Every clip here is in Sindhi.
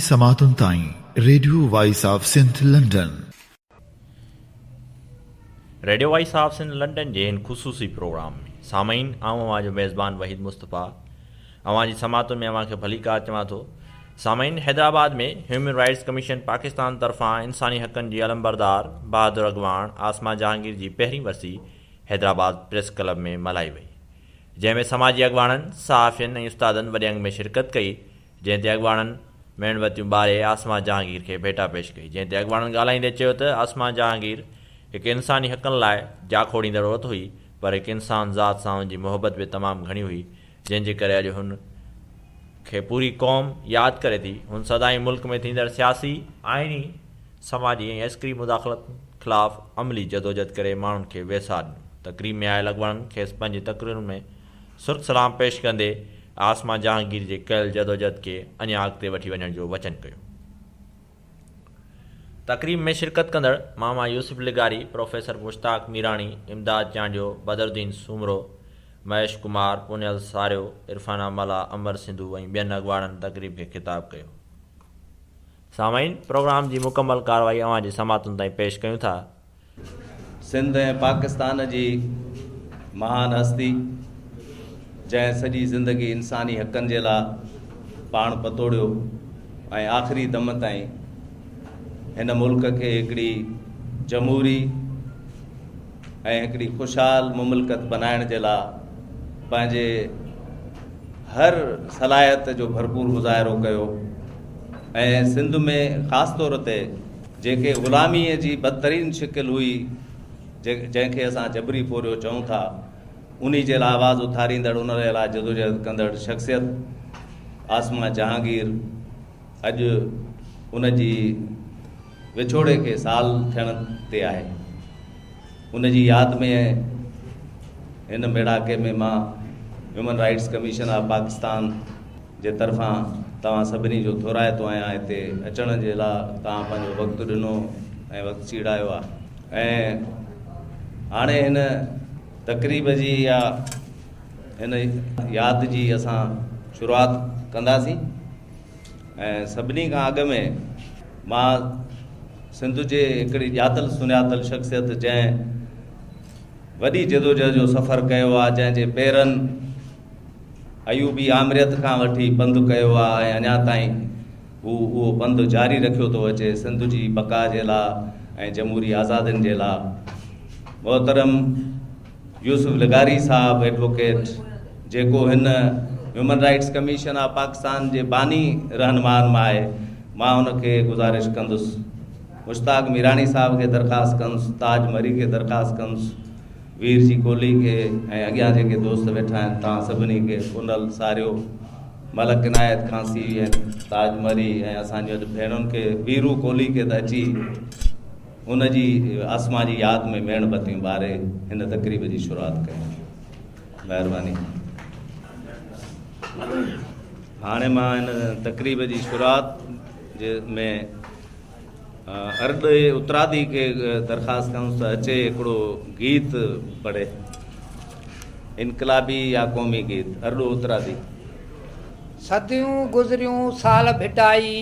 سماعتن تائين radio voice of Sindh London. Radio voice of Sindh London جي هن خصوصي پروگرام ۾ سامعين آئون اوهان جو ميزبان وحيد مصطفيٰ اوهان جي سماعتن ۾ اوهان کي ڀليڪار چوان ٿو. سامعين Hyderabad ۾ human rights commission Pakistan طرفان انساني حقن جي علمبردار بهادر اڳواڻ عاصمه جهانگير جي پهرين ورسي حيدرآباد پريس ڪلب ۾ ملهائي وئي جنهن ۾ سماجي اڳواڻن، صحافين ۽ استادن وڏي انگ ۾ شرڪت ڪئي، جنهن تي اڳواڻن ميڻ بتيون ٻاري عاصمه جهانگير کي ڀيٽا پيش ڪئي، جنهن تي اڳواڻن ڳالهائيندي چيو ته عاصمه جهانگير هڪ انساني حقن لاء جاکوڙيندڙ عورت هئي پر هڪ انسان ذات سان هن جي محبت به تمام گهڻي هئي، جنهن جي ڪري اڄ هن کي پوري قوم ياد ڪري ٿي، هن سدائين ملڪ ۾ ٿيندڙ سياسي، آئيني، سماجي ۽ عسڪري مداخلت خلاف عملي جدوجھد ڪري ماڻهن کي ويساهه ڏنو. تقريب ۾ آيل اڳواڻن کيس پنهنجي تقريرن ۾ سرخ سلام پيش ڪندي عاصمه جهانگير جي ڪيل جدوجھد کي اڃا اڳتي وٺي وڃڻ جو وچن ڪيو. تقريب ۾ شرڪت ڪندڙ ماما يوسف لغاري، پروفيسر مشتاق ميراڻي، امداد چانڊيو، بدرالدين سومرو، مهيش ڪمار، پونيل ساريو، عرفانه ملاح، امر سنڌو ۽ ٻين اڳواڻن تقريب کي خطاب ڪيو. سامعين پروگرام جي مڪمل ڪارروائي اوهان جي سماعتن تائين پيش ڪيون ٿا. سنڌ ۽ پاڪستان جي مهان هستي جنهن سڄي زندگي انساني حقن جي لاء پاڻ پتوڙيو ۽ آخري دم تائين هن ملڪ کي هڪڙي جمهوري ۽ هڪڙي خوشحال مملڪت بنائڻ جي لاء پنهنجي هر صلاحيت جو ڀرپور مظاهرو ڪيو ۽ سنڌ ۾ خاص طور تي جيڪي غلاميء جي بدترين شڪل هئي جنهن کي اسان جبري پورهيو چئون ٿا انهي جي لاء آواز اٿاريندڙ ان لاء جدوجهد ڪندڙ شخصيت عاصمه جهانگير اڄ ان جي وڇوڙي کي سال ٿيڻ تي آهي. ان جي ياد ۾ هن ميڙاڪي ۾ مان human rights commission of Pakistan جي طرفان توهان سڀني جو ٿورائتو آهيان هتي اچڻ جي لاء توهان پنهنجو وقت ڏنو ۽ وقت سيڙايو آهي ۽ هاڻي هن تقريب جي يا هن ياد جي اسان شروعات ڪنداسين. ۽ سڀني کان اڳ ۾ مان سنڌ جي هڪڙي ڄاتل سڃاتل شخصيت جنهن وڏي جدوجهد جو سفر ڪيو آهي جنهن جي پيرن ايوبي آمريت کان وٺي پنڌ ڪيو آهي ۽ اڃا تائين هو اهو پنڌ جاري رکيو ٿو اچي سنڌ جي بقا جي لاء ۽ جمهوري آزادين جي لاء محترم يوسف لغاري صاحب ايڊووڪيٽ جيڪو هن human rights commission of Pakistan جي باني رهنمائن مان آهي مان ان کي گذارش ڪندس مشتاق ميراڻي صاحب کي درخواست ڪندس تاج مري کي درخواست ڪندس وير جي ڪولهي کي ۽ اڳيان جيڪي دوست ويٺا آهن توهان سڀني کي پونل ساريو ملڪ عنايت کانسي ۽ تاج مري ۽ اسان جي ڀيڻن کي ويرو ڪولهي کي ته اچي ان جي عاصمه جي ياد ۾ ميڻ بتيون ٻاري هن تقريب جي شروعات ڪيون. مهرباني. هاڻي مان هن تقريب جي شروعات جي ۾ ارڏي اترادي کي درخواست ڪندس ته اچي هڪڙو گيت پڙهي. انقلابي يا قومي گيت. ارڏو اترادي. صديون گذريون سال ڀٽائي.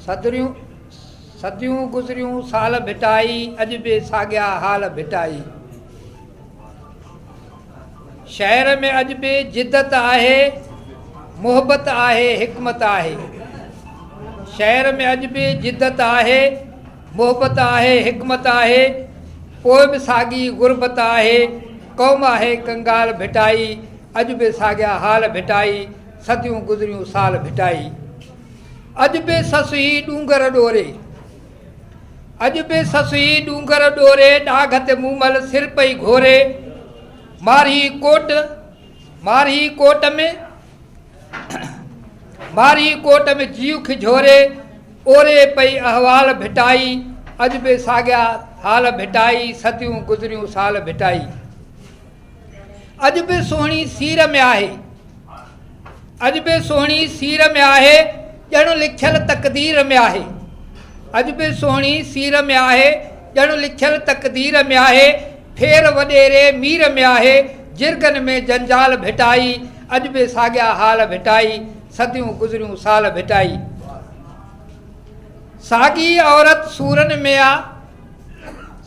صدريون صديون گذريون سال ڀٽائي اڄ به ساڳيا حال ڀٽائي شهر ۾ اڄ به جدت آهي محبت آهي حڪمت آهي شهر ۾ اڄ به جدت آهي محبت آهي حڪمت آهي پوء به ساڳي غربت آهي قوم آهي ڪنگال ڀٽائي اڄ به ساڳيا حال ڀٽائي صديون گذريون سال ڀٽائي. اڄ به سسئي ڏونگر ڏوري. اڄ به سسئي ڏونگر ڏوري ڏاگهه تي مومل سر پئي گهوري مارهي ڪوٽ مارهي ڪوٽ ۾ مارهي ڪوٽ ۾ جيء کي جهوري اوري پئي احوال ڀٽائي اڄ به ساڳيا حال ڀٽائي صديون گذريون سال ڀٽائي. اڄ به سهڻي سير ۾ آهي. اڄ به سهڻي سير ۾ آهي، ڄڻ لکيل تقدير ۾ آهي. اڄ به سهڻي سير ۾ آهي، ڄڻ لکيل تقدير ۾ آهي. ڦير وڏيري مير ۾ آهي، جرڳن ۾ جنجال ڀٽائي. اڄ به ساڳيا حال ڀٽائي، صديون گذريون سال ڀٽائي. ساڳي عورت سورن ۾ آ،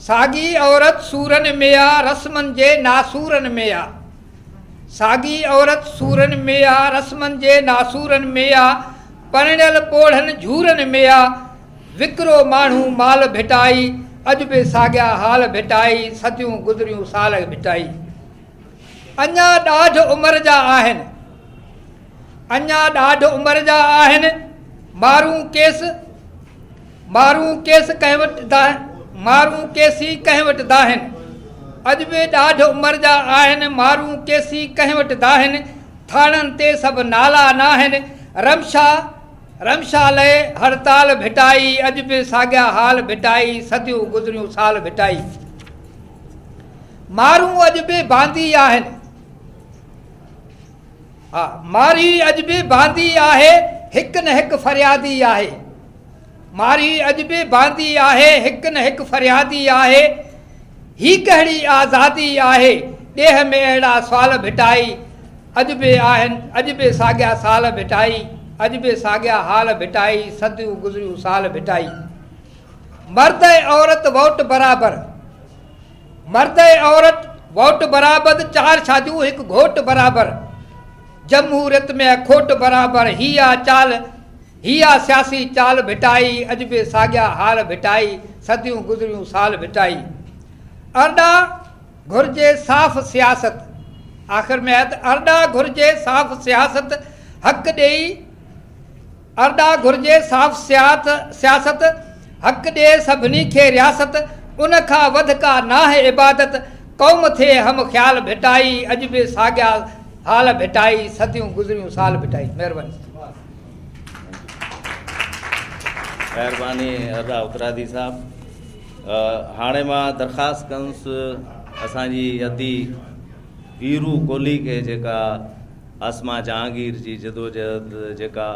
ساڳي عورت سورن ۾ آ، رسمن جي ناسورن ۾ آ. ساڳي عورت سورن ۾ آ، رسمن جي ناسورن ۾ آ، پرڻيل پوڙهن جهورن ۾ آ، وڪرو ماڻهو مال ڀٽائي، اڄ به ساڳيا حال ڀٽائي، صديون گذريون سال ڀٽائي. اڃا ڏاڍ عمر جا آهن، اڃا ڏاڍ عمر جا آهن، مارون ڪيس، مارون ڪيس ڪنهن وٽ دانهن، مارون ڪيسين ڪنهن وٽ دانهن. اڄ به ڏاڍ عمر جا آهن، مارون ڪيسين ڪنهن وٽ دانهن، ٿاڻن تي سڀ نالا ناهن، رمشا، رمشا لئه هڙتال ڀٽائي، اڄ به ساڳيا حال ڀٽائي، صديون گذريون سال ڀٽائي. مارون اڄ به باندي آهن. ها مارئي اڄ به باندي آهي، هڪ نه هڪ فريادي آهي. مارئي اڄ به باندي آهي، هڪ نه هڪ فريادي آهي. هي ڪهڙي آزادي آهي، ڏيهه ۾ اهڙا سوال ڀٽائي. اڄ به آهن، اڄ به ساڳيا سال ڀٽائي، اڄ به ساڳيا حال ڀٽائي، صديون گذريون سال ڀٽائي. مرد ۽ عورت ووٽ برابر، مرد ۽ عورت ووٽ برابد، چار شاديون هڪ گهوٽ برابر، جمهوريت ۾ اکوٽ برابر، هي آ چال، هي آ سياسي چال ڀٽائي، اڄ به ساڳيا حال ڀٽائي، صديون گذريون سال ڀٽائي. ارڏا گهرجي صاف سياست، آخر ۾ آهي ته ارڏا گهرجي صاف سياست، حق ڏيئي. ارڏا گهرجي صاف سياست، حق ڏي سڀني کي رياست، ان کان وڌ ڪا ناهه عبادت، قوم ٿئي هم خيال ڀٽائي، اڄ به ساڳيا حال ڀٽائي، صديون گذريون سال ڀٽائي. مهرباني. مهرباني ارڏا اترادي صاحب. هاڻي مان درخواست ڪندس اسان جي ادي ويرو ڪولهي کي جيڪا عاصمه جهانگير جي جدوجهد جيڪا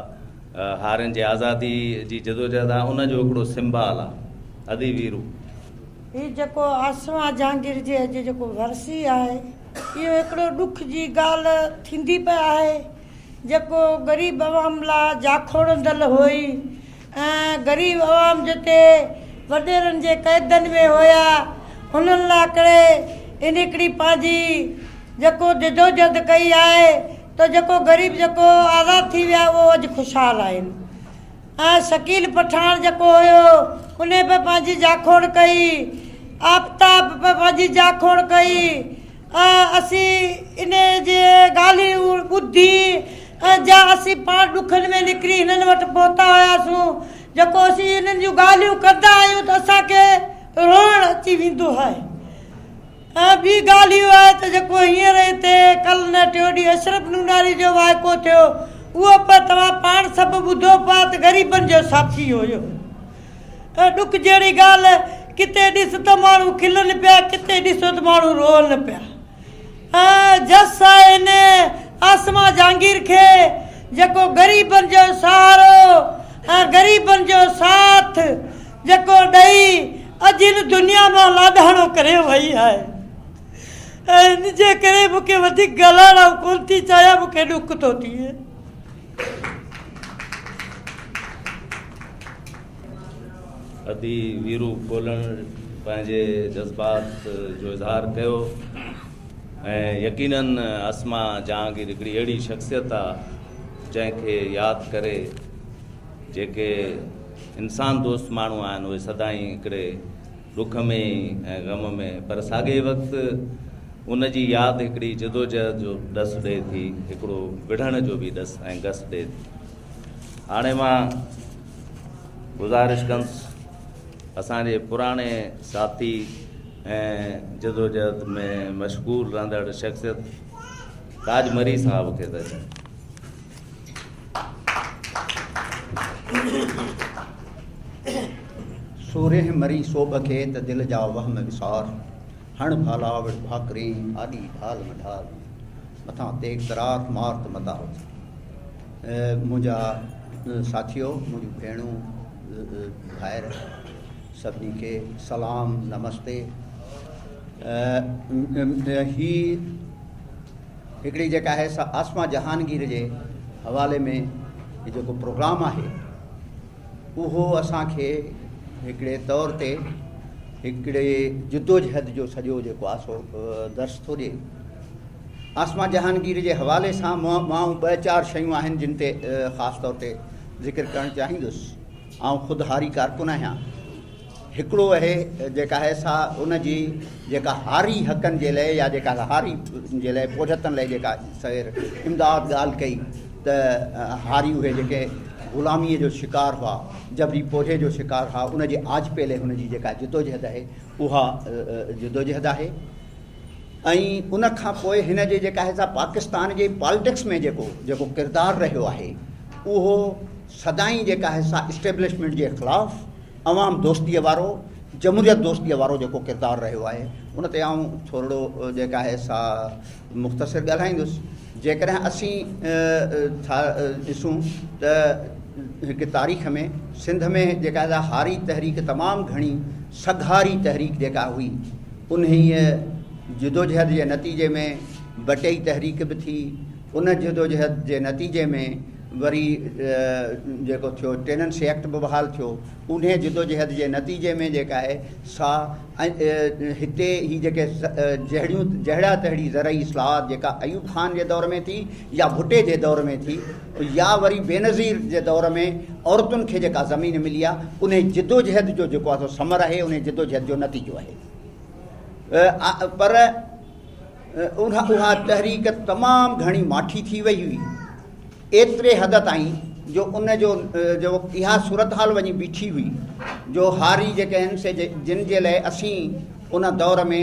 هارين جي آزادي جي جدوجهد آهي ان جو هڪڙو سمبال آهي ادي ويرو. هي جيڪو عاصمه جهانگير جي اڄ جيڪو ورسي آهي اهو هڪڙو ڏک جي ڳالهه ٿيندي پئي آهي جيڪو غريب عوام لا جاکوڙندل هئي ۽ غريب عوام جتي وڏيرن جي قيدن ۾ هيا انهن لا ڪڙي ان هڪڙي پنهنجي جيڪو جدوجھد ڪئي آهي ته جيڪو غريب جيڪو آزاد ٿي ويا اهو اڄ خوشحال آهن ۽ شڪيل پٺاڻ جيڪو هيو انهي به پنهنجي جاکوڙ ڪئي آفتاب به پنهنجي جاکوڙ ڪئي ۽ اسين انهي جي ڳالهيون ٻڌي ۽ جا اسين پاڻ ڏکن ۾ نڪري هنن وٽ پهتا هياسون، جيڪو اسين هنن جون ڳالهيون ڪندا آهيون ته اسان کي روئڻ اچي ويندو آهي. ۽ ٻي ڳالهه اهو آهي ته جيڪو هينئر هتي ڪل نه ٽيون ڏينهن اشرف نوناري جو واقعو ٿيو، اهو به توهان پاڻ سڀ ٻڌو پيا ته غريبن جو ساٿي هيو. ۽ ڏک جهڙي ڳالهه، ڪٿي ڏس ته ماڻهو کلن پيا، ڪٿي ڏسو ته ماڻهو روئن پيا. ۽ جس آهي هن عاصمه جهانگير کي، جيڪو غريبن جو سهارو ۽ غريبن جو ساٿ جيڪو ڏئي اڄ هن دنيا مان لاڏاڻو ڪري وئي آهي. ۽ ان جي ڪري مون کي وڌيڪ ڳالهائڻ آئون ڪونه ٿي چاهيان، مون کي ڏک ٿو ٿئي. ادي ويرو ڪولهڻ پنهنجي جذبات جو اظهار ڪيو ۽ يقينن اسما جهانگير هڪڙي اهڙي شخصيت آ جنهن کي ياد ڪري جيڪي انسان دوست ماڻهو آهن اهي سدائين هڪڙي ڏک ۾ ۽ غم ۾ پر ساڳئي وقت ان جي ياد هڪڙي جدوجهد جو ڏس ڏئي ٿي، هڪڙو وڙهڻ جو به ڏس ۽ گس ڏئي ٿي. هاڻي مان گذارش ڪندس اسان جي پراڻي ساٿي ۽ جدوجهد ۾ مشغول رهندڙ شخصيت تاج مري صاحب کي ته اچن. سورهيه مري سوڀ کي ته دل جا وهم وسار، هڻ ڀالا وڙ ڀاڪرين، آڏي ڍال م ڍال، مٿان تيغ ترار، مار ته متار. منهنجا ساٿيو، منهنجون ڀيڻون، ڀائر، سڀني کي سلام، نمستي. هي هڪڙي جيڪا آهي سا عاصمه جهانگير جي حوالي ۾ هي جيڪو پروگرام آهي اهو اسان کي هڪڙي طور تي هڪڙي جدوجهد جو سڄو جيڪو آهي سو درس ٿو ڏئي. عاصمه جهانگير جي حوالي سان مان ٻه چار شيون آهن جن تي خاص طور تي ذڪر ڪرڻ چاهيندس. آئون خود هاري ڪارڪن آهيان. هڪڙو اهي جيڪا آهي سا ان جي جيڪا هاري حقن جي لئي يا جيڪا هاري جي لئي پورهيتن لئي جيڪا سوير امداد ڳالهه ڪئي ته هاري اهي جيڪي غلاميء جو شڪار هئا، جبري پورهيي جو شڪار هئا، ان جي آجپي لئي هن جي جيڪا جدوجهد آهي اها جدوجهد آهي ۽ ان کان پوء هن جي جيڪا آهي سا پاڪستان جي پالٽڪس ۾ جيڪو جيڪو ڪردار رهيو آهي اهو سدائين جيڪا آهي سا اسٽيبلشمينٽ جي خلاف عوام دوستيء وارو، جمهوريت دوستيء وارو جيڪو ڪردار رهيو آهي، ان تي آئون ٿورڙو جيڪا آهي سا مختصر ڳالهائيندس. جيڪڏهن اسين ٿا ڏسون ته هڪ تاريخ ۾ سنڌ ۾ جيڪا آهي سا هاري تحريڪ تمام گهڻي سگهاري تحريڪ جيڪا هئي، انهيء جدوجهد جي نتيجي ۾ بٽئي تحريڪ به ٿي، ان جدوجهد جي نتيجي ۾ وري جيڪو ٿيو ٽيننسي ايڪٽ به بحال ٿيو، انهيء جدوجهد جي نتيجي ۾ جيڪا آهي سا هتي هي جيڪي جهڙيون جهڙا تهڙي زرعي اصلاحات جيڪا ايوب خان جي دور ۾ ٿي يا ڀٽي جي دور ۾ ٿي يا وري بينظير جي دور ۾ عورتن کي جيڪا زمين ملي آهي انهي جدوجهد جو جيڪو آهي سو ثمر آهي انهي جدوجهد جو نتيجو آهي پر اها تحريڪ تمام گهڻي ماٺي ٿي وئي هئي ايتري حد تائين جو ان جو جو اها صورتحال وڃي بيٺي هئي جو هاري جيڪي آهن سي جن جي لاء اسين ان دور ۾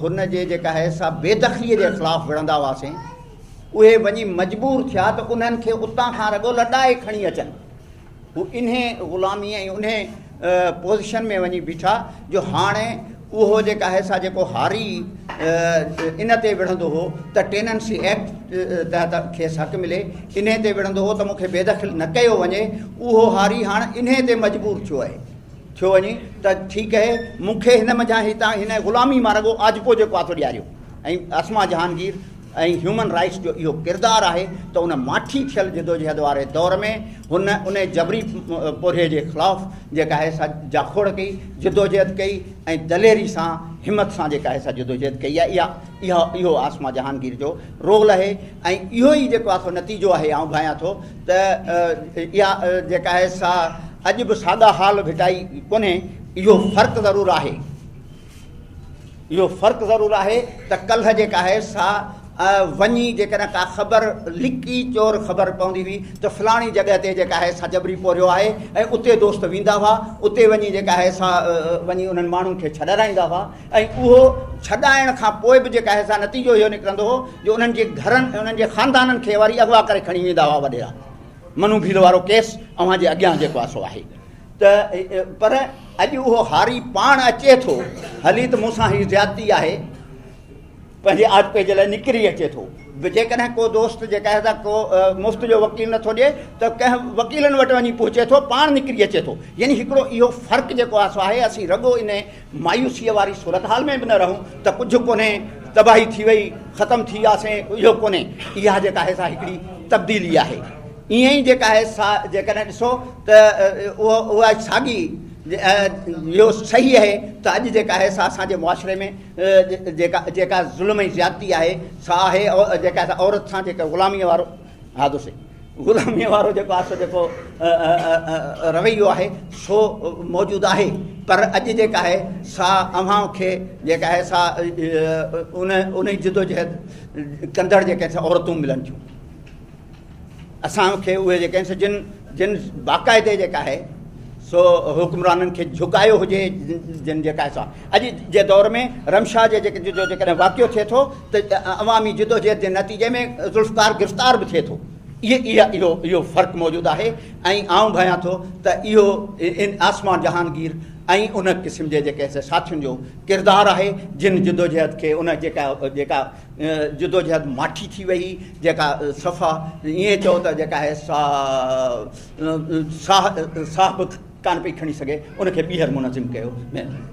هن جي جيڪا آهي سا بي دخليء جي خلاف وڙهندا هئاسين اهي وڃي مجبور ٿيا ته انهن کي اتان کان رڳو لڏائي کڻي اچن. هو انهي غلامي ۽ انهي پوزيشن ۾ وڃي بيٺا جو هاڻي اهو جيڪا آهي سا جيڪو هاري ان تي وڙهندو هو ته ٽيننسي ايڪٽ تحت کيس حق ملي، انهي تي وڙهندو هو ته مون کي بيدخل نه ڪيو وڃي، اهو هاري هاڻ انهي تي مجبور ٿيو آهي ٿيو وڃي ته ٺيڪ اهي مون کي هن منجهان هتان هن غلامي مان رڳو آجپو جيڪو آهي سو ڏياريو ۽ عاصمه جهانگير ۽ هيومن رائٽس جو اهو ڪردار آهي ته ان ماٺي ٿيل جدوجهد واري دور ۾ هن ان جبري پورهيي جي خلاف جيڪا آهي سا جاکوڙ ڪئي، جدوجهد ڪئي ۽ دليري سان همت سان جيڪا آهي سا جدوجهد ڪئي آهي. اها اها اهو عاصمه جهانگير جو رول آهي ۽ اهو ئي جيڪو آهي سو نتيجو آهي. آئون ڀانيان ٿو ته اها جيڪا آهي سا اڄ به ساڳا حال ڀٽائي ڪونهي، اهو فرق ضرور آهي. اهو فرق ضرور آهي ته ڪلهه جيڪا آهي سا وڃي جيڪڏهن ڪا خبر لڪي چور خبر پوندي هئي ته فلاڻي جڳهه تي جيڪا آهي سا جبري پورهيو آهي ۽ اتي دوست ويندا هئا اتي وڃي جيڪا آهي سا وڃي انهن ماڻهن کي ڇڏارائيندا هئا ۽ اهو ڇڏائڻ کان پوء به جيڪا آهي سا نتيجو اهو نڪرندو هو جو انهن جي گهرن ۽ انهن جي خاندانن کي وري اغوا ڪري کڻي ويندا هئا وڏيرا منو ڀيل وارو ڪيس اوهان جي اڳيان جيڪو آهي سو آهي ته پر اڄ اهو هاري پاڻ اچي ٿو هلي ته مون سان هي زيادتي آهي پنهنجي آجپي جي لاء نڪري اچي ٿو جيڪڏهن ڪو دوست جيڪا آهي ڪو مفت جو وڪيل نٿو ڏئي ته ڪنهن وڪيلن وٽ وڃي پهچي ٿو پاڻ نڪري اچي ٿو يعني هڪڙو اهو فرق جيڪو آهي سو آهي اسين رڳو ان مايوسيء واري صورتحال ۾ به نه رهون ته ڪجهه ڪونهي تباهي ٿي وئي ختم ٿي وياسين اهو ڪونهي اها جيڪا آهي سا هڪڙي تبديلي آهي ائين ئي جيڪا آهي سا جيڪڏهن ڏسو ته اهو اها ساڳي اهو صحيح آهي ته اڄ جيڪا آهي سا اسان جي معاشري ۾ جيڪا جيڪا ظلم ۽ زيادتي آهي سا آهي جيڪا عورت سان جيڪا غلاميء وارو حادثو غلاميء وارو جيڪو آهي سو جيڪو رويو آهي سو موجود آهي پر اڄ جيڪا آهي سا اوهان کي جيڪا آهي سا ان ان جدوجهد ڪندڙ جيڪي عورتون ملن ٿيون اسان کي اهي جيڪي آهن سي جن جن باقاعدي جيڪا آهي سو حڪمرانن کي جهڪايو هجي جن جيڪا آهي سا اڄ جي دور ۾ رمشا جي جيڪي جو جيڪڏهن واقعو ٿئي ٿو ته عوامي جدوجهد جي نتيجي ۾ ذوالفقار گرفتار به ٿئي ٿو اهي اها اهو اهو فرق موجود آهي ۽ آئون ڀانيان ٿو ته اهو ان عاصمه جهانگير ۽ ان قسم جي جيڪي ساٿين جو ڪردار آهي جن جدوجهد کي ان جيڪا جيڪا جدوجهد ماٺي ٿي وئي جيڪا صفا ائين چئو ته جيڪا آهي سا ساهه ساهه به ڪانه پئي کڻي سگهي ان کي ٻيهر منظم ڪيو. مهرباني.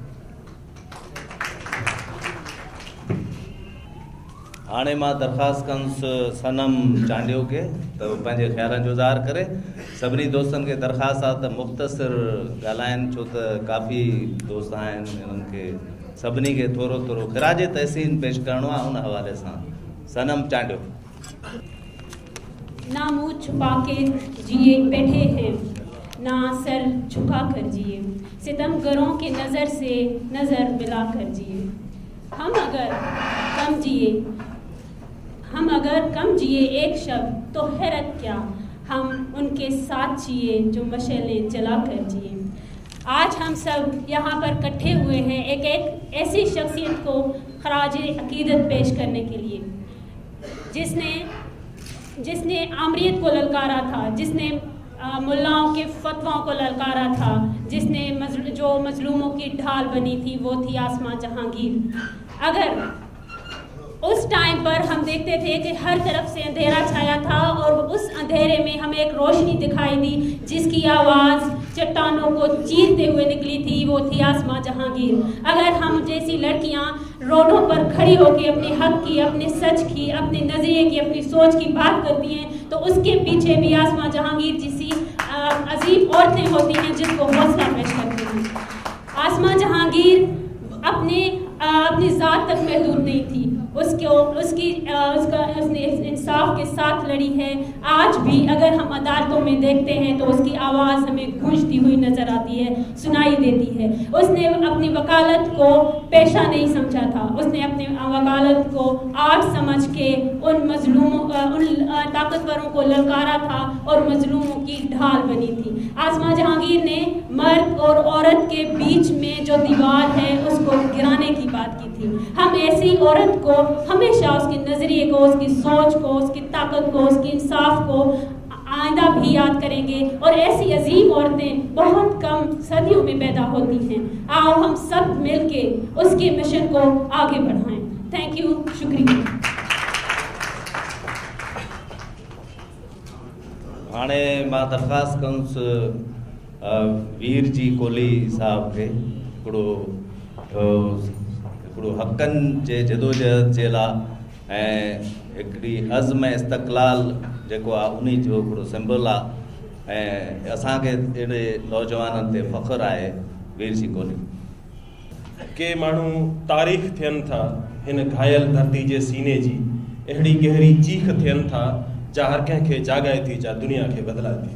هاڻي مان درخواست ڪندس صنم چانڊيو کي ته هو پنهنجي خيالن جو اظهار ڪري. سڀني دوستن کي درخواست آهي ته مختصر ڳالهائن ڇو ته ڪافي دوست آهن انهن کي سڀني کي ٿورو ٿورو خراج تحسين پيش ڪرڻو آهي ان حوالي سان صنم چانڊيو. نا منهن ڇپا ڪي جيئي بيٺي هين نا سر جهڪا ڪر جيئي ستم گرون ڪي نظر سي نظر ملا ڪر جيئي. هم اگر ڪم جيئي هم اگر ڪم جيئي ايڪ شب تو حيرت ڪيا هم ان ڪي ساٿ جيئي جو مشعلين جلا ڪر جيئي آج هم سب يهان پر ڪٺي هوئي هين ايڪ ايڪ ايسي شخصيت ڪو خراج عقيدت پيش ڪرني ڪي ليي جس ني جس ني آمريت ڪو للڪارا ٿا جس ني ملاؤن ڪي فتوائون ڪو للڪارا ٿا جس ني جو مظلومون ڪي ڍال بني ٿي وو ٿي عاصمه جهانگير اگر اس ٽائيم پر هم ديکتي ٿي ڪي هر طرف سي انڌيرا ڇايا ٿا اور اس انڌيري ۾ همين ايڪ روشني دکائي the جس ڪي آواز چٽانون ڪو چيرتي هوئي نڪلي ٿي وو ٿي عاصمه جهانگير اگر هم جيسي لڙڪيان روڊون پر کڙي هو ڪي اپني حق ڪي اپني سچ ڪي اپني نظريي ڪي اپني سوچ ڪي بات ڪرتي هين تو اس ڪي پيڇي ڀي عاصمه جهانگير جيسي عظيم عورتين هوتي هين جن ڪو حوصله پيش ڪرتي هين عاصمه جهانگير اپني اپني ذات تڪ محدود نهين ٿي اس ڪو اس ڪي اس ڪا اس ني انصاف ڪي ساٿ لڙي هي آج ڀي اگر هم عدالتون مين ديکتي هين تو اس ڪي آواز همين گونجتي هوئي نظر آتي هي سنائي ديتي هي اس ني اپني وڪالت ڪو پيشه نهين سمجها ٿا اس ني اپني وڪالت ڪو آرٽ سمجھ ڪي ان مظلومون ان طاقتورون ڪو للڪارا ٿا اور مظلومون ڪي ڍال بني ٿي عاصمه جهانگير ني مرد اور عورت ڪي بيچ مين جو ديوار هي اس ڪو گراني ڪي بات ڪي ٿي هم ايسي عورت ڪو هميشه اس ڪي نظريي ڪو اس ڪي سوچ ڪو اس ڪي طاقت ڪو اس ڪي انصاف ڪو آئنده ڀي ياد ڪرين گي اور ايسي عظيم عورتين بهت ڪم صديون مين پيدا هوتي هين آئو هم سب مل ڪي اس ڪي مشن ڪو آگي بڙهائين thank you شڪريه. هاڻي مان درخواست ڪندس وير جي ڪولهي صاحب کي هڪڙو هڪڙو حقن جي جدوجهد جي لا ۽ هڪڙي عزم ۽ استقلال جيڪو آ انهي جو هڪڙو سمبل آ ۽ اسان کي اهڙي نوجوانن تي فخر آهي وير جي ڪولهي. ڪي ماڻهو تاريخ ٿين ٿا هن گهايل ڌرتي جي سيني جي اهڙي گهري چيخ ٿين ٿا جا هر ڪنهن کي جاڳائي ٿي جا دنيا کي بدلائي ٿي.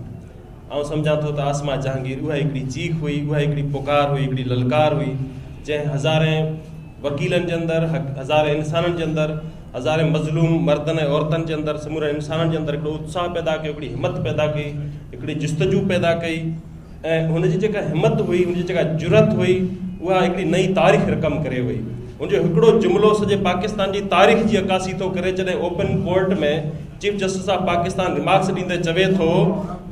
آئون سمجهان ٿو ته عاصمه جهانگير اها هڪڙي چيخ هئي، اها هڪڙي پڪار هئي، هڪڙي للڪار هئي، جنهن هزارين وڪيلن جي اندر، هزارين انسانن جي اندر، هزارين مظلوم مردن ۽ عورتن جي اندر، سمورن انسانن جي اندر هڪڙو اتساهه پيدا ڪيو، هڪڙي همت پيدا ڪئي، هڪڙي جستجو پيدا ڪئي ۽ هن جي جيڪا همت هئي، هن جي جيڪا جرئت هئي، اها هڪڙي نئين تاريخ رقم ڪري وئي. هن جو هڪڙو جملو سڄي پاڪستان جي تاريخ جي عڪاسي ٿو ڪري، جڏهن open court ۾ chief justice of Pakistan remarks ڏيندي چوي ٿو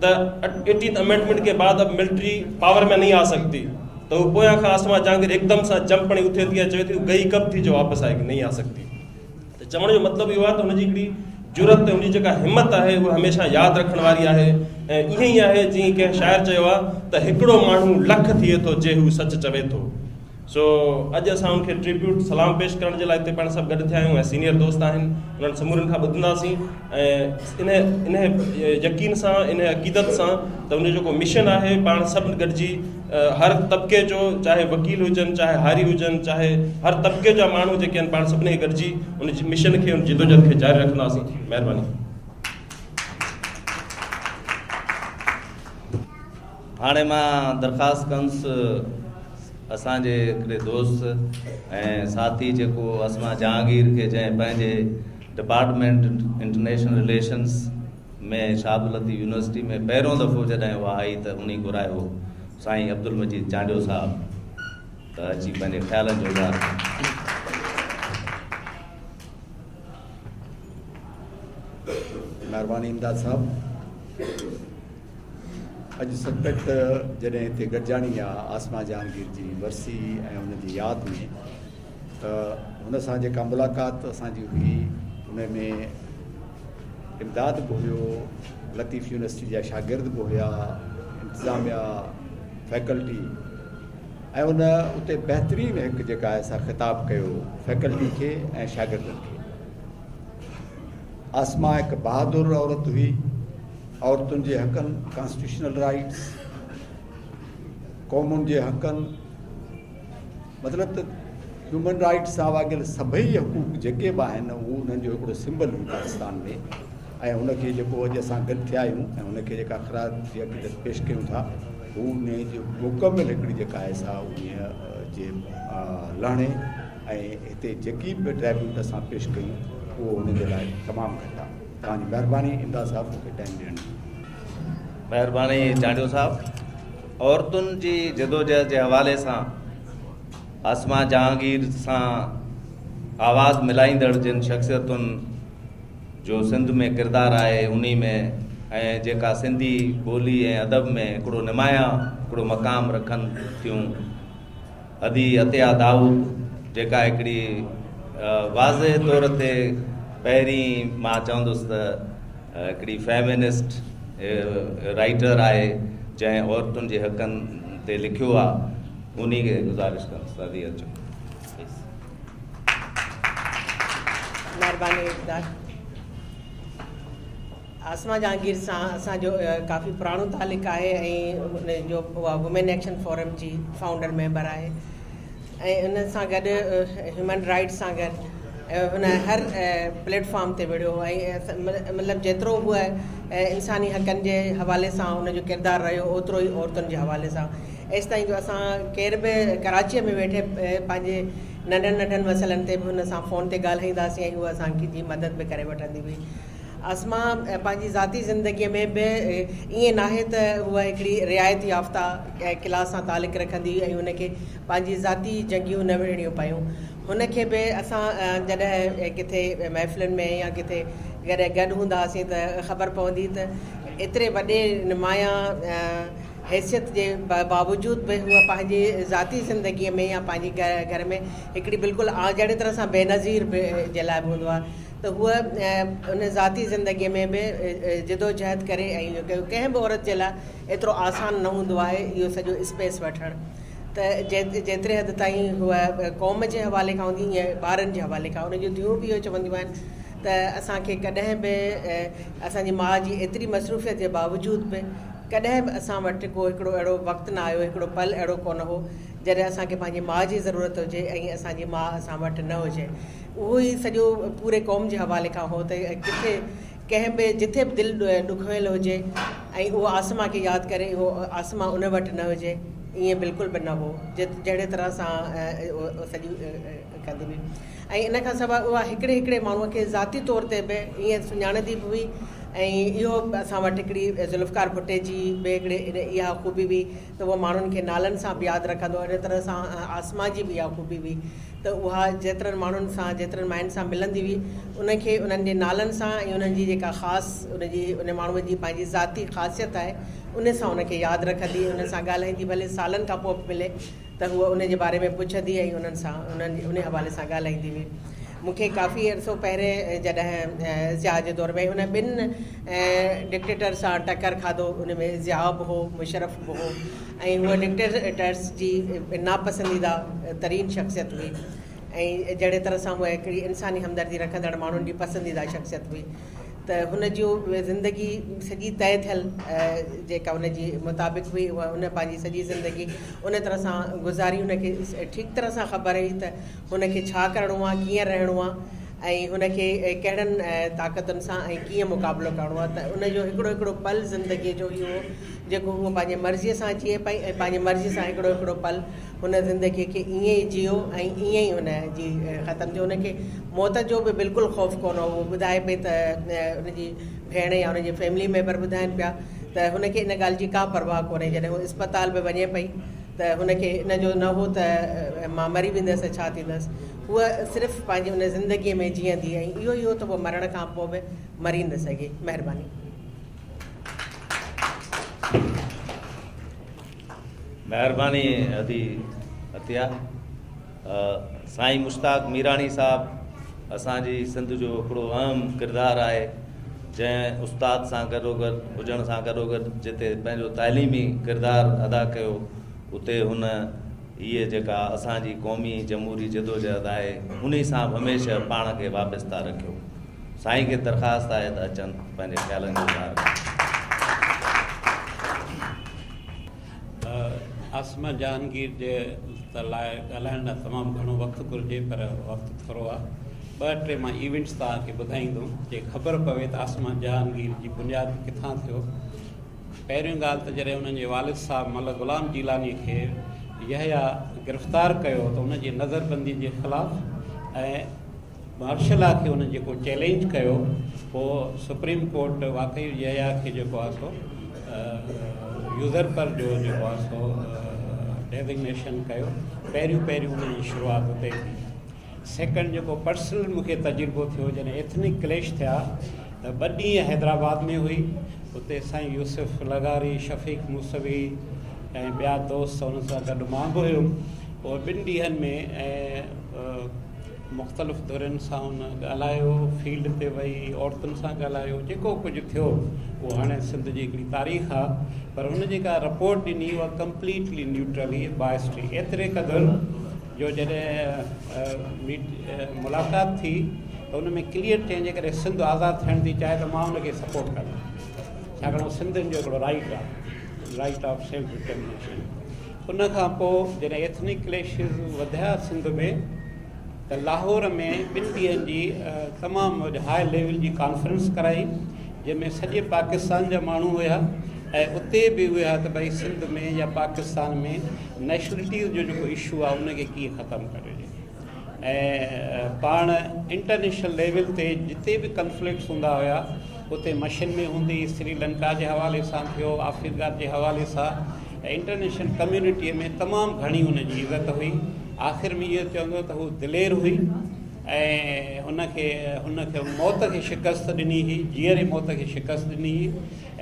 ته ايٽينٿ امينڊمينٽ ڪي بعد اب ملٽري پاور ۾ نهين آ سگتي ته هو پويان کان عاصمه جهانگير هڪدم سان جمپ هڻي اٿي ٿي ۽ چوي ٿي گئي ڪب ٿي جو واپس آئي گي نهين آ سگتي ته چوڻ جو مطلب اهو آهي ته هن جي هڪڙي جرئت ۽ هن جي جيڪا همت آهي اها هميشه ياد رکڻ واري آهي ۽ ائين ئي آهي جيئن ڪنهن شاعر چيو آهي ته هڪڙو ماڻهو لک ٿئي ٿو جي هو سچ چوي ٿو. سو اڄ اسان ان کي ٽريبيوٽ، سلام، پيش ڪرڻ جي لاء هتي پاڻ سڀ گڏ ٿيا آهيون ۽ سينيئر دوست آهن انهن سمورن کان ٻڌنداسين ۽ انهي انهي يقين سان انهي عقيدت سان ته ان جو جيڪو مشن آهي پاڻ سڀ گڏجي هر طبقي جو چاهي وڪيل هجن چاهي هاري هجن چاهي هر طبقي جا ماڻهو جيڪي آهن پاڻ سڀني کي گڏجي ان مشن کي ان جدوجهد کي جاري رکنداسين مهرباني. هاڻي مان درخواست ڪندس اسان جي هڪڙي دوست ۽ ساٿي جيڪو عاصمه جهانگير کي جنهن پنهنجي department international relations ۾ Shah Abdul Latif university ۾ پهريون دفعو جڏهن اها آئي ته انهي گهرايو هو سائين عبدالمجيد چانڊيو صاحب ته اچي پنهنجي خيالن جو اظهار ڪن. مهرباني امداد صاحب. اڄ سچ پچ ته جڏهن هتي گڏجاڻي آ عاصمه جهانگير جي ورسي ۽ ان جي ياد ۾ ته هن سان جيڪا ملاقات اسان جي هئي ان ۾ امداد به هيو، لطيف يونيورسٽي جا شاگرد به هيا، انتظاميا، فيڪلٽي ۽ ان اتي بهترين هڪ جيڪا آهي سا خطاب ڪيو فيڪلٽي کي ۽ شاگردن کي. عاصمه هڪ بهادر عورت هئي. عورتن جي حقن، ڪانسٽيٽيوشنل رائيٽس، قومن جي حقن مطلب ته هيومن رائيٽس سان واڳيل سڀئي حقوق جيڪي به آهن هو انهن جو هڪڙو سمبل هئي پاڪستان ۾ ۽ ان کي جيڪو اڄ اسان گڏ ٿيا آهيون ۽ ان کي جيڪا خراج عقيدت پيش ڪيون ٿا هو ان جي مڪمل هڪڙي جيڪا آهي سا ان جي لهڻي ۽ هتي جيڪي به ٽريبيوٽ اسان پيش ڪيون اهو ان جي لاء تمام گهٽ آهي. توهان جي مهرباني امداد صاحب مون کي ٽائيم ڏيڻ جي. مهرباني چانڊيو صاحب. عورتن جي جدوجهد جي حوالي سان عاصمه جهانگير سان آواز ملائيندڙ جن شخصيتن جو سنڌ ۾ ڪردار آهي انهي ۾ ۽ جيڪا سنڌي ٻولي ۽ ادب ۾ هڪڙو نمايان هڪڙو مقام رکن ٿيون ادي عطيه دائود جيڪا هڪڙي واضح طور تي پهرين مان چوندس ته هڪڙي فيمنسٽ رائيٽر آهي جنهن عورتن جي حقن تي لکيو آهي انهي کي گذارش ڪندس ته ادي اچو پليز. مهرباني اقدار. عاصمه جهانگير سان اسان جو ڪافي پراڻو تعلق آهي ۽ ان جو اها وومين ايڪشن فورم جي فائونڊر ميمبر آهي ۽ ان سان گڏ هيومن رائٽس سان گڏ هن هر پليٽ فارم تي وڙهيو ۽ مطلب جيترو هوء انساني حقن جي حوالي سان هن جو ڪردار رهيو اوترو ئي عورتن جي حوالي سان ايستائين جو اسان ڪير به ڪراچيء ۾ ويٺي پنهنجي ننڍن ننڍن مسئلن تي به هن سان فون تي ڳالهائينداسين ۽ هوء اسان جي مدد به ڪري وٺندي هئي عاصمه پنهنجي ذاتي زندگيء ۾ به ائين ناهي ته هوء هڪڙي رعايت يافته ڪلاس سان تعلق رکندي هئي ۽ هن کي پنهنجي ذاتي جنگيون نه وڙهڻيون پيون. هن کي به اسان جڏهن ڪٿي محفلن ۾ يا ڪٿي ڪڏهن گڏ هوندا هئاسين ته خبر پوندي ته ايتري وڏي نمايان حيثيت جي باوجود به هوء پنهنجي ذاتي زندگيء ۾ يا پنهنجي گهر ۾ هڪڙي بلڪل جهڙي طرح سان بينظير جي لاء به هوندو آهي ته هوء ان ذاتي زندگيء ۾ به جدوجهد ڪري ۽ اهو ڪيو. ڪنهن به عورت جي لاء ايترو آسان نه هوندو آهي اهو سڄو اسپيس وٺڻ ته جيتري حد تائين هوء قوم جي حوالي کان هوندي ائين ٻارن جي حوالي کان ان جون ڌيئون به اهو چونديون آهن ته اسان کي ڪڏهن به اسان جي ماء جي ايتري مصروفيت جي باوجود به ڪڏهن به اسان وٽ ڪو هڪڙو اهڙو وقت نه آيو هڪڙو پل اهڙو ڪونه هو جڏهن اسان کي پنهنجي ماء جي ضرورت هجي ۽ اسان جي ماء اسان وٽ نه هجي. اهو ئي سڄو پوري قوم جي حوالي کان هو ته ڪٿي ڪنهن به جٿي به دل ڏکويل هجي ۽ اهو عاصمه کي ياد ڪري اهو عاصمه ان وٽ نه هجي ائين بلڪل به نه هو جهڙي طرح سان اهو سڄي ڪندي هئي ۽ ان کان سواء اها هڪڙي هڪڙي ماڻهوء کي ذاتي طور تي به ائين سڃاڻندي به هئي ۽ اهو به اسان وٽ هڪڙي ذوالفقار ڀٽي جي به هڪڙي اها خوبي هئي ته اهو ماڻهن کي نالن سان به ياد رکندو هو اهڙي طرح سان عاصمه جي به اها خوبي هئي ته اها جيترن ماڻهن سان جيترن ماين سان ملندي هئي ان کي انهن جي نالن سان ۽ انهن جي جيڪا خاص ان جي ان ماڻهوء جي پنهنجي ذاتي خاصيت آهي ان سان ان کي ياد رکندي انهن سان ڳالهائيندي ڀلي سالن کان پوء به ملي ته هوء ان جي باري ۾ پڇندي ۽ انهن سان انهن ان حوالي سان ڳالهائيندي هئي. مون کي ڪافي عرصو پهرين جڏهن ضياء جي دور ۾ هن ٻن ڊڪٽيٽر سان ٽڪر کاڌو ان ۾ ضياء به هو مشرف به هو ۽ هوء ڊڪٽيٽرس جي ناپسنديده ترين شخصيت هئي ۽ جهڙي طرح سان هوء هڪڙي انساني همدردي رکندڙ ماڻهن جي پسنديده شخصيت هئي ته هن جو زندگي سڄي طئي ٿيل جيڪا ان جي مطابق هئي اها هن پنهنجي سڄي زندگي ان طرح سان گذاري هن کي ٺيڪ طرح سان خبر هئي ته هن کي ڇا ڪرڻو آهي ڪيئن رهڻو آهي ۽ هن کي ڪهڙن طاقتن سان ۽ ڪيئن مقابلو ڪرڻو آهي ته ان جو هڪڙو هڪڙو پل زندگيء جو اهو هو جيڪو هوء پنهنجي مرضيء سان جيئي پئي ۽ پنهنجي مرضيء سان هڪڙو هڪڙو پل هن زندگيء کي ائين ئي جيئو ۽ ائين ئي هن جي ختم ٿيو. هن کي موت جو به بلڪل خوف ڪونه هو. هوء ٻڌائي پئي ته هن جي ڀيڻ يا هن جي فيملي ميمبر ٻڌائين پيا ته هن کي ان ڳالهه جي ڪا پرواهه ڪونهي. جڏهن هوء اسپتال به وڃي پئي ته هن کي ان جو نه هو ته مان مري ويندس ته ڇا ٿيندس. هوء صرف پنهنجي ان زندگيء ۾ جيئندي ۽ اهو ئي هو ته هوء مرڻ کان پوء به مري نه سگهي. مهرباني. مهرباني ادي عطيه. سائين مشتاق ميراڻي صاحب اسان جي سنڌ جو هڪڙو اهم ڪردار آهي جنهن استاد سان گڏوگڏ هجڻ سان گڏوگڏ جتي پنهنجو تعليمي ڪردار ادا ڪيو اتي هن هيء جيڪا اسان جي قومي جمهوري جدوجهد آهي انهي سان به هميشه پاڻ کي وابسته رکيو. سائين کي درخواست آهي ته اچن پنهنجي خيالن جو اظهار ڪن. عاصمه جهانگير جي لاء ڳالهائڻ لاء تمام گهڻو وقت گهرجي پر وقت ٿورو آهي. ٻه ٽي مان ايونٽس توهان کي ٻڌائيندم جي خبر پوي ته عاصمه جهانگير جي بنياد ڪٿان ٿيو. پهريون ڳالهه ته جڏهن انهن جي والد صاحب ملڪ غلام جيلاني کي يحيٰ گرفتار ڪيو ته ان جي نظربندي جي خلاف ۽ مارشل لا کي انهن جيڪو چئلينج ڪيو پوء سپريم ڪورٽ واقعي يحيٰ کي جيڪو آهي سو يوزرپر جو جيڪو آهي سو ڊيزگنيشن ڪيو پهريون پهريون ان جي شروعات اتي ٿي. سيڪنڊ جيڪو پرسنل مون کي تجربو ٿيو جڏهن ايٿنڪ ڪليش ٿيا ته ٻه ڏينهن حيدرآباد ۾ هئي اتي سائين يوسف لغاري، شفيق موسوي ۽ ٻيا دوست انهن سان گڏ مان به هيم پوء ٻن ڏينهن ۾ ۽ مختلف ڌرين سان ان ڳالهايو فيلڊ تي وئي عورتن سان ڳالهايو جيڪو ڪجهه ٿيو اهو هاڻي سنڌ جي هڪڙي تاريخ آ پر هن جيڪا رپورٽ ڏني اها ڪمپليٽلي نيوٽرل هئي بائسڊ هئي ايتري قدر جو جڏهن ميٽ ملاقات ٿي ته ان ۾ ڪليئر چيائين جيڪڏهن سنڌ آزاد ٿيڻ ٿي چاهي ته مان ان کي سپورٽ ڪندم ڇاڪاڻ اهو سنڌين جو هڪڙو رائيٽ آهي رائيٽ آف سيلف ڊٽرمنيشن ان کان پوء جڏهن ايٿنڪ ڪليشز وڌيا سنڌ ۾ ته لاهور ۾ ٻن ڏينهن جي تمام هاء ليول جي ڪانفرنس ڪرائي جنهن ۾ سڄي پاڪستان جا ماڻهو هيا ۽ اتي به اهي هيا ته ڀئي سنڌ ۾ يا پاڪستان ۾ نيشنلٽيز جو جيڪو اشو آهي ان کي ڪيئن ختم ڪرجي ۽ پاڻ انٽرنيشنل ليول تي جتي به ڪنفلڪٽس هوندا هيا اتي مشن ۾ هوندي سري لنڪا جي حوالي سان ٿيو آفريڪا جي حوالي سان ۽ انٽرنيشنل ڪميونٽيء ۾ تمام گهڻي ان جي عزت هئي آخر ۾ اهو چوندو ته هو دلير هئي ۽ هن کي هن کي موت کي شڪست ڏني هئي جيئري موت کي شڪست ڏني هئي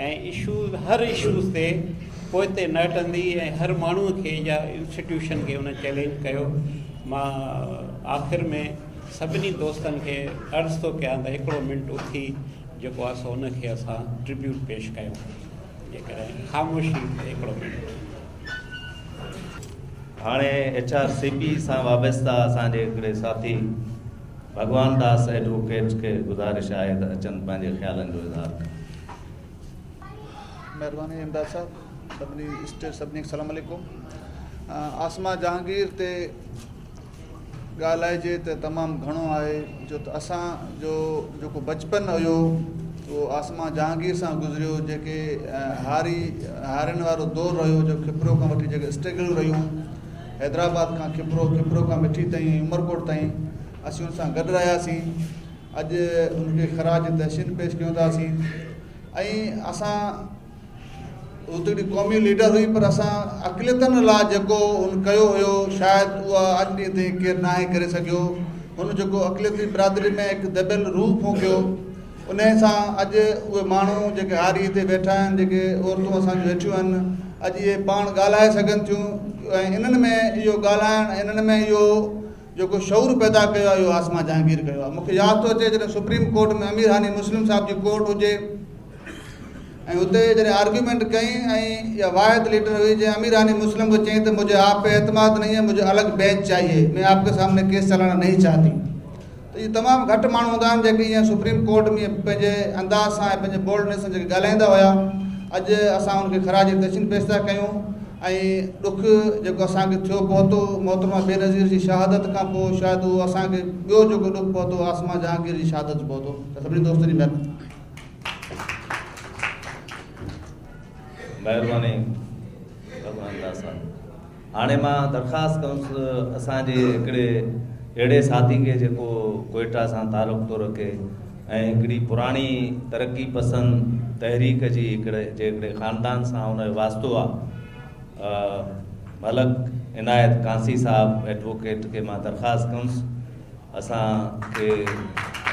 ۽ اشوز هر اشوز تي پوئتي نه هٽندي ۽ هر ماڻهو کي يا انسٽيٽيوشن کي هن چئلينج ڪيو مان آخر ۾ سڀني دوستن کي عرض ٿو ڪيان ته هڪڙو منٽ اٿي جيڪو آهي سو ان کي اسان ٽربيوٽ پيش ڪيون جيڪڏهن خاموشي هڪڙو منٽ. هاڻي ايڇ آر سي پي سان وابسته اسان جي هڪڙي ساٿي ڀڳوان داس ايڊووڪيٽ کي گذارش آهي ته اچن پنهنجي خيالن جو اظهار ڪن. مهرباني امداد صاحب سڀني اسٽيٽ سڀني کي سلام عليڪم عاصمه جهانگير تي ڳالهائجي ته تمام گهڻو آهي جو ته اسان جو جيڪو بچپن هيو اهو عاصمه جهانگير سان گذريو جيڪي هاري هارين وارو دور رهيو جو کپرو کان وٺي جيڪي اسٽرگل رهيون حيدرآباد کان کپرو کپرو کان مٺي تائين عمرڪوٽ تائين اسين ان سان گڏ رهياسين اڄ ان کي خراج تحسين پيش ڪيون ٿا اسين ۽ اسان هو ته هڪڙي قومي ليڊر هئي پر اسان اقليتن لاء جيڪو هن ڪيو هيو شايد اها اڄ ڏينهن تائين ڪير ناهي ڪري سگهيو هن جيڪو اقليتي برادري ۾ هڪ دٻيل روح ڦوڪيو انهي سان اڄ اهي ماڻهو جيڪي هاري هتي ويٺا آهن جيڪي عورتون اسان جون ويٺيون آهن اڄ اهي پاڻ ڳالهائي سگهن ٿيون ۽ انهن ۾ اهو ڳالهائڻ انهن ۾ اهو جيڪو شعور پيدا ڪيو آهي اهو عاصمه جهانگير ڪيو آهي مون کي ياد ٿو اچي جڏهن سپريم ڪورٽ ۾ امير هاني مسلم صاحب جي ڪورٽ هجي ۽ اتي جڏهن آرگيومينٽ ڪئي ۽ اها واحد ليڊر هئي جنهن امير هاني مسلم کي چيائين ته مجهي آپ پي اعتماد نهين هي مجهي الڳ بينچ چاهيي مين آپ ڪي سامني ڪيس چلانا نهين چاهتي ته اهي تمام گهٽ ماڻهو هوندا آهن جيڪي ائين سپريم ڪورٽ ۾ پنهنجي انداز سان ۽ پنهنجي بولڊنيس سان جيڪي ڳالهائيندا هيا اڄ اسان ان کي خراج تحسين پيش ٿا ڪيون ۽ ڏک جيڪو اسان کي ٿيو پهتو محترمه بينظير جي شهادت کان پوء شايد اهو اسان کي ٻيو جيڪو ڏک پهتو عاصمه جهانگير جي شهادت جو پهتو ته سڀني دوستن جي مهرباني مهرباني ڀڳوان داس صاحب هاڻي مان درخواست ڪندس اسان جي هڪڙي اهڙي ساٿي کي جيڪو ڪوئيٽا سان تعلق ٿو رکي ۽ هڪڙي پراڻي ترقي پسند تحريڪ جي هڪڙي جي هڪڙي خاندان سان ان جو واسطو آ ملڪ عنايت ڪانسي صاحب ايڊووڪيٽ کي مان درخواست ڪندس اسان کي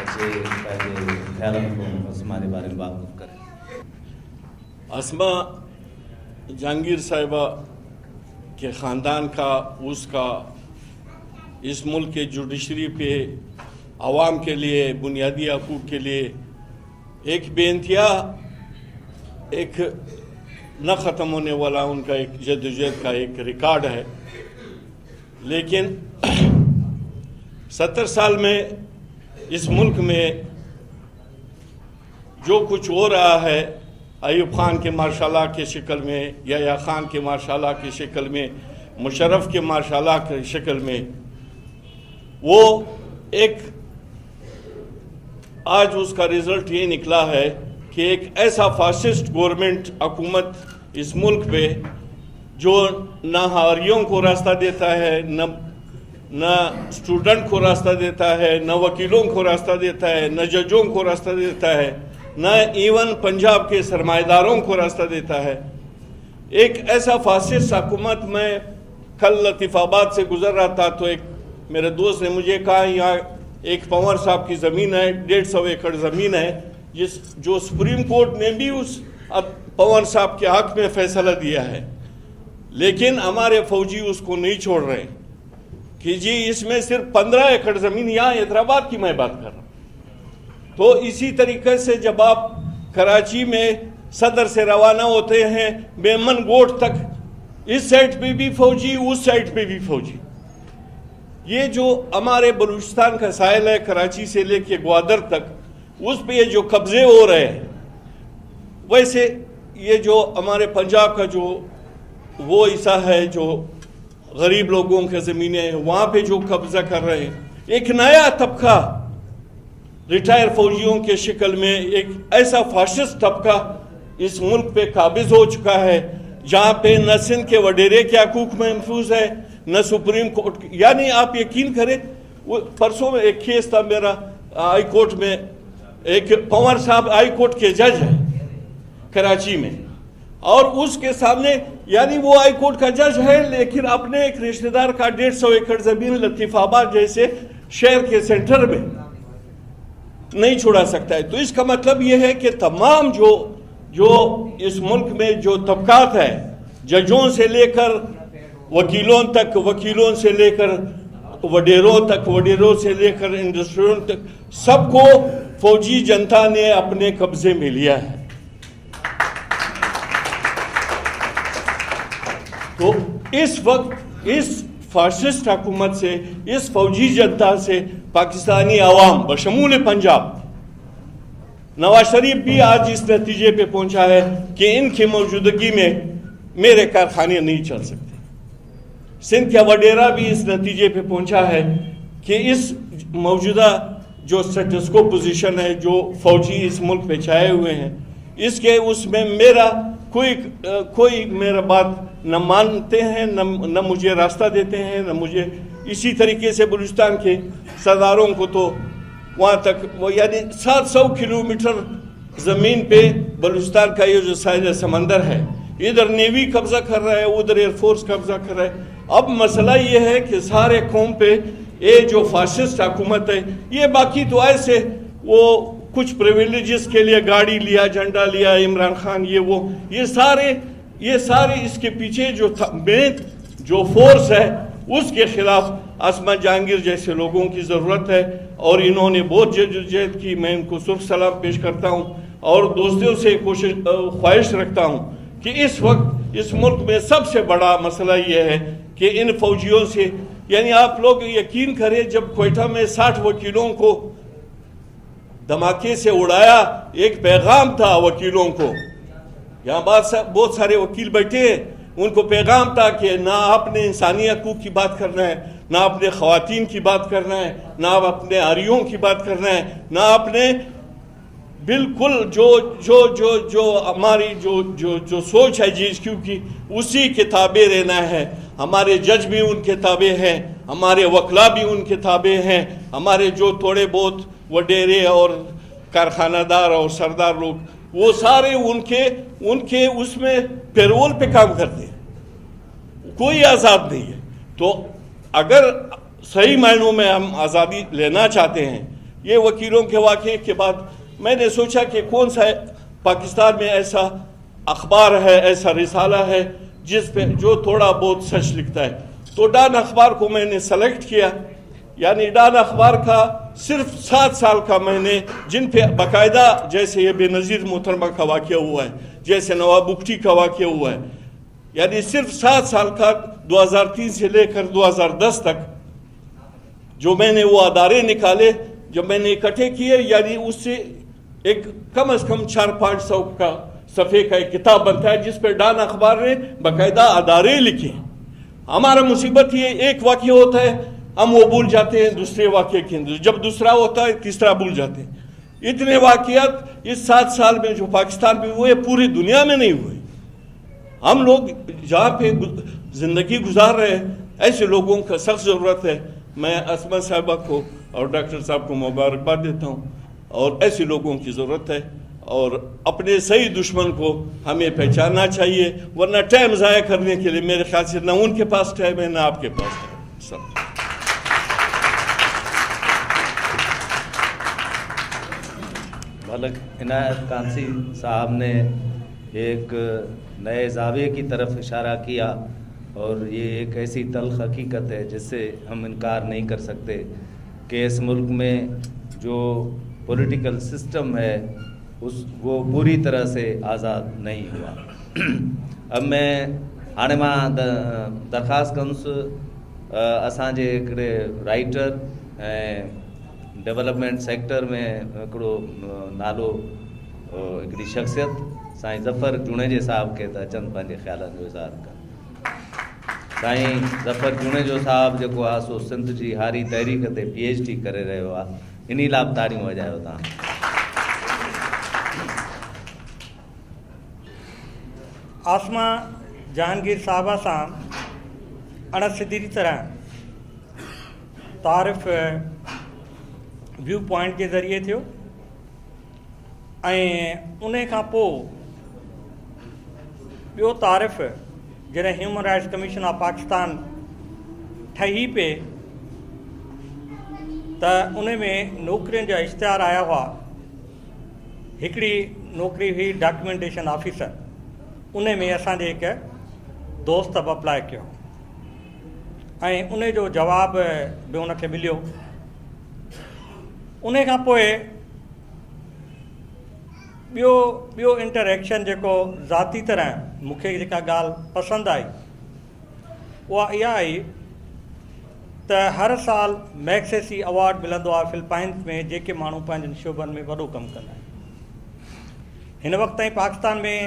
اچي پنهنجي خيالن کان عاصمه جي باري ۾ واقف ڪري. عاصمه جهانگير صاحبه ڪي خاندان کا اس کا اس ملک ڪي جوڊيشري پي عوام ڪي لئي بنيادي حقوق ڪي لئي ايڪ بي انتها ايڪ نه ختم هوني والا ان کا ايڪ جدوجهد کا ايڪ رڪارڊ هي ليڪن 70 سال ۾ اس ملڪ ۾ जो कुछ हो रहा है अयूब खान के मार्शाला के शक्ल में, याह्या खान के मार्शाला की शक्ल में, मुशर्रफ के मार्शाला की शक्ल में, वो एक आज उसका रिज़ल्ट ये निकला है कि एक ऐसा फासिस्ट गवर्नमेंट हुकूमत इस मुल्क पे जो ना हारियों को रास्ता देता है, न न स्टूडेंट को रास्ता देता है, न वकीलों को रास्ता देता है, न जजों को रास्ता देता है, न इवन पंजाब के सरमाएदारों को रास्ता देता है। एक ऐसा फासिस्ट हुकूमत में कल लतीफ़ाबाद से गुज़र रहा था तो एक मेरे दोस्त ने मुझे कहा यहाँ एक पंवर साहब की ज़मीन है, 150 एकड़ ज़मीन है, जिस जो सुप्रीम कोर्ट ने भी उस पंवर साहब के हक़ में फ़ैसला दिया है, लेकिन हमारे फ़ौजी उसको नहीं छोड़ रहे कि जी इसमें सिर्फ 15 एकड़ ज़मीन, यहाँ हैदराबाद की मैं बात कर रहा हूँ। तो इसी तरीके से जब आप कराची में सदर से रवाना होते हैं मेमन गोट तक, इस साइड पे भी फौजी, उस साइड पे भी फौजी। ये जो हमारे बलूचिस्तान का साहिल है कराची से लेके ग्वादर तक, उस पे ये जो कब्ज़े हो रहे हैं, वैसे ये जो हमारे पंजाब का जो वो हिस्सा है जो गरीब लोगों के ज़मीनें हैं, वहाँ पे जो कब्ज़ा कर रहे हैं, एक नया तबका रिटायर फौजियों के शक्ल में, एक ऐसा फाशिस्ट तबका इस मुल्क पे काबिज़ हो चुका है जहाँ पे न सिंध के वडेरे के हकूक़ महफूज है, न सुप्रीम कोर्ट। यानी आप यकीन करें, वो परसों में एक केस था मेरा हाई कोर्ट में, एक पंवर साहब हाई कोर्ट के जज हैं कराची में, और उसके सामने, यानी वो हाई कोर्ट का जज है लेकिन अपने एक रिश्तेदार का 150 एकड़ ज़मीन लतीफ़ाबाद जैसे शहर के सेंटर में नहीं छुड़ा सकता है। तो इसका मतलब ये है कि तमाम जो जो इस मुल्क में जो तबकात है, जजों से लेकर वकीलों तक, वकीलों से लेकर वडेरों तक, वडेरों से लेकर इंडस्ट्रियों तक, सबको फौजी जनता ने अपने कब्जे में लिया है। तो इस वक्त इस फाशिस्ट हुकूमत से, इस फौजी जनता से पाकिस्तानी आवाम बशमूल पंजाब, नवाज शरीफ भी आज इस नतीजे पे पहुंचा है कि इनकी मौजूदगी में मेरे कारखाने नहीं चल सकते। सिंध का वडेरा भी इस नतीजे पे पहुंचा है कि इस मौजूदा जो स्टेटस को पोजीशन है, जो फौजी इस मुल्क पे छाए हुए हैं, इसके उसमें मेरा कोई कोई मेरा बात न मानते हैं, न मुझे रास्ता देते हैं, न मुझे। इसी तरीके से बलूचिस्तान के सरदारों को तो वहाँ तक वो, यानी 700 किलोमीटर ज़मीन पे बलूचिस्तान का ये जो साहिल समंदर है, इधर नेवी कब्ज़ा कर रहा है, उधर एयरफोर्स कब्ज़ा कर रहा है। अब मसला ये है कि सारे कौम पे ये जो फाशिस्ट हुकूमत है, ये बाकी तो ऐसे वो कुछ प्रिविलेजेस के लिए गाड़ी लिया, झंडा लिया, इमरान खान ये वो, ये सारे इसके पीछे जो मेन जो फोर्स है उसके खिलाफ आसमा जहांगीर जैसे लोगों की ज़रूरत है। और इन्होंने बहुत जद्दोजहद की, मैं इनको सुर्ख सलाम पेश करता हूँ और दोस्तों से कोशिश ख्वाहिश रखता हूँ कि इस वक्त इस मुल्क में सबसे बड़ा मसला ये है कि इन फौजियों से, यानी आप लोग यकीन करें, जब क्वेटा में 60 वकीलों को धमाके से उड़ाया, एक पैगाम था वकीलों को, यहाँ बहुत सारे वकील बैठे हैं, उनको पैगाम था कि ना आपने इंसानी हकूक़ की बात करना है, ना आपने ख़वातीन की बात करना है, ना आप अपने आरियों की बात करना है, ना आपने बिल्कुल जो जो जो जो हमारी जो जो जो सोच है जी क्योंकि उसी के ताबे रहना है। हमारे जज भी उनके ताबे हैं, हमारे वकला भी उनके ताबे हैं, हमारे जो थोड़े बहुत वडेरे और कारखानादार और सरदार लोग, वो सारे उनके उनके उसमें पेरोल पे काम करते हैं, कोई आज़ाद नहीं है। तो अगर सही मायनों में हम आज़ादी लेना चाहते हैं, ये वकीलों के वाक़े के बाद मैंने सोचा कि कौन सा पाकिस्तान में ऐसा अखबार है, ऐसा रिसाला है जिस पे जो थोड़ा बहुत सच लिखता है, तो डान अखबार को मैंने सेलेक्ट किया। यानी डान अखबार का सिर्फ 7 साल का मैंने, जिन पे बाकायदा, जैसे ये बेनज़ीर मोहतरमा का वाक़या हुआ है, जैसे नवाब बुगटी का वाक़या हुआ है, यानी सिर्फ 7 साल का 2003 से लेकर 2010 तक जो मैंने वो अदारे निकाले, जब मैंने इकट्ठे किए, यानी उससे एक कम अज़ कम 400-500 का सफ़े का एक किताब बनता है, जिस पर डान अखबार ने बाकायदा अदारे लिखे हैं। हमारा मुसीबत ये एक वाक़या होता है, हम वो भूल जाते हैं दूसरे वाक़ये के अंदर, जब दूसरा होता है तीसरा भूल जाते हैं। इतने वाक़यात इस 7 साल में जो पाकिस्तान में हुए पूरी दुनिया में नहीं हुए। हम लोग जहाँ पे ज़िंदगी गुजार रहे हैं, ऐसे लोगों का सख्त ज़रूरत है। मैं असमा साहिबा को और डॉक्टर साहब को मुबारकबाद देता हूँ, और ऐसे लोगों की ज़रूरत है। और अपने सही दुश्मन को हमें पहचानना चाहिए, वरना टाइम ज़ाया करने के लिए मेरे ख्याल से ना उनके पास टाइम है ना आपके पास टाइम। सब मलक इनायत कांसी साहब ने एक नए जाविये की तरफ इशारा किया, और ये एक ऐसी तल्ख हकीकत है जिससे हम इनकार नहीं कर सकते कि इस मुल्क में जो पॉलिटिकल सिस्टम है उस वो पूरी तरह से आज़ाद नहीं हुआ। अब मैं हाणे मां दरख़्वास्त कंदुसि असांजे हिकिड़े राइटर ऐं डेवलपमेंट सेक्टर में हिकिड़ो नालो, हिकिड़ी शख़्सियत साईं ज़फ़र जुणेजे साहब खे त अचनि पंहिंजे ख़्यालनि जो इज़हार कनि। साईं ज़फ़र जुणेजो साहब जेको आहे सो सिंध जी हारी तहरीक ते PhD करे रहियो आहे, इन लाइ बि ताड़ियूं वॼायो तव्हां। आसमा जहांगीर साहिबा सां अण सिधी तरह तारीफ़ व्यू पॉइंट जे ज़रिए थियो ऐं उन खां पोइ ॿियो तारीफ़ जॾहिं human rights commission of Pakistan ठही पई त उन में नौकरियुनि जा इश्तिहार आया हुआ। हिकिड़ी नौकिरी हुई डॉक्यूमेंटेशन ऑफिसर, उन में असांजे हिकु दोस्त बि अप्लाई कयो ऐं उन जो जवाबु बि उनखे मिलियो। उन खां पोइ ॿियो ॿियो इंटरेक्शन जेको ज़ाती तरह मूंखे जेका ॻाल्हि पसंदि आई उहा इहा आई त हर साल मैग्सेसी अवार्ड मिलंदो आहे फिलिपाइंस में जेके माण्हू पंहिंजनि शोबनि में वॾो कमु कंदा आहिनि। हिन वक़्त ताईं पाकिस्तान में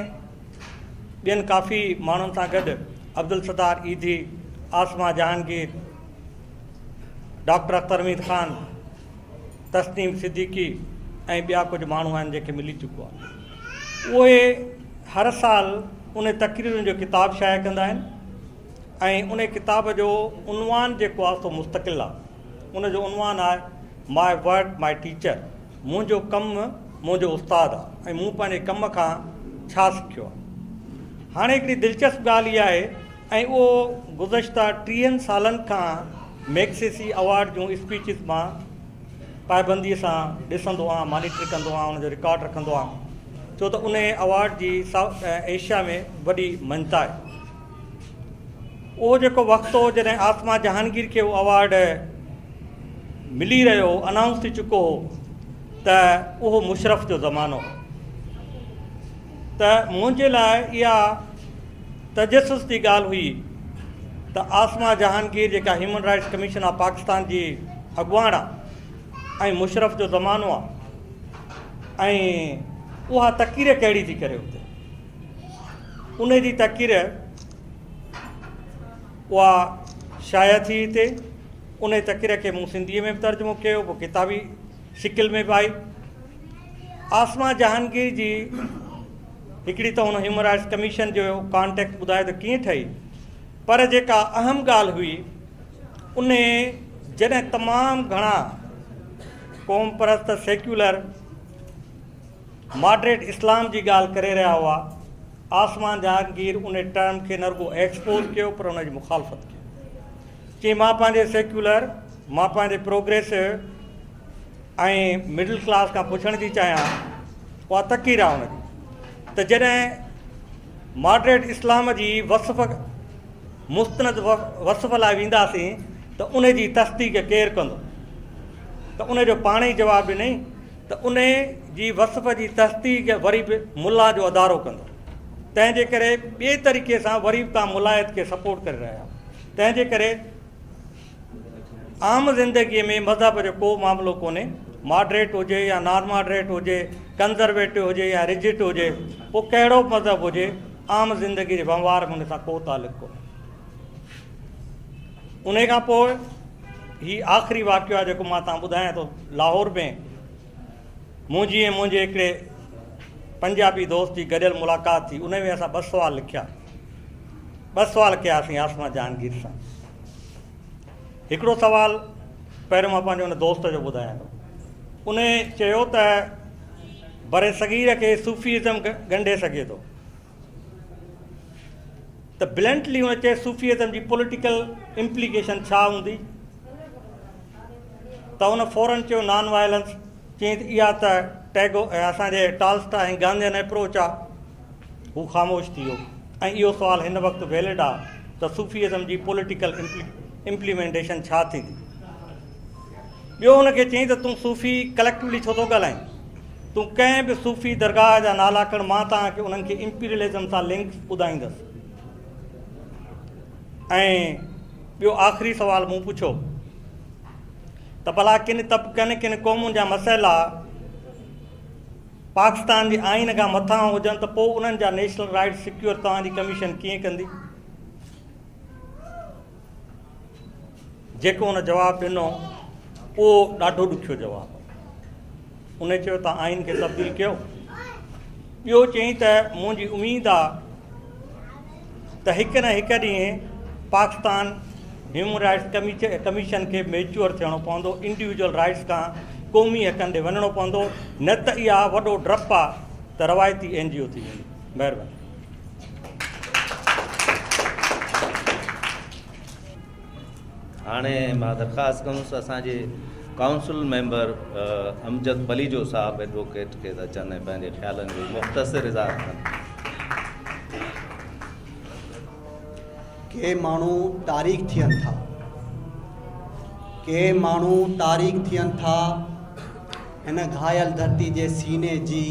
ॿियनि काफ़ी माण्हुनि सां गॾु अब्दुल सत्तार ईधी, आसमा जहांगीर, डॉक्टर अख्तर हमीद ख़ान, तस्नीम सिद्दीकी ऐं ॿिया कुझु माण्हू आहिनि जेके मिली चुको आहे। उहे हर साल उन तकरीरुनि जो किताबु शाया कंदा आहिनि ऐं उन किताब जो उनवान जेको आहे सो मुस्तक़िल आहे। उनजो उनवान आहे my work my teacher, मुंहिंजो कमु मुंहिंजो उस्ताद आहे ऐं मूं पंहिंजे कम खां छा सिखियो आहे। हाणे हिकिड़ी दिलचस्प ॻाल्हि इहा आहे ऐं उहो गुज़िश्ता 30 सालनि खां मैग्सेसी अवार्ड जूं स्पीचिस मां पाइबंदीअ सां ॾिसंदो आहियाँ, मॉनिटर कंदो आहियाँ, हुनजो रिकॉर्ड रखंदो आहियाँ, छो त उन अवार्ड जी साउथ एशिया में वॾी मान्यता आहे। उहो जेको वक़्तु हो जॾहिं आसमा जहांगीर खे उहो अवार्ड मिली रहियो हो, अनाउंस थी चुको हो, त उहो मुशरफ़ जो ज़मानो हो। त मुंहिंजे लाइ इहा तजसुस जी ॻाल्हि हुई त आसमा जहांगीर जेका human rights commission of Pakistan जी अॻुवाण आहे ऐं मुशरफ़ जो ज़मानो आहे ऐं उहा तक़रीर कहिड़ी थी करे हुते, उन जी तक़रीर उहा शाया थी हिते। उन तक़रीर खे मूं सिंधीअ में बि तर्जुमो कयो, पोइ किताबी शिकिल में बि आई। आसमा जहांगीर जी हिकिड़ी त हुन ह्यूमन राइट्स कमीशन जो कॉन्टेक्ट ॿुधायो त कीअं ठही, पर जेका अहम ॻाल्हि हुई उन जॾहिं तमामु घणा क़ौम परस्त सेक्युलर मॉडरेट इस्लाम जी ॻाल्हि करे रहिया हुआ, आसमा जहांगीर उन टर्म खे न रुगो एक्सपोज़ कयो पर उन जी मुखालफ़त कई। चई मां पंहिंजे सेक्युलर, मां पंहिंजे प्रोग्रेसिव ऐं मिडिल क्लास खां पुछणु थी चाहियां, उहा तक़रीर आहे हुनजी, त जॾहिं मॉडरेट इस्लाम जी वसफ़ मुस्तनद वसफ़ लाइ वेंदासीं त उन जी तस्दीक केरु कंदो? त उनजो पाण ई जवाबु ॾिनई त उन जी वसफ़ जी तस्दीक वरी बि मुला जो अदारो कंदो। तंहिंजे करे ॿिए तरीक़े सां वरी बि तव्हां मुलायत खे सपोर्ट करे रहिया आहियो। तंहिंजे करे आम ज़िंदगीअ में मज़हब जो को मामिलो कोन्हे। ماڊريٽ هجي يا نان ماڊريٽ هجي، ڪنزرويٽو هجي يا رجٽ هجي، پوء ڪهڙو به مذهب هجي، عام زندگي جي وهنوار ۾ ان سان ڪو تعلق ڪونهي. انهي کان پوء هي آخري واقعو آهي جيڪو مان توهان ٻڌايان ٿو. لاهور ۾ منهنجي ۽ منهنجي هڪڙي پنجابي دوست جي گڏيل ملاقات ٿي. انهي ۾ اسان ٻه سوال لکيا. ٻه سوال ڪياسين عاصمه جهانگير سان. هڪڙو سوال پهريون مان پنهنجي ان دوست جو ٻڌايان ٿو. انهي چيو ته برصغير کي صوفي ازم ڳنڍي سگهي ٿو. ته بلنٽلي هن چيس صوفي ازم جي پوليٽيڪل امپليڪيشن ڇا هوندي؟ ته هن فورن چيو نان وائلنس. چيائين ته اها ته ٽيگو اسان جي ٽالسٽاء ۽ گانڌين اپروچ آ. هو خاموش ٿي ويو ۽ اهو سوال هن وقت ويلڊ آ ته صوفي ازم جي پوليٽيڪل امپليمينٽيشن ڇا ٿيندي؟ ٻيو هن کي چيائين ته تون صوفي ڪليڪٽولي ڇو ٿو ڳالهائين؟ تون ڪنهن به صوفي درگاهه جا نالا کڻ مان توهان کي انهن کي امپيريلزم سان لنڪ ٻڌائيندس. ۽ ٻيو آخري سوال مون پڇيو ته ڀلا ڪن طبقن ڪن قومن جا مسئلا پاڪستان جي آئين کان مٿانهون هجن ته پوء انهن جا نيشنل رائيٽس سيڪيور توهان جي ڪميشن ڪيئن ڪندي؟ جيڪو هن جواب ڏنو اهو ڏاڍو ڏکيو جواب هو. ان چيو ته آئين کي تبديل ڪيو. ٻيو چيائين ته منهنجي اميد آ ته هڪ نه هڪ ڏينهن پاڪستان هيومن رائٽس ڪميشن کي ميچوئر ٿيڻو پوندو، انڊيويجوئل رائٽس کان قومي حقن ڏي وڃڻو پوندو، نه ته اها وڏو ڊپ آ ته روايتي اين جي او ٿي ويندي. مهرباني. هاڻي مان درخواست ڪندس اسان جي ڪائونسل ميمبر امجد پليجو صاحب ايڊووڪيٽ کي ته اچن ۽ پنهنجي خيالن جو مختصر اظهار ڪن. ڪي ماڻهو تاريخ ٿين ٿا. ڪي ماڻهو تاريخ ٿين ٿا هن گهايل ڌرتي جي سيني جي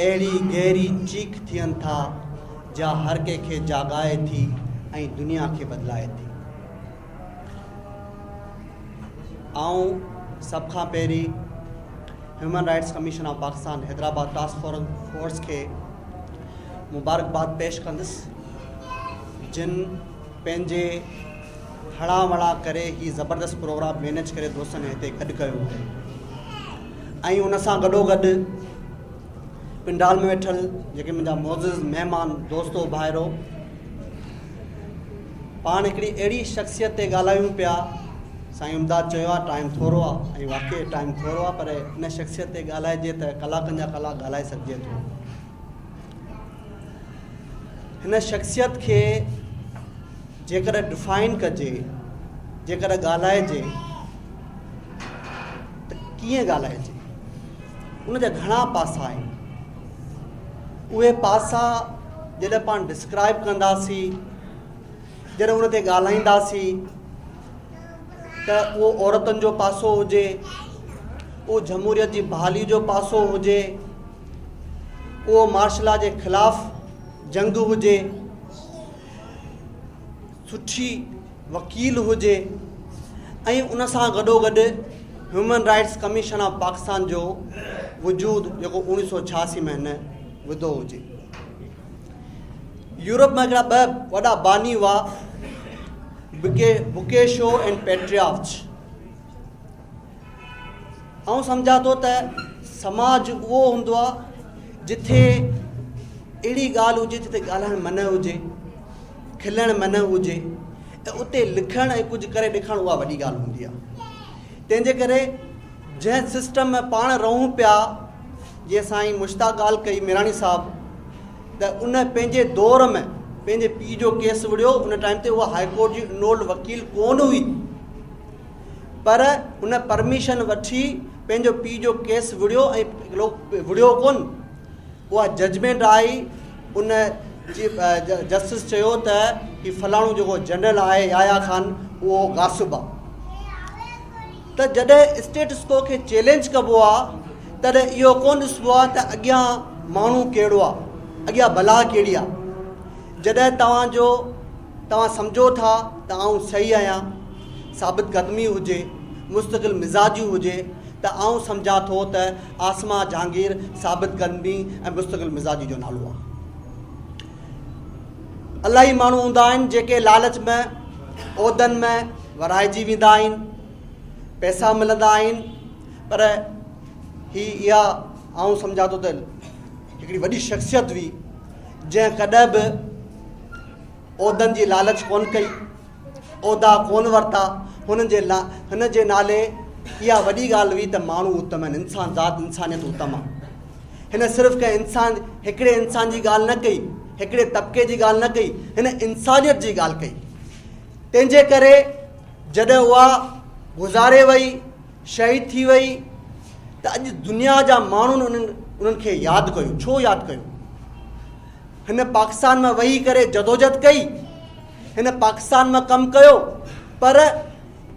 اهڙي گهري چيخ ٿين ٿا جا هر ڪنهن کي جاڳائي ٿي ۽ دنيا کي بدلائي ٿي. آئون سڀ کان پهرين human rights commission of Pakistan Hyderabad task force کي مبارڪباد پيش ڪندس جن پنهنجي هڙان وڙان ڪري هي زبردست پروگرام مينيج ڪري دوستن هتي گڏ ڪيو آهي ۽ ان سان گڏو گڏ پنڊال ۾ ويٺل جيڪي منهنجا معزز مهمان دوستو ڀائرو پاڻ هڪڙي اهڙي شخصيت تي ڳالهايون پيا سائين امداد چيو آهي ٽائيم ٿورو آهي ۽ واقعي ٽائيم ٿورو آهي پر ان شخصيت تي ڳالهائجي ته ڪلاڪن جا ڪلاڪ ڳالهائي سگهجي ٿو هن شخصيت کي جيڪڏهن ڊفائن ڪجي جيڪڏهن ڳالهائجي ته ڪيئن ڳالهائجي ان جا گهڻا پاسا آهن اهي پاسا جڏهن پاڻ ڊسڪرائب ڪنداسين جڏهن ان تي ڳالهائينداسين ته اهو عورتن جو پاسو هجي اهو جمهوريت جي بحالي جو پاسو هجي اهو مارشلا جي خلاف جنگ هجي سٺي وڪيل هجي ۽ ان سان گڏو گڏ human rights commission of Pakistan جو وجود جيڪو اوڻيهه سو ڇهاسي ۾ هن وڌو هجي. يورپ ۾ هڪڙا ٻه وڏا باني هئا بڪيشو ۽ پيٽريارچ. آئون سمجهان ٿو ته سماج اهو هوندو آهي جتي اهڙي ڳالهه هجي جتي ڳالهائڻ منع هجي کلڻ منع هجي ۽ اتي لکڻ ۽ ڪجهه ڪري ڏيکارڻ اها وڏي ڳالهه هوندي آهي تنهن جي ڪري جنهن سسٽم ۾ پاڻ رهون پيا جيئن سائين مشتاق ڳالهه ڪئي ميراڻي صاحب ته ان پنهنجي دور ۾ پنهنجي پيء جو ڪيس وڙهيو ان ٽائيم تي اها هائي ڪورٽ جي انرولڊ وڪيل ڪونه هئي پر ان پرميشن وٺي پنهنجو پيء جو ڪيس وڙهيو ۽ وڙهيو ڪونه اها ججمينٽ آئي ان چيف جسٽس چيو ته هي فلاڻو جيڪو جنرل آهي يحيٰ خان اهو غاصب آهي ته جڏهن اسٽيٽس ڪو کي چئلينج ڪبو آهي تڏهن اهو ڪونه ڏسبو آهي ته اڳيان ماڻهو ڪهڙو آهي اڳيان بلا ڪهڙي آهي جڏهن توهان جو توهان سمجهو ٿا ته آئون صحيح آهيان ثابت قدمي هجي مستقل مزاجي هجي ته آئون سمجهان ٿو ته عاصمه جهانگير ثابت قدمي ۽ مستقل مزاجي جو نالو آهي. الاهي ماڻهو هوندا آهن جيڪي لالچ ۾ عهدن ۾ ورهائجي ويندا آهن، پئسا ملندا آهن پر هي اها آئون سمجهان ٿو ته هڪڙي وڏي شخصيت هئي جنهن ڪڏهن به عهدن جي لالچ ڪونه ڪئي، عهدا ڪونه ورتا، هن جي هن جي نالي اها وڏي ڳالهه هئي ته ماڻهو اتم آهن، انسان ذات انسانيت اتم آهي. هن صرف ڪنهن انسان هڪڙي انسان جي ڳالهه نه ڪئي، هڪڙي طبقي جي ڳالهه نه ڪئي، هن انسانيت جي ڳالهه ڪئي. تنهن جي ڪري جڏهن اها گذاري وئي، شهيد ٿي وئي ته اڄ دنيا جا ماڻهن انهن انهن کي ياد ڪيو. ڇو ياد ڪيو؟ هن پاڪستان مان ويهي ڪري جدوجھد ڪئي، هن پاڪستان مان ڪم ڪيو پر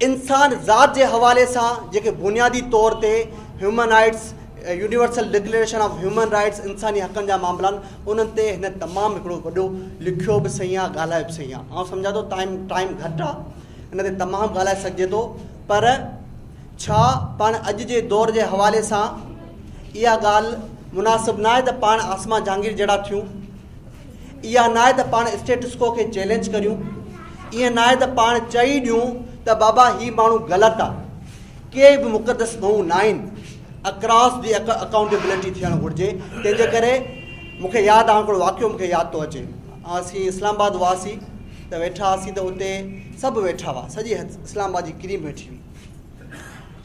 انسان ذات جي حوالي سان جيڪي بنيادي طور تي human rights universal declaration of human rights انساني حقن جا معاملا آهن انهن تي هن تمام هڪڙو وڏو لکيو به صحيح آهي ڳالهايو به صحيح آهي. آئون سمجهان ٿو ٽائيم ٽائيم گهٽ آهي ان تي تمام ڳالهائي سگهجي ٿو پر ڇا پاڻ اڄ جي دور جي حوالي سان اها ڳالهه مناسب ناهي ته پاڻ عاصمه جهانگير جهڙا ٿيون؟ اها ناهي ته پاڻ اسٽيٽسڪو کي چئلينج ڪريون؟ ائين ناهي ته پاڻ چئي ڏيون ته بابا هي ماڻهو غلط آ؟ ڪي به مقدس ٻهون ناهن، اڪراس the accountability ٿيڻ گهرجي. تنهن جي ڪري مون کي ياد آ هڪڙو واقعو مون کي ياد ٿو اچي. اسين اسلام آباد هئاسين ته ويٺا هئاسين ته اتي سڀ ويٺا هئا، سڄي اسلام آباد جي ڪريم ويٺي هئي.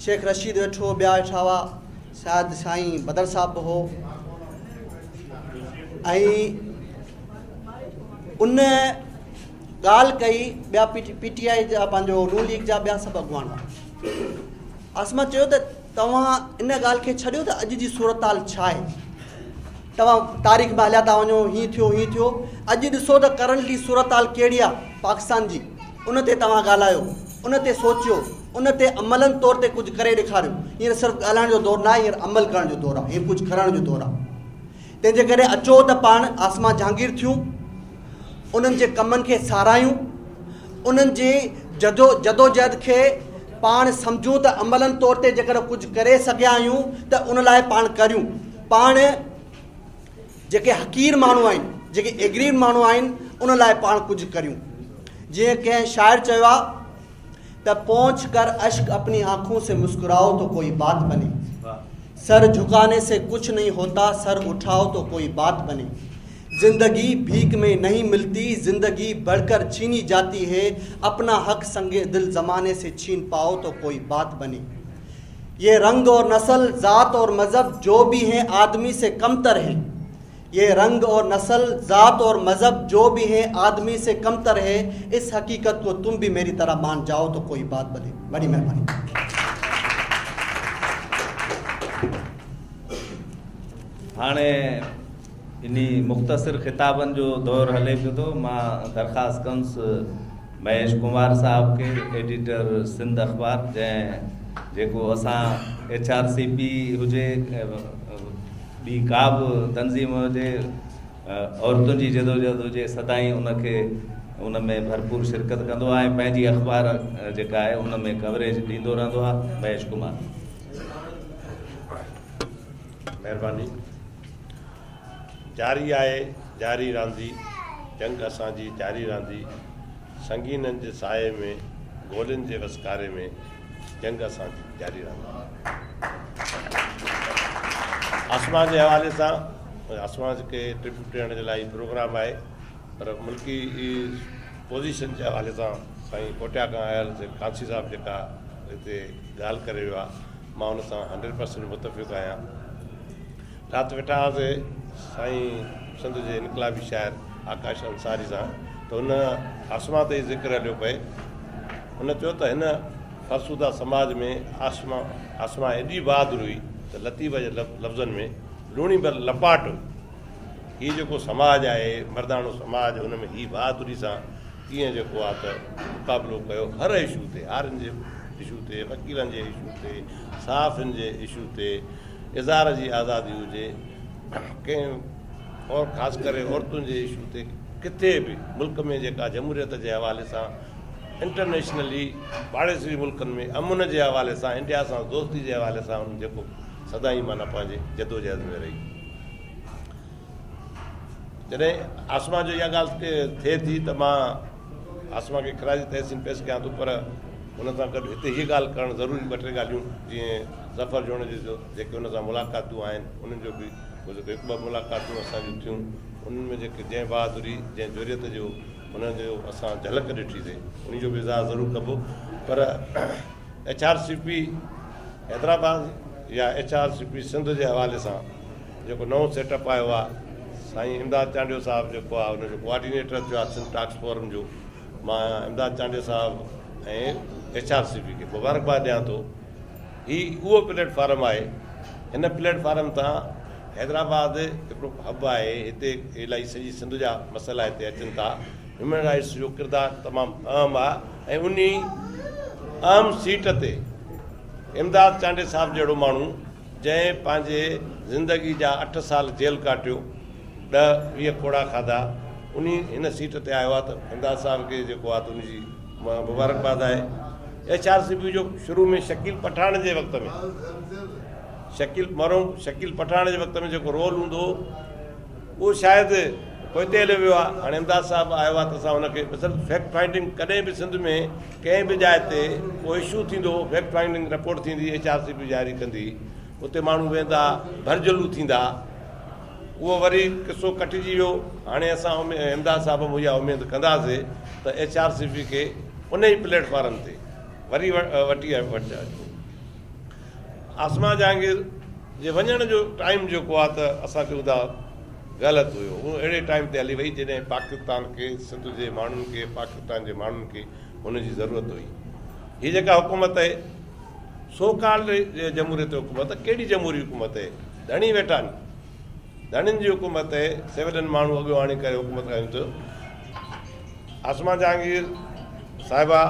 شيخ رشيد ويٺو هو، ٻيا ويٺا هئا، شايد سائين بدر صاحب به هو ۽ ان ڳالهه ڪئي ٻيا پي ٽي آء جا پنهنجو نون ليگ جا ٻيا سڀ اڳواڻ هئا. عاصمه چيو ته توهان ان ڳالهه کي ڇڏيو ته اڄ جي صورتحال ڇا آهي، توهان تاريخ ۾ هليا ٿا وڃو، هيئن ٿيو هيئن ٿيو، اڄ ڏسو ته ڪرنٽلي صورتحال ڪهڙي آهي پاڪستان جي، ان تي توهان ڳالهايو، ان تي سوچيو، ان تي عملن طور تي ڪجهه ڪري ڏيکاريو. هينئر صرف ڳالهائڻ جو دور ناهي، هينئر عمل ڪرڻ جو دور آهي، هينئر ڪجهه ڪرڻ جو دور آهي. تنهن جي ڪري اچو ته پاڻ عاصمه جهانگير ٿيون، انهن جي ڪمن کي ساراهيون، انهن جي جدو جدوجهد کي پاڻ سمجهون ته عملن طور تي جيڪڏهن ڪجهه ڪري سگهيا آهيون ته ان لاء پاڻ ڪريون. پاڻ جيڪي حقير ماڻهو آهن، جيڪي ايگريڊ ماڻهو آهن، ان لاء پاڻ ڪجهه ڪريون. جيئن ڪنهن شاعر چيو آهي ته پونڇ ڪر اشڪ اپني آنکون سي مسڪراؤ تو ڪوئي بات بني، سر جهڪاني سي ڪڇ نهين هوتا سر اٺاؤ تو ڪوئي بات بني، زندگي ڀيڪ ۾ نهين ملتي زندگي بڙهڪر ڇيني جاتي هي، اپنا حق سنگ دل زماني سي ڇين پائو تو ڪوئي بات بني. يه رنگ اور نسل ذات اور مذهب جو ڀي هين آدمي سي ڪمتر هين يه رنگ اور نسل ذات اور مذهب جو ڀي هين آدمي سي ڪمتر هي اس حقيقت کو تم ڀي ميري طرح مان جائو تو ڪوئي بات بني. وڏي مهرباني. هاڻي انهي مختصر خطابن جو دور هلي پيو ٿو مان درخواست ڪندس مهيش ڪمار صاحب کي ايڊيٽر سنڌ اخبار جنهن جيڪو اسان ايڇ آر سي پي هجي ٻي ڪا به تنظيم هجي عورتن جي جدوجهد هجي سدائين ان کي ان ۾ ڀرپور شرڪت ڪندو آهي ۽ پنهنجي اخبار جيڪا آهي ان ۾ ڪوريج ڏيندو رهندو آهي مهيش ڪمار. مهرباني. جاري آهي جاري رهندي جنگ اسان جي جاري رهندي سنگينن جي سايي ۾ گولين جي وسڪاري ۾ جنگ اسان جي جاري رهندي. آسمان جي حوالي سان آسمان کي ٽربيوٽ ڏيڻ جي لاء هي پروگرام آهي پر ملڪي پوزيشن جي حوالي سان سائين ڪوٽيا کان آيل ڪانسي صاحب جيڪا هتي ڳالهه ڪري ويو آهي مان ان سان هنڊريڊ پرسنٽ متفق آهيان. رات ويٺا هئاسين سائين سنڌ جي انقلابي شاعر آڪاش انصاري سان ته هن آسما تي ئي ذڪر هليو پئي. هن چيو ته هن فرسوده سماج ۾ آسما آسما ايڏي بهادر هئي ته لطيف جي لفظن ۾ لوڻي بر لپاٽ هئي. هي جيڪو سماج آهي مرداڻو سماج ان ۾ هي بهادري سان ڪيئن جيڪو آ ته مقابلو ڪيو هر اشو تي هارين جي اشو تي وڪيلن جي اشو تي صحافين جي اشو تي اظهار جي آزادي هجي ڪنهن اور خاص ڪري عورتن جي اشو تي ڪٿي به ملڪ ۾ جيڪا جمهوريت جي حوالي سان انٽرنيشنلي پاڙيسري ملڪن ۾ امن جي حوالي سان انڊيا سان دوستي جي حوالي سان هن جيڪو سدائين معنيٰ پنهنجي جدوجهد ۾ رهي. جڏهن عاصمه جو اها ڳالهه ٿئي ٿي ته مان عاصمه کي خراج تحسين پيش ڪيان ٿو پر ان سان گڏ هتي هيء ڳالهه ڪرڻ ضروري ٻه ٽي ڳالهيون جيئن ظفر جوڻيجو جو جيڪي ان سان ملاقاتون آهن انهن جو به جيڪو هڪ ٻه ملاقاتون اسان جون ٿيون انهن ۾ جيڪي جنهن بهادري جنهن جرئت جو انهن جو اسان جهلڪ ڏٺي سي انهي جو به اظهار ضرور ڪبو پر H R C P Hyderabad يا H R C P Sindh جي حوالي سان جيڪو نئون سيٽ اپ آيو آهي سائين امداد چانڊيو صاحب جيڪو آهي ان جو ڪوآرڊينيٽر ٿيو آهي سنڌ ٽاڪس فورم جو مان Imdad Chandio sahib ۽ H R C P کي مبارڪباد ڏيان ٿو هي اهو پليٽ فارم آهي هن پليٽ فارم تان حيدرآباد هڪڙو هب آهي هتي الائي سڄي سنڌ جا مسئلا هتي اچن ٿا هيومن رائٽس جو ڪردار تمام اهم آهي ۽ انهي اهم سيٽ تي امداد چانڊيي صاحب جهڙو ماڻهو جنهن پنهنجي زندگي جا اٺ سال جيل ڪاٽيو ڏهه 20 ڪوڙا کاڌا انهي هن سيٽ تي آيو آهي ته امداد صاحب کي جيڪو آهي ته ان جي مبارڪباد آهي ايڇ آر سي پي جو شروع ۾ شڪيل پٺاڻ جي وقت ۾ شڪيل مرحوم شڪيل پٺاڻ جي وقت ۾ جيڪو رول هوندو هو اهو شايد پوئتي هليو ويو آهي هاڻي امداد صاحب آيو آهي ته اسان هن کي مثل فيڪٽ فائنڊنگ ڪڏهن به سنڌ ۾ ڪنهن به جاء تي ڪو اشو ٿيندو هو فيڪٽ فائنڊنگ رپورٽ ٿيندي ايڇ آر سي پي جاري ڪندي اتي ماڻهو ويندا ڀرجهلو ٿيندا اهو وري قصو ڪٽجي ويو. هاڻي اسان امداد صاحب مان اها اميد ڪنداسي ته ايڇ آر سي پي کي ان ئي پليٽ فارم تي وري وٺي اچبو. عاصمه جهانگير جي وڃڻ جو ٽائيم جيڪو آهي ته اسان چئون ٿا غلط هيو. هو اهڙي ٽائيم تي هلي وئي جڏهن پاڪستان کي سنڌ جي ماڻهن کي پاڪستان جي ماڻهن کي هن جي ضرورت هئي. هي جيڪا حڪومت آهي سو ڪالڊ جمهوريت حڪومت ڪهڙي جمهوري حڪومت آهي؟ ڌڻي ويٺا آهن. ڌڻين جي حڪومت آهي. سويلين ماڻهو اڳواڻي ڪري حڪومت ڪيون ٿيون. عاصمه جهانگير صاحبه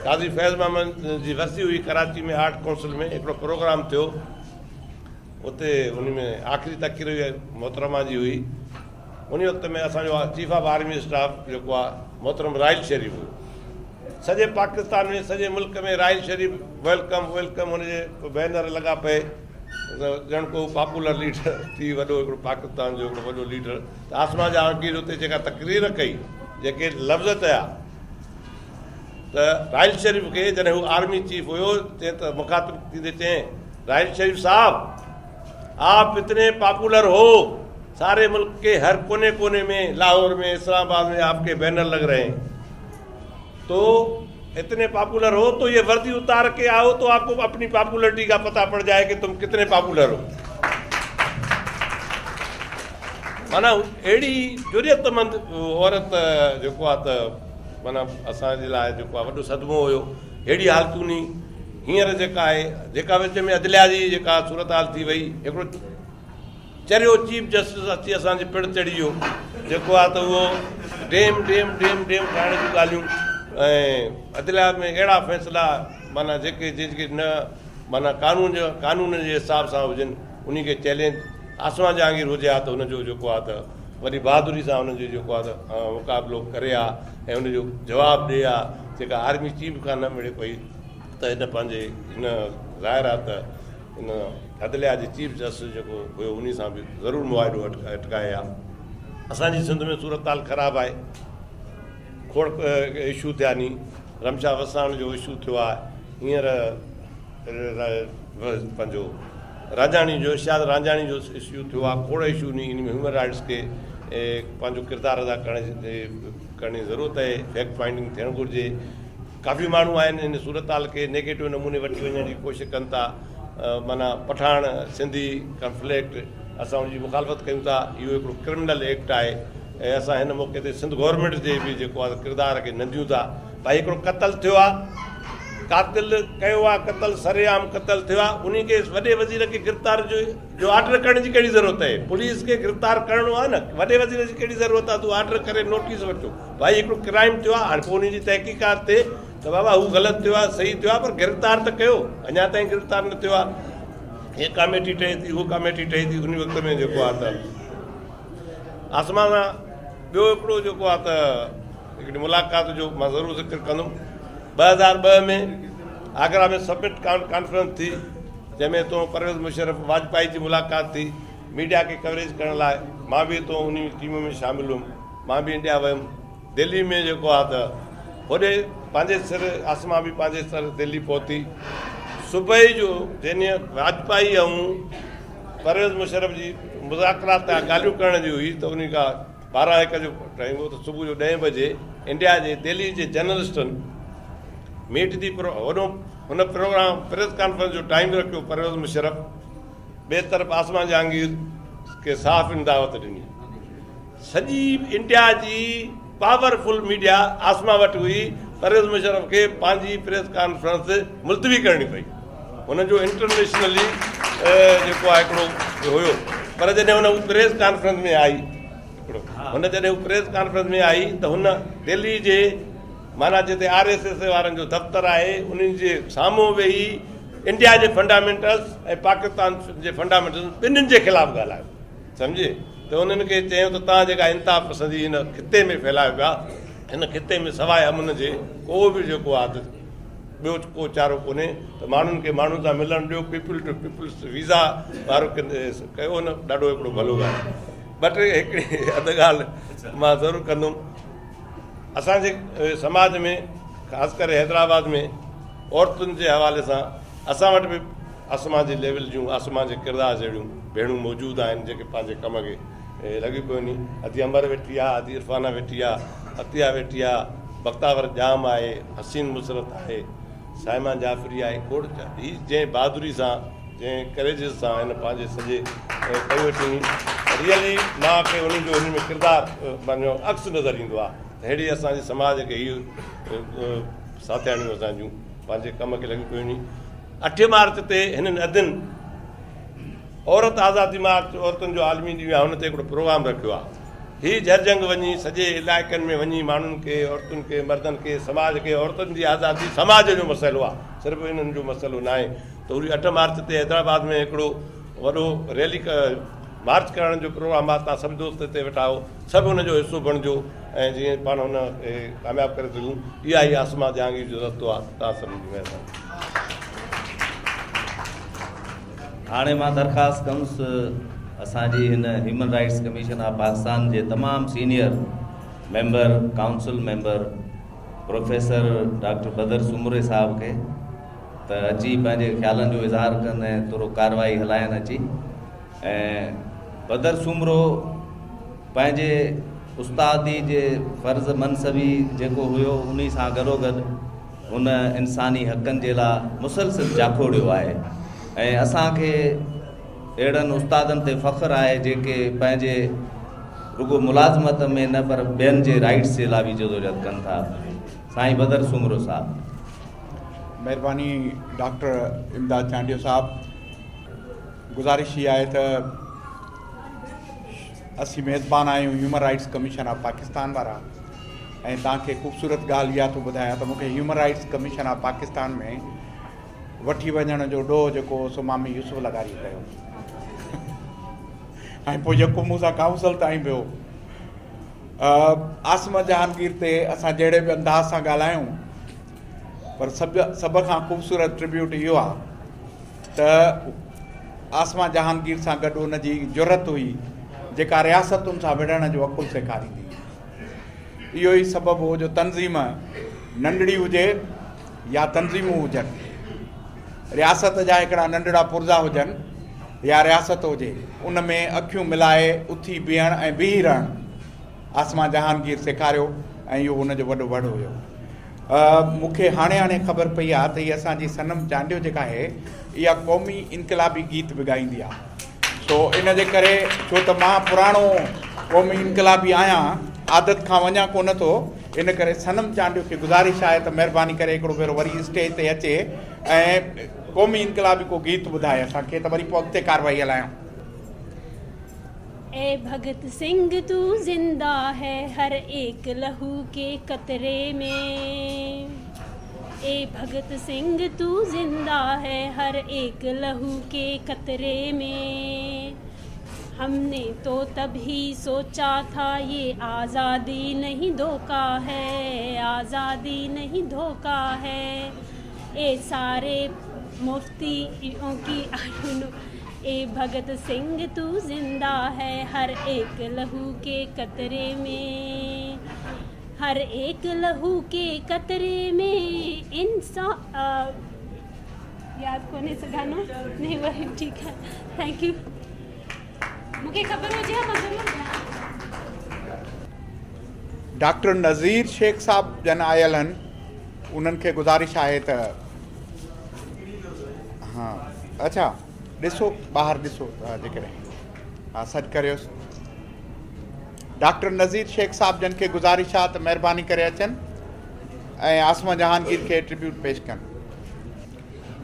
قاضي فيض محمد جي ورسي هئي ڪراچي ۾ آرٽ ڪونسل ۾ هڪڙو پروگرام ٿيو اتي ان ۾ آخري تقرير محترمه جي هئي انهي وقت ۾ اسان جو چيف آف آرمي اسٽاف جيڪو آهي محترم راحيل شريف هو. سڄي پاڪستان ۾ سڄي ملڪ ۾ راحيل شريف welcome welcome هن جي بينر لڳا پئي ڄڻ ڪو پاپولر ليڊر ٿي وڏو هڪڙو پاڪستان جو هڪڙو وڏو ليڊر ته عاصمه جهانگير اتي جيڪا تقرير ڪئي جيڪي لفظ چيا ته راحيل شريف کي جڏهن هو آرمي چيف هيو چئي ته مخاطب ٿيندي چئين راحيل شريف صاحب آپ اتني پاپولر هو ساري ملڪ ڪي هر ڪوني ڪوني ۾ لاهور ۾ اسلام آباد ۾ آپ ڪي بينر لگ رهي هين تو اتني پاپولر هو تو يه وردي اتار ڪي آئو تو آپ ڪو اپني پاپولرٽي ڪا پتا پڙ جائي ڪي تم ڪتني پاپولر هو معنيٰ اهڙي جرئت مند عورت جيڪو آ ته معنيٰ اسان جي لاء جيڪو آ وڏو صدمو هيو اهڙي حالتون ني هينئر جيڪا آهي جيڪا وچ ۾ عدليا جي جيڪا صورتحال ٿي وئي هڪڙو چريو چيف جسٽس اچي اسان جي پڙ چڙهي ويو جيڪو آ ته اهو ڊيم ڊيم ڊيم ڊيم ٺاهڻ جون ڳالهيون ۽ عدليا ۾ اهڙا فيصلا معنيٰ جيڪي جيڪي نه معنيٰ قانون جو قانون جي حساب سان هجن انهي کي چئلينج عاصمه جهانگير هجي ها ته ان جو جيڪو آ ته وڏي بهادري سان ان جو جيڪو آ ته مقابلو ڪري ها ۽ ان جو جواب ڏي ها جيڪا آرمي چيف کان نه مڙي پئي ته هن پنهنجي هن ظاهر آ ته ان عدليا جي چيف جسٽس جيڪو هيو انهي سان به ضرور معاهدو اٽڪائي ها. اسان جي سنڌ ۾ صورتحال خراب آهي کوڙ اشو ٿيا ني رمشا وساڻ جو اشو ٿيو آهي هينئر پنهنجو رانجهاڻي جو ارشاد رانجهاڻي جو اشو ٿيو آهي کوڙ اشو ني ان ۾ هيومن رائٽس کي پنهنجو ڪردار ادا ڪرڻ جي ضرورت آهي فيڪٽ فائنڊنگ ٿيڻ گهرجي. ڪافي ماڻهو آهن ان صورتحال کي نيگيٽو نموني وٺي وڃڻ جي ڪوشش ڪن ٿا معنيٰ پٺاڻ سنڌي ڪنفليڪٽ اسان ان جي مخالفت ڪيون ٿا اهو هڪڙو ڪرمنل ايڪٽ آهي ۽ اسان هن موقعي تي سنڌ گورنمينٽ جي به جيڪو آهي ڪردار کي ننديون ٿا ڀائي هڪڙو قتل ٿيو آهي قاتل ڪيو آهي قتل سرعام قتل ٿيو آهي انهي کي وڏي وزير کي گرفتار جو جو آرڊر ڪرڻ جي ڪهڙي ضرورت آهي پوليس کي گرفتار ڪرڻو آهي نه وڏي وزير جي ڪهڙي ضرورت آهي تون آرڊر ڪري نوٽيس وٺو ڀائي هڪڙو ڪرائم ٿيو آهي هاڻي پوء ان جي تحقيقات ٿئي ته بابا هو غلط ٿيو آهي صحيح ٿيو آهي پر گرفتار ته ڪيو اڃا تائين گرفتار نه ٿيو آهي هي ڪاميٽي ٺهي ٿي هو ڪاميٽي ٺهي ٿي ان وقت ۾ جيڪو آهي ته آسمان ٻيو هڪڙو جيڪو آهي ته هڪڙي ملاقات جو مان ضرور ذڪر ڪندم. 2002 ۾ آگرا ۾ سمٽ ڪانفرنس ٿي، جنهن ۾ هتون پرويز مشرف واجپائي جي ملاقات ٿي. ميڊيا کي ڪوريج ڪرڻ لاء مان به هتون انهي ٽيم ۾ شامل هيم. مان به انڊيا ويم. دهلي ۾ جيڪو آ ته هوڏي پنهنجي سر عاصمه به پنهنجي سر دهلي پهتي. صبح جو جنهن واجپائي ۽ پرويز مشرف جي مذاڪرات يا ڳالهيون ڪرڻ جي هئي ته انهي کان ٻارهن هڪ جو ٽائيم هو ته صبح جو ڏهين بجي انڊيا جي دهلي جي جرنلسٽن ميٽ the هوڏو هن پروگرام پريس ڪانفرنس جو ٽائيم رکيو پرويز مشرف ٻئي طرف عاصمه جهانگير کي صحافين دعوت ڏني. سڄي انڊيا جي پاور فل ميڊيا عاصمه وٽ هئي، پرويز مشرف کي پنهنجي پريس ڪانفرنس ملتوي ڪرڻي پئي، هن جو انٽرنيشنلي جيڪو آهي هڪڙو هيو، پر جڏهن هن هو پريس ڪانفرنس ۾ آئي هڪڙو هن جڏهن هو پريس ڪانفرنس ۾ آئي ته هن دهلي جي معنيٰ جتي آر ايس ايس وارن جو دفتر آهي انهن جي سامهون ويهي انڊيا جي فنڊامينٽلس ۽ پاڪستان جي فنڊامينٽلس ٻنهين جي خلاف ڳالهايو. سمجهي ته انهن کي چيو ته توهان جيڪا انتها پسندي هن خطي ۾ ڦهلايو پيا هن خطي ۾ سواء امن جي ڪو به جيڪو آهي ته ٻيو ڪو چارو ڪونهي ته ماڻهن کي ماڻهن سان ملڻ ڏيو پيپل ٽو پيپلس ويزا وارو ڪيو هن ڏاڍو هڪڙو ڀلو ڳالهه ٻه ٽي هڪڙي اڌ ڳالهه مان ضرور ڪندم اسان جي سماج ۾ خاص ڪري حيدرآباد ۾ عورتن جي حوالي سان اسان وٽ به عاصمه جي ليول جون عاصمه جي ڪردار جهڙيون ڀيڻون موجود آهن جيڪي پنهنجي ڪم کي لڳي پيون آهن. ادي امر ويٺي آ، ادي عرفانه ويٺي آ، عطيه ويٺي آ، بختاور ڄام آهي، حسين مسرت آهي، صائمه جعفري آهي، کوڙ هي جنهن بهادري سان جنهن ڪريجز سان هن پنهنجي سڄي ڪيو ويٺيون آهن ريئلي مان کي انهن جو انهن ۾ ڪردار پنهنجو عڪس نظر ايندو آ ته ههڙي اسان جي سماج کي هي ساٿياڻيون اسان جون پنهنجي ڪم کي لڳيون پيون آهن. اٺين مارچ تي هنن ادين عورت آزادي مارچ عورتن جو عالمي ڏينهن آهي ان تي هڪڙو پروگرام رکيو آهي. هي جهرجهنگ وڃي سڄي علائقن ۾ وڃي ماڻهن کي عورتن کي مردن کي سماج کي عورتن جي آزادي سماج جو مسئلو آهي صرف انهن جو مسئلو ناهي ته وري اٺ مارچ تي حيدرآباد ۾ هڪڙو وڏو ريلي مارچ ڪرڻ جو پروگرام آهي تان سڀ دوست هتي ويٺا آهيو سڀ ان جو حصو بڻجو ۽ جيئن پاڻ ان کي ڪامياب ڪري سگهون اها ئي عاصمه جهانگير جو رستو آهي توهان سڀني جي مهرباني. هاڻي مان درخواست ڪندس اسان جي هن human rights commission of Pakistan جي تمام senior member council member professor doctor Badar Soomro صاحب کي ته اچي پنهنجي خيالن جو اظهار ڪن ۽ ٿورو ڪارروائي هلائن اچي ۽ بدر سومرو پنهنجي استادي جي فرض منصبي جيڪو هيو انهي سان گڏوگڏ هن انساني حقن جي لا مسلسل جاکوڙيو آهي ۽ اسان کي اهڙن استادن تي فخر آهي جيڪي پنهنجي رڳو ملازمت ۾ نه پر ٻين جي رائيٽس جي لا به جدوجهد ڪن ٿا. سائين بدر سومرو صاحب. مهرباني ڊاڪٽر امداد چانڊيو صاحب. گذارش هي آهي ته اسين ميزبان آهيون human rights commission of Pakistan وارا ۽ توهان کي خوبصورت ڳالهه اها ٿو ٻڌايان ته مون کي human rights commission of Pakistan ۾ وٺي وڃڻ جو ڏوهه جيڪو هو سو مامي يوسف لغاري ڪيو ۽ پوء جيڪو مون سان ڪائونسل تائين ويو. عاصمه جهانگير تي اسان جهڙي به انداز سان ڳالهايون پر سڀ سڀ کان خوبصورت ٽربيوٽ اهو آهي ته عاصمه جهانگير سان گڏ ان جي جرئت هئي جيڪا رياستن سان وڙهڻ جو عقل سيکاريندي هئي. اهو ئي سبب هو جو تنظيم ننڍڙي هجي يا تنظيمون هجن، رياست جا هڪڙا ننڍڙا پرزا هجن يا رياست هجي، ان ۾ اکيون ملائي اٿي بيهڻ ۽ بيهي رهڻ عاصمه جهانگير سيکاريو ۽ اهو هن جو وڏو وڙ هيو. مون کي هاڻي هاڻي خبر پئي آهي ته هي اسان جي صنم چانڊيو جيڪا آهي اها قومي انقلابي گيت به ڳائيندي آهي سو ان جي ڪري ڇو ته مان پراڻو قومي انقلابي آهيان عادت کان وڃان ڪونه ٿو ان ڪري صنم چانڊيو کي گذارش آهي ته مهرباني ڪري هڪڙو ڀيرو وري اسٽيج تي اچي ۽ قومي انقلابي ڪو گيت ٻڌائي اسان کي ته وري پوء اڳتي ڪارروائي هلايون. اي ڀڳت سنگهه تو زنده هي هر ايڪ لهو ڪي قطري ۾، اي ڀڳت سنگهه تو زنده هي هر ايڪ لهو ڪي قطري ۾، हमने तो तभी सोचा था ये आज़ादी नहीं धोखा है, आज़ादी नहीं धोखा है। ए सारे मुफ्तियों की ए भगत सिंह तू जिंदा है, हर एक लहू के कतरे में, हर एक लहू के कतरे में इंसान। याद कोन्हे सघां नहीं, वही ठीक है, thank you. मूंखे ख़बर हुजे हा मां ज़रूरु ॿुधायां। डॉक्टर नज़ीर शेख साहब जन आयल आहिनि, उन्हनि खे गुज़ारिश आहे त हा अच्छा ॾिसो ॿाहिरि ॾिसो जेकॾहिं हा सॾु करियोसि। डॉक्टर नज़ीर शेख साहब जन खे गुज़ारिश आहे त महिरबानी करे अचनि ऐं आसमा जहांगीर खे ट्रिब्यूट पेश कनि।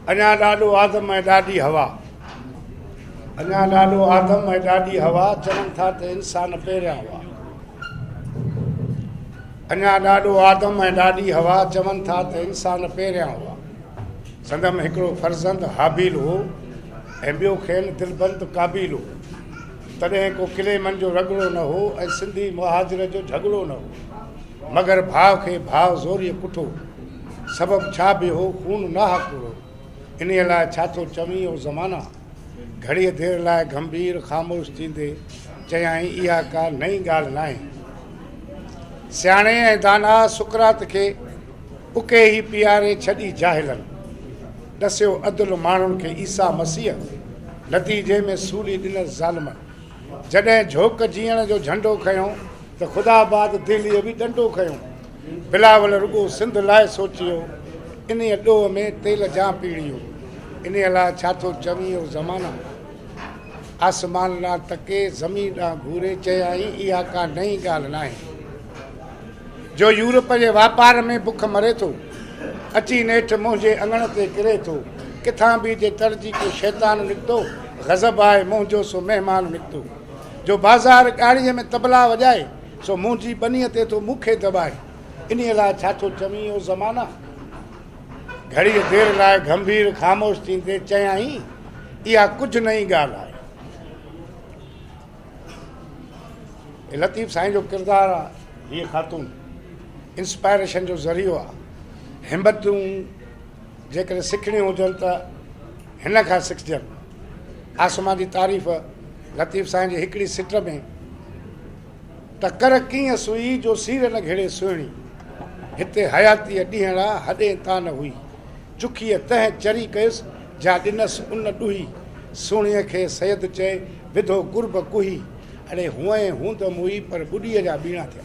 अञा ॾाॾो आदम ऐं ॾाॾी हवा, अञा ॾाॾो आदम ऐं ॾाॾी हवा, चवनि था त इंसान पहिरियां हुआ। अञा ॾाॾो आदम ऐं ॾाॾी हवा, चवनि था त इंसान पहिरियां हुआ। संदमि हिकिड़ो फर्ज़ंद हाबील हो ऐं ॿियो खेनि दिलबंद काबिल हो। तॾहिं को किलेमन जो रगड़ो न हो ऐं सिंधी मुहाजिर जो झगड़ो न हो। मगर भाउ खे भाउ ज़ोरीअ कुठो, सबबु छा बि हो खून नाहक हो। इन्हीअ लाइ छा थो चवीं ओ ज़माना। घड़ीअ देरि लाइ गंभीर ख़ामोश थींदे चयाईं, इहा का नई ॻाल्हि नाहे। सियाणे ऐं दाना सुकरात खे उके ई पीआरे छॾी जाहिलनि। ॾसियो अदुल माण्हुनि खे ईसा मसीह, नतीजे में सूली ॾिनसि ज़ालिमनि। जॾहिं झोक जीअण जो झंडो खयो त ख़ुदाबाद दिल्लीअ बि ॾंडो खयो। बिलावल रुॻो सिंध लाइ सोचियो, इन्हीअ ॾोह में तेल जा पीड़ियो। इन्हीअ लाइ छा थो चवीं ओ ज़माना। आसमान ॾांहुं तके ज़मीन ॾांहुं घूरे चयाईं, इहा का नई ॻाल्हि नाहे। जो यूरोप जे वापार में बुख मरे थो, अची नेठि मुंहिंजे अङण ते किरे थो। किथां बि जे तड़जी को शैतान निकितो, ग़ज़ब आहे मुंहिंजो सो महिमान निकितो। जो बाज़ार ॻाड़ीअ में तबला वॼाए, सो मुंहिंजी ॿनीअ ते थो मूंखे दॿाए। इन्हीअ लाइ छा थो चवीं ओ ज़माना। घड़ीअ देरि लाइ गंभीर ख़ामोश थींदे चयाईं, इहा कुझु नई ॻाल्हि आहे। लतीफ़ साईं जो किरदारु आहे हीअ ख़ातून, इंस्पायरेशन जो ज़रियो आहे। हिमतूं जेकॾहिं सिखणियूं हुजनि त हिन खां सिखजनि। आसमा जी तारीफ़ लतीफ़ साईं जी हिकिड़ी सिट में त कर कीअं सुई जो सीर न घेड़े सुहिणी, हिते हयातीअ ॾींहंड़ा हॾे तां न हुई। चुखीअ तंहिं चरी कयुसि जा ॾिनसि उन ॾुही, सुहिणीअ खे सैयद चए विधो कुर्ब कुही। अड़े हूअं हूंद मुई पर ॿुॾीअ जा ॿीणा थिया।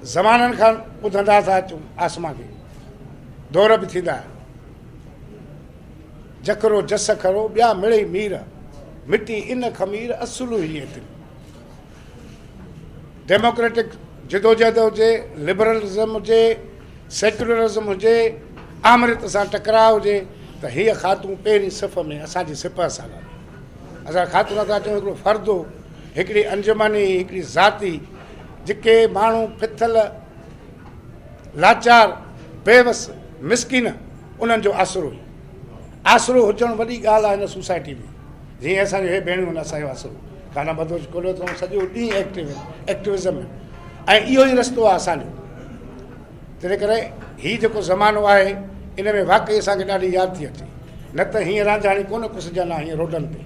ज़माननि खां ॿुधंदा था अचूं आसमा खे, दौर बि थींदा। जकरो जस खरो ॿिया मिड़ई मीर, मिटी इन ख़मीर असुलु ई एतिरी। डेमोक्रेटिक जिदोजहद हुजे, लिबरलिज़म हुजे, सेक्युलरिज़म हुजे, आमरियत सां टकराव हुजे, त हीअ ख़ातून पहिरीं सिफ़ में असांजी सिपह सां। असां ख़ातून नथा चऊं, हिकिड़ो फ़र्द हो, हिकिड़ी अंजुमनी, हिकिड़ी ज़ाती, जेके माण्हू फिथल, लाचार, बेवस, मिसकिन, उन्हनि जो आसरो हुई। आसरो हुजणु वॾी ॻाल्हि आहे हिन सोसाइटी में। जीअं असांजो हे भेणियूं आहिनि, असांजो आसरो खाना बदोश खोलियो अथऊं, सॼो ॾींहुं एक्टिव एक्टिविज़म में, ऐं इहो ई रस्तो आहे असांजो। तंहिं करे हीउ जेको ज़मानो आहे इन में वाकई असांखे ॾाढी यादि थी अचे। न त हीअं रांझाणी कोन कुसिजनि हा हीअं रोडनि ते,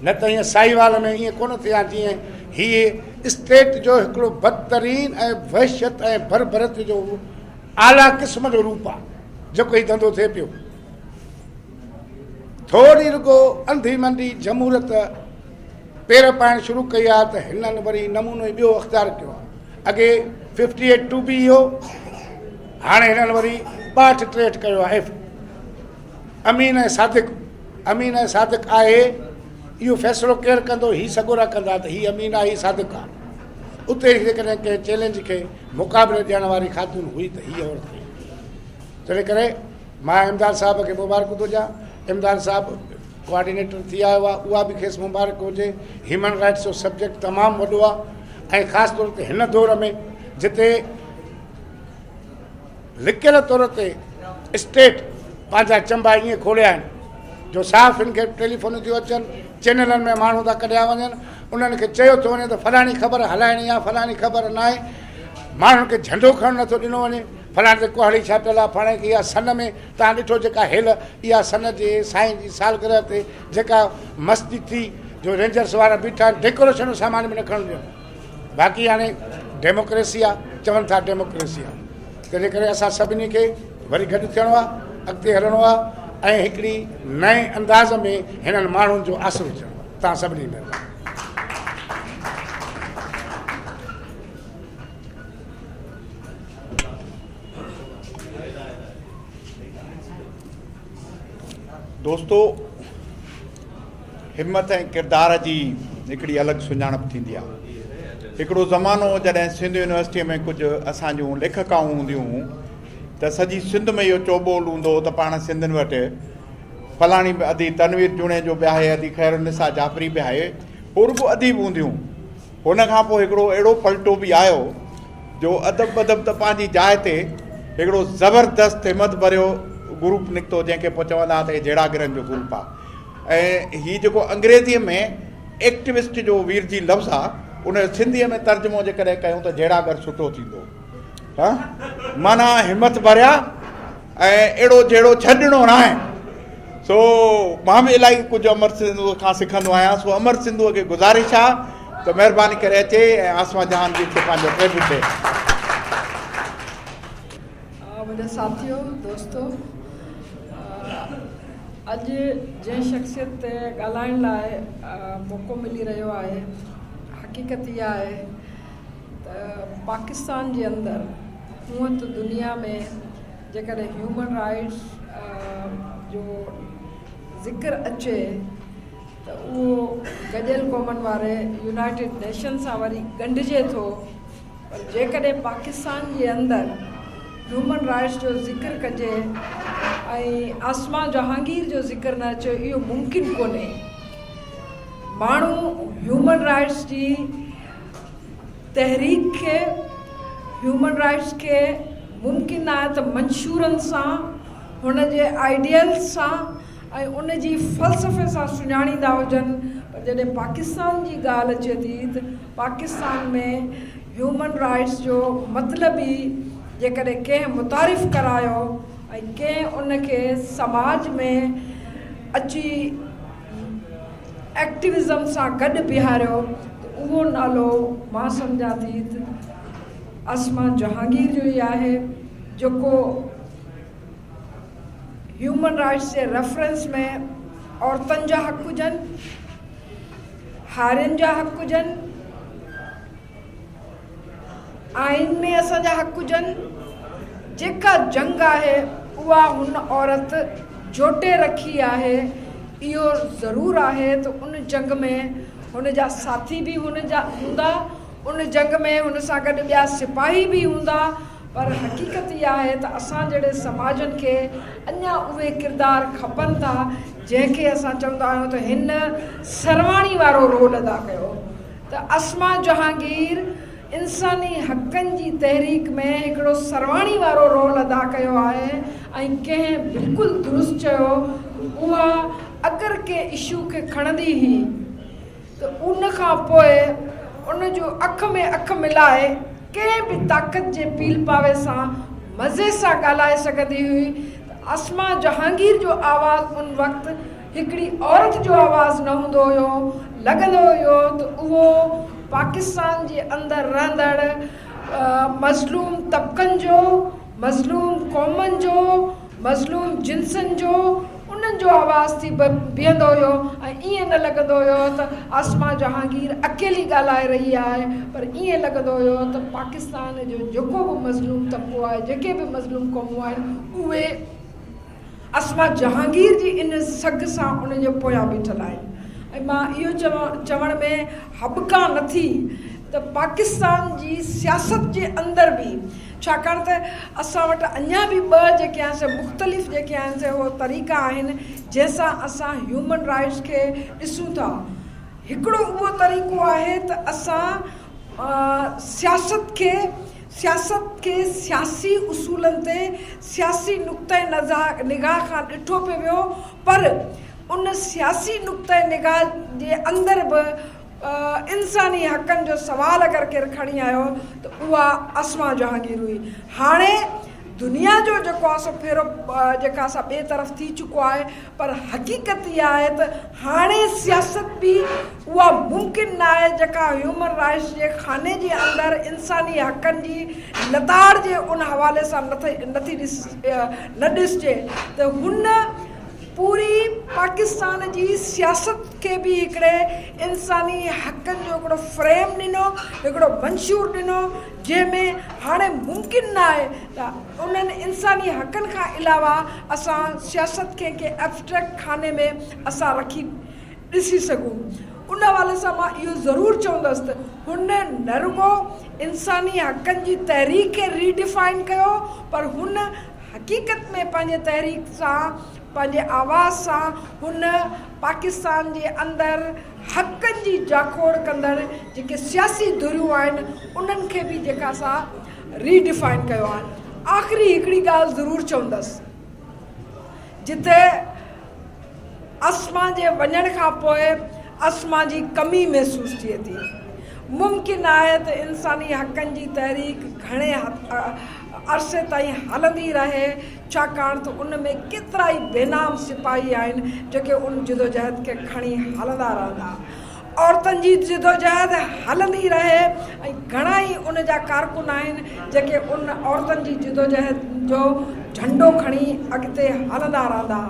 न त हीअं साहीवाल में ईअं कोन थिया जीअं हीअ स्टेट जो हिकिड़ो बदतरीन ऐं वहशत ऐं बरबरत जो आला क़िस्म जो रूप आहे जेको हीउ धंधो थिए पियो। थोरी रुॻो अंधी मंदी जमहूरियत पेर पाइण शुरू कई आहे त हिननि वरी नमूनो ॿियो अख़्तियार कयो आहे। अॻे 58 2B हो, हाणे हिननि वरी 62 63 कयो आहे। एफ अमीन ऐं सादिक, अमीन ऐं सादिक आहे, इहो फ़ैसिलो केरु कंदो? ही सॻोरा कंदा त हीअ अमीन आहे, हीअ सादिक आहे। उते जेकॾहिं कंहिं चैलेंज खे मुक़ाबले ॾियण वारी ख़ातून हुई त हीअ औरत हुई। तंहिं करे मां इमदाद साहब खे मुबारक थो ॾियां। इमदाद साहब कोऑर्डिनेटर थी आयो आहे, उहा बि खेसि मुबारक हुजे। ह्यूमन राइट्स जो सब्जेक्ट तमामु वॾो आहे ऐं ख़ासि तौर ते हिन दौर में जिते लिकियल तौर ते स्टेट पंहिंजा चंबा ईअं खोलिया आहिनि جو صحافين کي ٽيليفونون ٿيون اچن، چينلن ۾ ماڻهو ٿا ڪڍيا وڃن، انهن کي چيو ٿو وڃي ته فلاڻي خبر هلائڻي آهي، فلاڻي خبر ناهي، ماڻهن کي جهنڊو کڻڻ نٿو ڏنو وڃي، فلاڻي تي ڪهاڙي ڇاپيل آهي، فلاڻي کي اها سن ۾ توهان ڏٺو جيڪا هيل اها سن جي سائين جي سالگرهه تي جيڪا مستي ٿي جو رينجرس وارا بيٺا آهن ڊيڪوريشن جو سامان به نه کڻڻ ڏين. باقي هاڻي ڊيموڪريسي آ چون ٿا ڊيموڪريسي آ تنهنجي ڪري اسان سڀني کي وري گڏ ٿيڻو آ اڳتي هلڻو آ ۽ هڪڙي نئين انداز ۾ هنن ماڻهن جو آسرو ٿيڻو آ توهان سڀني مهرباني. دوستو همت ۽ ڪردار جي هڪڙي الڳ سڃاڻپ ٿيندي آهي. هڪڙو زمانو هو جڏهن سنڌ يونيورسٽيء ۾ ڪجهه اسان جون ليکڪائون هونديون هيون ته سڄي سنڌ ۾ اهو چوٻول هوندو هو ته پاڻ سنڌين وٽ فلاڻي به ادي تنوير جوڻيجو به آهي، ادي خيرالنساء جعفري به آهي، هو رڳو اديب هونديون. هن کان پوء هڪڙو اهڙو پلٽو به آيو جو ادب ٻدب ته پنهنجي جاء تي هڪڙو زبردست همت ڀريو گروپ نڪتو جنهن کي پوء چوندا هئا ته هي جهيڙاگرن جو گروپ آهي. ۽ هي جيڪو انگريزيء ۾ ايڪٽوسٽ جو ويرجي لفظ آ ان جو سنڌيء ۾ ترجمو جيڪڏهن ڪيون ته جهيڙاگر سٺو ٿيندو. ها معنيٰ همت ڀريا ۽ اهڙو جهيڙو ڇڏڻو ناهي. سو مان به الاهي ڪجهه امر سنڌوء کان سکندو آهيان. سو امر سنڌوء کي گذارش آ ته مهرباني ڪري اچي ۽ عاصمه جهانگير کي پنهنجو ٽريبيوٽ ڏئي. منهنجا ساٿيو دوستو اڄ جنهن شخصيت تي ڳالهائڻ لاء موقعو ملي رهيو آهي حقيقت اها آهي ته پاڪستان جي اندر هونئن ته دنيا ۾ جيڪڏهن هيومن رائٽس جو ذڪر اچي ته اهو گڏيل قومن واري يونائيٽيڊ نيشن سان وري ڳنڍجي ٿو پر جيڪڏهن پاڪستان جي اندر هيومن رائٽس جو ذڪر ڪجي ۽ عاصمه جهانگير جو ذڪر نه اچي اهو ممڪن ڪونهي. ماڻهو هيومن رائٽس جي تحريڪ کي هيومن رائٽس کي ممڪن آهي ته منشورن سان هن جي آئيڊيلز سان ۽ ان جي فلسفي سان سڃاڻيندا هجن پر جڏهن پاڪستان جي ڳالهه اچي ٿي ته پاڪستان ۾ هيومن رائٽس جو مطلب ئي جيڪڏهن ڪنهن متعارف ڪرايو ۽ ڪنهن ان کي سماج ۾ اچي ايڪٽيوزم سان گڏ بيهاريو ته اهو نالو مان سمجهان ٿي ته عاصمه جهانگير جو ئي آهي جيڪو هيومن رائٽس جي ريفرنس ۾ عورتن جا حق هجن، هارين جا حق هجن، آئين ۾ اسان جا حق هجن، جيڪا جنگ آهي اها هن عورت جوٽي رکي آهي، اهو ضرور آهي ته ان جنگ ۾ هن جا ساٿي به هن جا هوندا، ان جنگ ۾ هن سان گڏ ٻيا سپاهي به هوندا، پر حقيقت اها آهي ته اسان جهڙي سماجن کي اڃا اهي ڪردار کپن ٿا جنهن کي اسان چوندا آهيون ته هن سرواڻي وارو رول ادا ڪيو ته عاصمه جهانگير انساني حقن جي تحريڪ ۾ هڪڙو سرواڻي وارو رول ادا ڪيو آهي ۽ ڪنهن بلڪل درست چيو ته اها اگر ڪنهن اشو کي کڻندي هئي ته ان کان پوء ان جو اک ۾ اک ملائي ڪنهن به طاقت جي پيل پاوي سان مزي سان ڳالهائي سگهندي هئي ته عاصمه جهانگير جو آواز ان وقت هڪڙي عورت جو آواز نه هوندو هيو لڳندو هيو ته اهو پاڪستان جي اندر رهندڙ مظلوم طبقن جو مظلوم قومن جو مظلوم جنسن جو انهن جو آواز ٿي بيهندو هيو ۽ ائين نه لڳندو هيو ته عاصمه جهانگير اڪيلي ڳالهائي رهي آهي پر ائين لڳندو هيو ته پاڪستان جو جيڪو به مظلوم طبقو آهي جيڪي به مظلوم قومون آهن اهي عاصمه جهانگير جي ان سگهه سان ان جي پويان بيٺل آهن ۽ مان اهو چوڻ ۾ هٻڪان نٿي ته پاڪستان جي سياست جي اندر به ڇاڪاڻ ته اسان وٽ اڃا به ٻه جيڪي آهن سي مختلف جيڪي آهن سي اهي طريقا آهن جنهن سان اسان هيومن رائٽس کي ڏسون ٿا هڪڙو اهو طريقو آهي ته اسان سياست کي سياست کي سياسي اصولن تي سياسي نقطه نگاهه کان ڏٺو پيو ويو پر ان سياسي نقطه نگاهه جي اندر به انساني حقن جو سوال اگر ڪير کڻي آيو ته اها عاصمه جهانگير هئي. هاڻي دنيا جو جيڪو آهي سو ڦيرو جيڪا سا ٻئي طرف ٿي چڪو آهي پر حقيقت اها آهي ته هاڻي سياست به اها ممڪن نه آهي جيڪا هيومن رائٽس جي خاني جي اندر انساني حقن جي لتاڙ جي ان حوالي سان نٿي نه ڏسجي ته هن پوري پاڪستان جي سياست کي به هڪڙي انساني حقن جو هڪڙو فريم ڏنو، هڪڙو منشور ڏنو، جنهن ۾ هاڻي ممڪن نه آهي ته انهن انساني حقن کان علاوه اسان سياست کي ڪنهن ابسٽريڪٽ خاني ۾ اسان رکي ڏسي سگهون. ان حوالي سان مان اهو ضرور چوندس ته هن نه رڳو انساني حقن جي تحريڪ کي ري ڊيفائن ڪيو پر هن حقيقت ۾ پنهنجي تحريڪ سان پنهنجي آواز سان هن پاڪستان جي اندر حقن جي جاکوڙ ڪندڙ جيڪي سياسي ڌريون آهن انهن کي به جيڪا سا ري ڊيفائن ڪيو آهي. آخري هڪڙي ڳالهه ضرور چوندس جتي عاصمه جي وڃڻ کان پوء عاصمه جي ڪمي محسوس ٿئي ٿي. ممڪن آهي ته انساني حقن جي تحريڪ گهڻي عرصي تائين هلندي رهي ڇاڪاڻ ته ان ۾ ڪيترائي بينام سپاهي آهن جيڪي ان جدوجهد کي کڻي هلندا رهندا. عورتن جي جدوجهد هلندي رهي ۽ گهڻا ئي ان جا ڪارڪن آهن جيڪي ان عورتن جي جدوجهد جو جهنڊو کڻي اڳتي هلندا رهندا.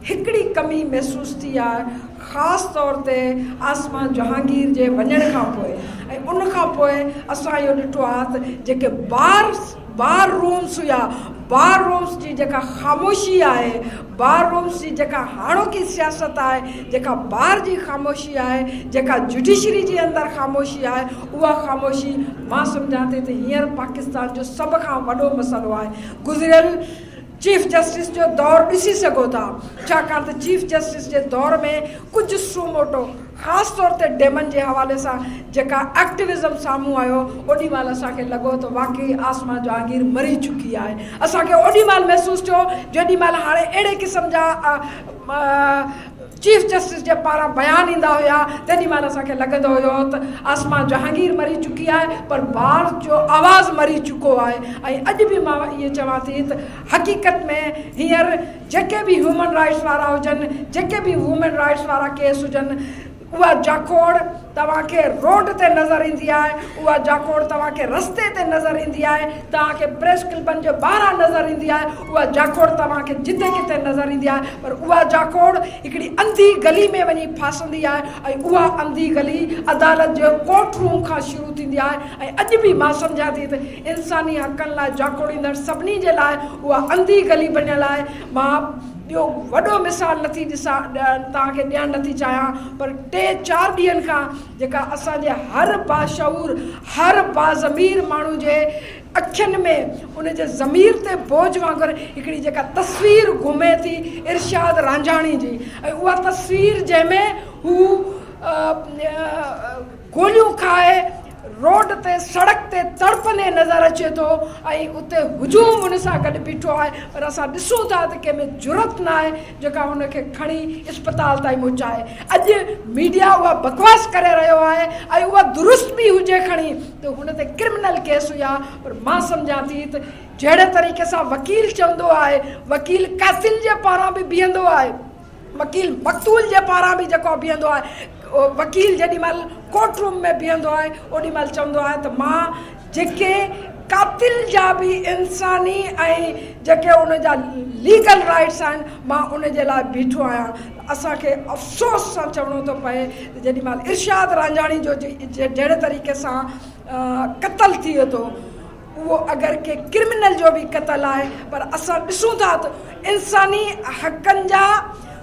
هڪڙي ڪمي محسوس ٿي آهي خاص طور تي عاصمه جهانگير جي وڃڻ کان پوء ۽ ان کان پوء اسان اهو ڏٺو آهي ته جيڪي بار بار رومس هيا بار رومس جي جيڪا خاموشي آهي بار رومس جي جيڪا هاڻوڪي سياست آهي جيڪا بار جي خاموشي آهي جيڪا جڊيشري جي اندر خاموشي آهي اها خاموشي مان سمجهان ٿي ته هينئر پاڪستان جو سڀ کان وڏو مسئلو آهي گذريل چيف جسٽس جو دور ڏسي سگهو ٿا ڇاڪاڻ ته چيف جسٽس جي دور ۾ ڪجهه سوموٽو خاص طور تي ڊيمن جي حوالي سان جيڪا ايڪٽوزم سامهون آيو اوڏي مهل اسان کي لڳو ته واقعي عاصمه جهانگير مري چڪي آهي اسان کي اوڏي مهل محسوس ٿيو جيڏي مهل هاڻي اهڙي قسم جا چيف جسٽس جي پاران بيان ايندا هيا تيڏي مهل اسان کي لڳندو هيو ته عاصمه جهانگير مري چڪي آهي پر بار جو آواز مري چڪو آهي ۽ اڄ به مان اهي چوان ٿي ته حقيقت ۾ هينئر جيڪي به هيومن رائٽس وارا هجن جيڪي به وومين رائٽس وارا ڪيس هجن اها جاکوڙ توهان کي روڊ تي نظر ايندي آهي، اها جاکوڙ توهان کي رستي تي نظر ايندي آهي، توهان کي پريس ڪلبن جي ٻاهران نظر ايندي آهي، اها جاکوڙ توهان کي جتي ڪٿي نظر ايندي آهي، پر اها جاکوڙ هڪڙي انڌي گلي ۾ وڃي ڦاسندي آهي ۽ اها انڌي گلي عدالت جي ڪورٽ روم کان شروع ٿيندي آهي ۽ اڄ به مان سمجهان ٿي ته انساني حقن لاء جاکوڙيندڙ سڀني جي لاء اها انڌي گلي بڻيل آهي. مان ٻيو وڏو مثال نٿي ڏسان توهان کي ڏيڻ نٿي چاهيان پر ٽي چار ڏينهن کان جيڪا اسان جي هر باشعور هر باضمير ماڻهو جي اکين ۾ ان جي ضمير تي بوجه وانگر هڪڙي جيڪا تصوير گهمي ٿي ارشاد رانجهاڻي جي ۽ اها تصوير جنهن ۾ هو گوليون کائي روڊ تي سڙڪ تي تڙپندي نظر اچي ٿو ۽ اتي هجوم ان سان گڏ بيٺو آهي پر اسان ڏسون ٿا ته ڪنهن ۾ جرئت نه آهي جيڪا هن کي کڻي اسپتال تائين پهچائي اڄ ميڊيا اها بڪواس ڪري رهيو آهي ۽ اها درست به هجي کڻي ته هن تي ڪرمنل ڪيس هيا پر مان سمجهان ٿي ته جهڙي طريقي سان وڪيل چوندو آهي وڪيل قاتل جي پاران به بيهندو آهي وڪيل مقتول جي پاران به جيڪو بيهندو آهي وڪيل جيڏي مهل ڪورٽ روم ۾ بيهندو آهي اوڏي مهل چوندو آهي ته مان جيڪي قاتل جا به انساني ۽ جيڪي ان جا ليگل رائٽس آهن مان ان جي لاء بيٺو آهيان اسان کي افسوس سان چوڻو ٿو پئي ته جيڏي مهل ارشاد رانجهاڻي جو جهڙي طريقي سان قتل ٿئي ٿو اهو اگر ڪنهن ڪرمنل جو به قتل آهي پر اسان ڏسون ٿا ته انساني حقن جا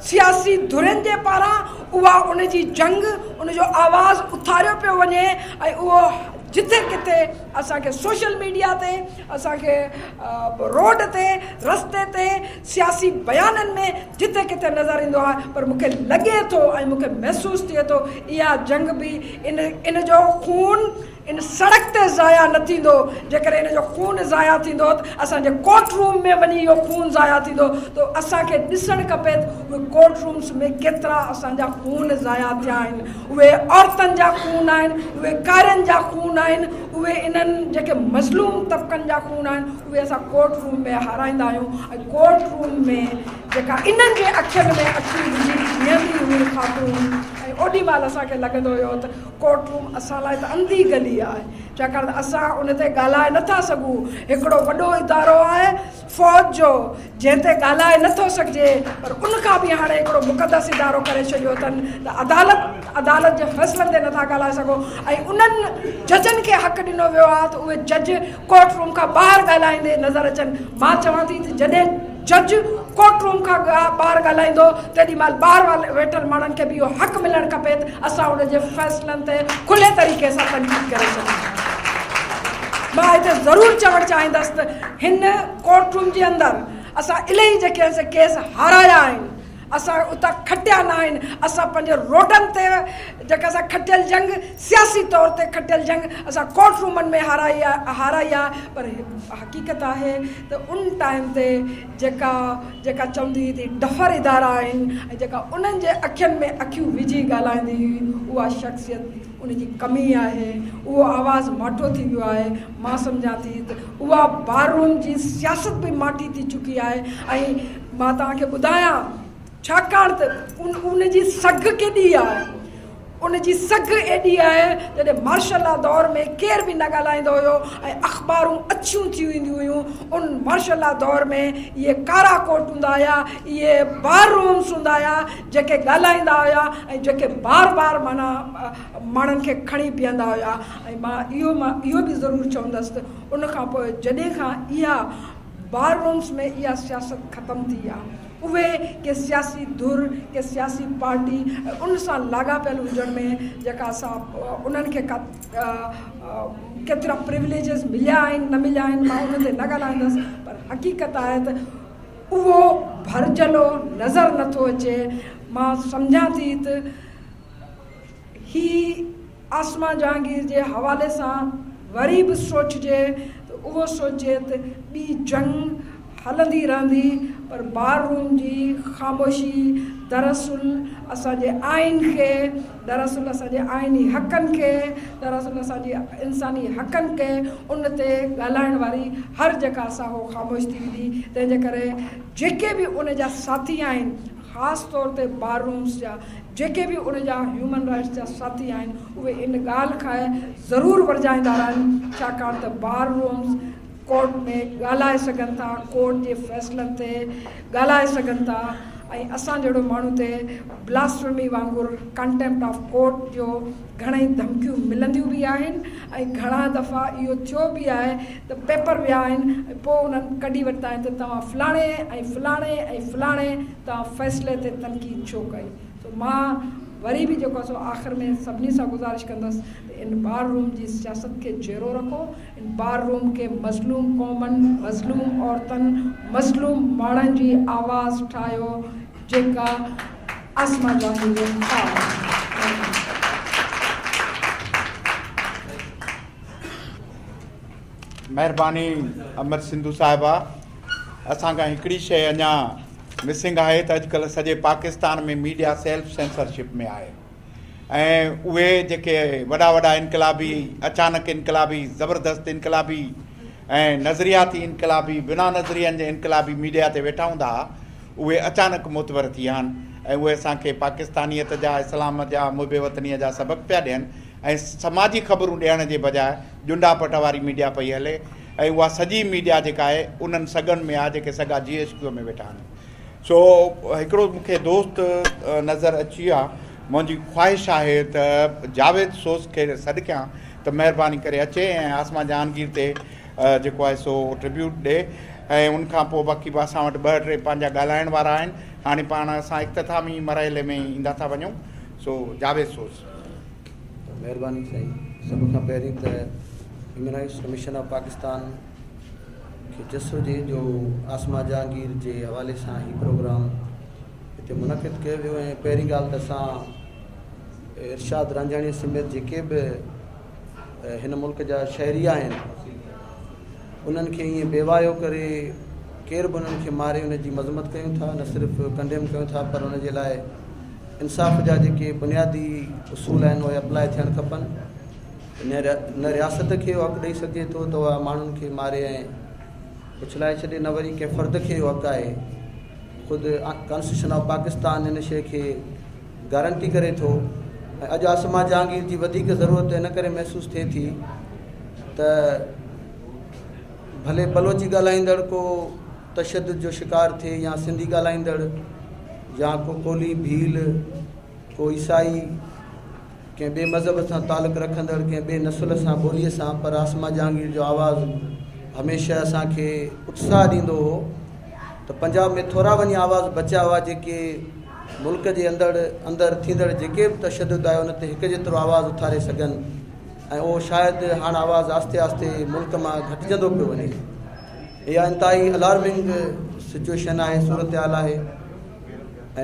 سياسي ڌرين جي پاران اها ان جي جنگ ان جو آواز اٿاريو پيو وڃي ۽ اهو جٿي ڪٿي اسان کي سوشل ميڊيا تي اسان کي روڊ تي رستي تي سياسي بيانن ۾ جٿي ڪٿي نظر ايندو آهي پر مون کي لڳي ٿو ۽ مون کي محسوس ٿئي ٿو اها جنگ به ان ان جو خون ان سڙڪ تي ضايع نه ٿيندو، جيڪڏهن ان جو خون ضايع ٿيندو ته اسان جي ڪورٽ روم ۾ وڃي اهو خون ضايع ٿيندو ته اسان کي ڏسڻ کپي ته اهي ڪورٽ رومس ۾ ڪيترا اسان جا خون ضايع ٿيا آهن، اهي عورتن جا خون آهن، اهي ڪارين جا خون آهن، اهي انهن جيڪي مظلوم طبقن جا خون آهن، اهي اسان ڪورٽ روم ۾ هارائيندا آهيون ۽ ڪورٽ روم ۾ جيڪا انهن جي اکين ۾ اکيون وجهي بيهندي هئي خاتون ۽ اوڏي مهل اسان کي لڳندو هيو ته ڪورٽ روم اسان لاء ته انڌي گلي آهي، ڇاڪاڻ ته اسان ان تي ڳالهائي نه ٿا سگهون. هڪڙو وڏو ادارو آهي فوج جو، جنهن تي ڳالهائي نه ٿو سگهجي، پر ان کان به هاڻي هڪڙو مقدس ادارو ڪري ڇڏيو اٿن ته عدالت عدالت جي فيصلن تي نه ٿا ڳالهائي سگهو ۽ انهن ججن کي حق ڏنو ويو آهي ته اهي جج ڪورٽ روم کان ٻاهر ڳالهائيندي نظر اچن. مان چوان ٿي ته جڏهن جج ڪورٽ روم کان ٻاهر ڳالهائيندو تيڏي مهل ٻاهر ويٺل ماڻهن کي به اهو حق ملڻ کپي ته اسان ان جي فيصلن تي کلي طريقي سان تنقيد ڪري سگهون. مان هتي ضرور چوڻ چاهيندس ته هن ڪورٽ روم جي اندر اسان الاهي جيڪي آهن سي ڪيس هارايا آهن. اسان اتان کٽيا نه آهن، اسان پنهنجي روڊن تي جيڪا اسان کٽيل جنگ سياسي طور تي کٽيل جنگ اسان ڪورٽ رومن ۾ هارائي هارائي آهي پر حقيقت آهي ته ان ٽائيم تي جيڪا جيڪا چوندي هئي ته ڊفر ادارا آهن ۽ جيڪا انهن جي اکين ۾ اکيون وجهي ڳالهائيندي هئي اها شخصيت ان جي ڪمي آهي اهو آواز ماٺو ٿي ويو آهي مان سمجهان ٿي ته اها بار روم جي سياست به ماٺي ٿي چڪي آهي ۽ مان توهان کي ٻڌايان ڇاڪاڻ ته ان جي سگهه ڪيڏي آهي ان جي سگهه ايڏي آهي جڏهن مارشل لا دور ۾ ڪير به نه ڳالهائيندو هيو ۽ اخبارون اڇيون ٿي وينديون هيون ان مارشل لا دور ۾ اهي ڪارا ڪوٽ هوندا هيا اهي بار رومس هوندا هيا جيڪي ڳالهائيندا هيا ۽ جيڪي بار بار معنيٰ ماڻهن کي کڻي بيهندا هيا ۽ مان اهو مان اهو به ضرور چوندس ته ان کان پوء جڏهن کان اها بار رومس ۾ اها سياست ختم ٿي آ. اهي ڪي سياسي ڌر، ڪي سياسي پارٽي ۽ ان سان لاڳاپيل هجڻ ۾ جيڪا سا انهن کي ڪا ڪيترا پريوليجز مليا آهن نه مليا آهن مان ان تي نه ڳالهائيندس پر حقيقت آهي ته اهو ڀرجهلو نظر نٿو اچي. مان سمجهان ٿي ته هي عاصمه جهانگير جي حوالي سان وري به سوچجي ته اهو سوچجي ته ٻي جنگ هلندي رهندي پر بار روم جي خاموشي دراصل اسان جي آئين کي دراصل اسان جي آئيني حقن کي دراصل اسان جي انساني حقن کي ان تي ڳالهائڻ واري هر جيڪا سا هو خاموش ٿي ويندي تنهن جي ڪري جيڪي به ان جا ساٿي آهن خاص طور تي بار رومز جا جيڪي به ان جا هيومن رائٽس جا ساٿي آهن اهي ان ڳالهه کان ضرور ورجائيندا رهن ڇاڪاڻ ته بار رومز ڪورٽ ۾ ڳالهائي سگهن ٿا ڪورٽ جي فيصلن تي ڳالهائي سگهن ٿا ۽ اسان جهڙو ماڻهو تي بلاسفمي وانگر ڪنٽيمپٽ آف ڪورٽ جو گهڻئي ڌمڪيون ملنديون به آهن ۽ گهڻا دفعا اهو ٿيو به آهي ته پيپر ويا آهن ۽ پوء انهن ڪڍي ورتا آهن ته توهان فلاڻي ۽ فلاڻي ۽ فلاڻي توهان فيصلي تي تنقيد ڇو ڪئي سو مان وري به جيڪو آهي سو آخر ۾ سڀني سان گذارش ڪندس ته ان بار روم جي سياست کي جيئرو رکو ان بار روم کي مظلوم قومن مظلوم عورتن مظلوم ماڻهن جي آواز ٺاهيو جيڪا عاصمه جهانگير جو خواب آهي. مهرباني امر سنڌو صاحبه اسان کان هڪڙي شيء اڃا مسنگ آهي ته اڄڪلهه سڄي پاڪستان ۾ ميڊيا سيلف سينسرشپ ۾ آهي ۽ اهي جيڪي وڏا وڏا انقلابي اچانڪ انقلابي زبردست انقلابي ۽ نظرياتي انقلابي بنا نظرين جي انقلابي ميڊيا تي ويٺا هوندا هئا اهي اچانڪ معتبر ٿي ويا آهن ۽ اهي اسان کي پاڪستانيت جا اسلام جا محب وطنيء جا سبق پيا ڏين ۽ سماجي خبرون ڏيڻ جي بجاء ڄنڊا پٽ واري ميڊيا پئي هلي ۽ اها سڄي ميڊيا جيڪا آهي انهن سڳن ۾ آهي جيڪي سڳا جي ايڇ ڪيو ۾ ويٺا آهن سو هڪڙو مون کي دوست نظر اچي ويو آهي منهنجي خواهش آهي ته جاويد سوز کي سڏ ڪيان ته مهرباني ڪري اچي ۽ عاصمه جهانگير تي جيڪو آهي سو ٽربيوٽ ڏي ۽ ان کان پوء باقي به اسان وٽ ٻه ٽي پنهنجا ڳالهائڻ وارا آهن هاڻي پاڻ اسان اختتامي مرحلي ۾ ايندا ٿا وڃون سو جاويد سوز. مهرباني سائين سڀ کان پهرين ته human rights commission of Pakistan کي جس هجي جو عاصمه جهانگير جي حوالي سان هي پروگرام هتي منعقد ڪيو ويو ۽ پهرين ڳالهه ته اسان ارشاد رانجهاڻي سميت جيڪي به هن ملڪ جا شهري آهن انهن کي ائين بيواهيو ڪري ڪير به انهن کي ماري ان جي مذمت ڪيون ٿا نه صرف ڪنڊيم ڪيون ٿا پر ان جي لاء انصاف جا جيڪي بنيادي اصول آهن اهي اپلاء ٿيڻ کپن نه رياست کي اهو حق ڏئي سگهجي ٿو ته اها ماڻهن کي ماري ۽ اڇلائي ڇڏي نه وري ڪنهن فرد کي اهو حق آهي خود ڪانسٽيٽيوشن آف پاڪستان ان شيء کي گارنٽي ڪري ٿو ۽ اڄ عاصمه جهانگير جي وڌيڪ ضرورت ان ڪري محسوس ٿئي ٿي ته ڀلي بلوچي ڳالهائيندڙ ڪو تشدد جو شڪار ٿئي يا سنڌي ڳالهائيندڙ يا ڪو ڪولهي ڀيل ڪو عيسائي ڪنهن ٻئي مذهب سان تعلق رکندڙ ڪنهن ٻئي نسل سان ٻوليء سان پر عاصمه جهانگير جو آواز هميشه اسان کي اتساهه ڏيندو هو ته پنجاب ۾ ٿورا وڃي آواز بچيا هئا جيڪي ملڪ جي اندڙ اندر ٿيندڙ جيڪي به تشدد آهي ان تي هڪ جيترو آواز اٿاري سگهن ۽ اهو شايد هاڻ آواز آهستي آهستي ملڪ مان گهٽجندو پيو وڃي اها انتهائي الارمنگ سچويشن آهي صورتحال آهي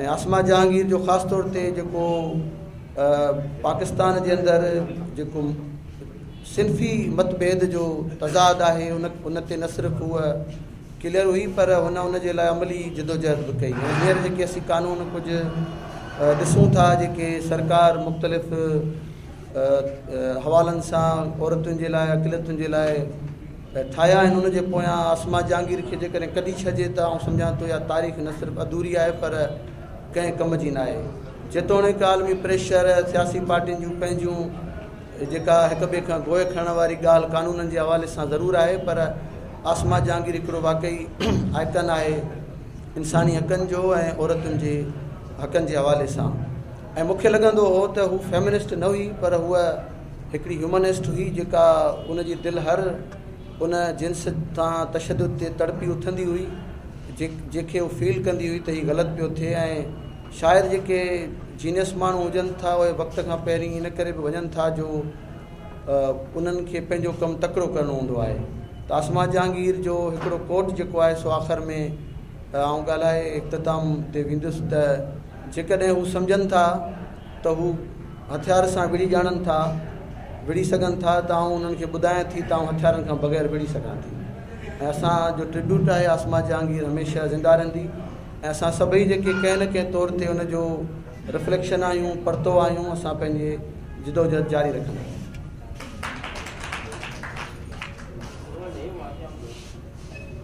۽ عاصمه جهانگير جو خاص طور تي جيڪو پاڪستان جي اندر جيڪو صنفي متڀيد جو تضاد آهي ان ان تي نه صرف هوء ڪليئر هئي پر هن ان جي لاء عملي جدوجهد به ڪئي ۽ هينئر جيڪي اسين قانون ڪجهه ڏسون ٿا جيڪي سرڪار مختلف حوالن سان عورتن جي لاء اقليتن جي لاء ٺاهيا آهن ان جي پويان عاصمه جهانگير کي جيڪڏهن ڪڍي ڇڏجي ته آئون سمجهان ٿو اها تاريخ نه صرف اڌوري آهي پر ڪنهن ڪم جي ناهي جيتوڻيڪ عالمي پريشر سياسي پارٽين جون پنهنجون جيڪا هڪ ٻئي کان گوء کڻڻ واري ڳالهه قانونن جي حوالي سان ضرور آهي پر عاصمه جهانگير هڪڙو واقعي آئڪن آهي انساني حقن جو ۽ عورتن جي حقن جي حوالي سان ۽ مون کي لڳندو هو ته هو فيمنسٽ نه هئي پر هوء هڪڙي هيومنسٽ هئي جيڪا ان جي دل هر ان جنس تان تشدد تي تڙپي اٿندي هئي جنهن کي هو فيل ڪندي هئي ته هي غلط پيو ٿئي ۽ شايد جيڪي جينيس ماڻهو هجن ٿا اهي وقت کان پهرين ان ڪري به وڃن ٿا جو انهن کي پنهنجو ڪم تڪڙو ڪرڻو هوندو آهي ته عاصمه جهانگير جو هڪڙو ڪوٽ جيڪو آهي سو آخر ۾ آئون ڳالهائي اختتام تي ويندس ته جيڪڏهن هو سمجهن ٿا ته هو هٿيار سان وڙهي ڄاڻن ٿا، وڙهي سگهن ٿا ته آئون انهن کي ٻڌايان ٿي ته آئون هٿيارن کان بغير وڙهي سگهان ٿي ۽ اسان جو ٽربيوٽ آهي عاصمه جهانگير هميشه زنده رهندي ۽ اسان سڀئي جيڪي ڪنهن نه ڪنهن طور تي ان جو رفليڪشن آهيون، پرتو آهيون، اسان پنهنجي جدوجهد جاري رکنداسين.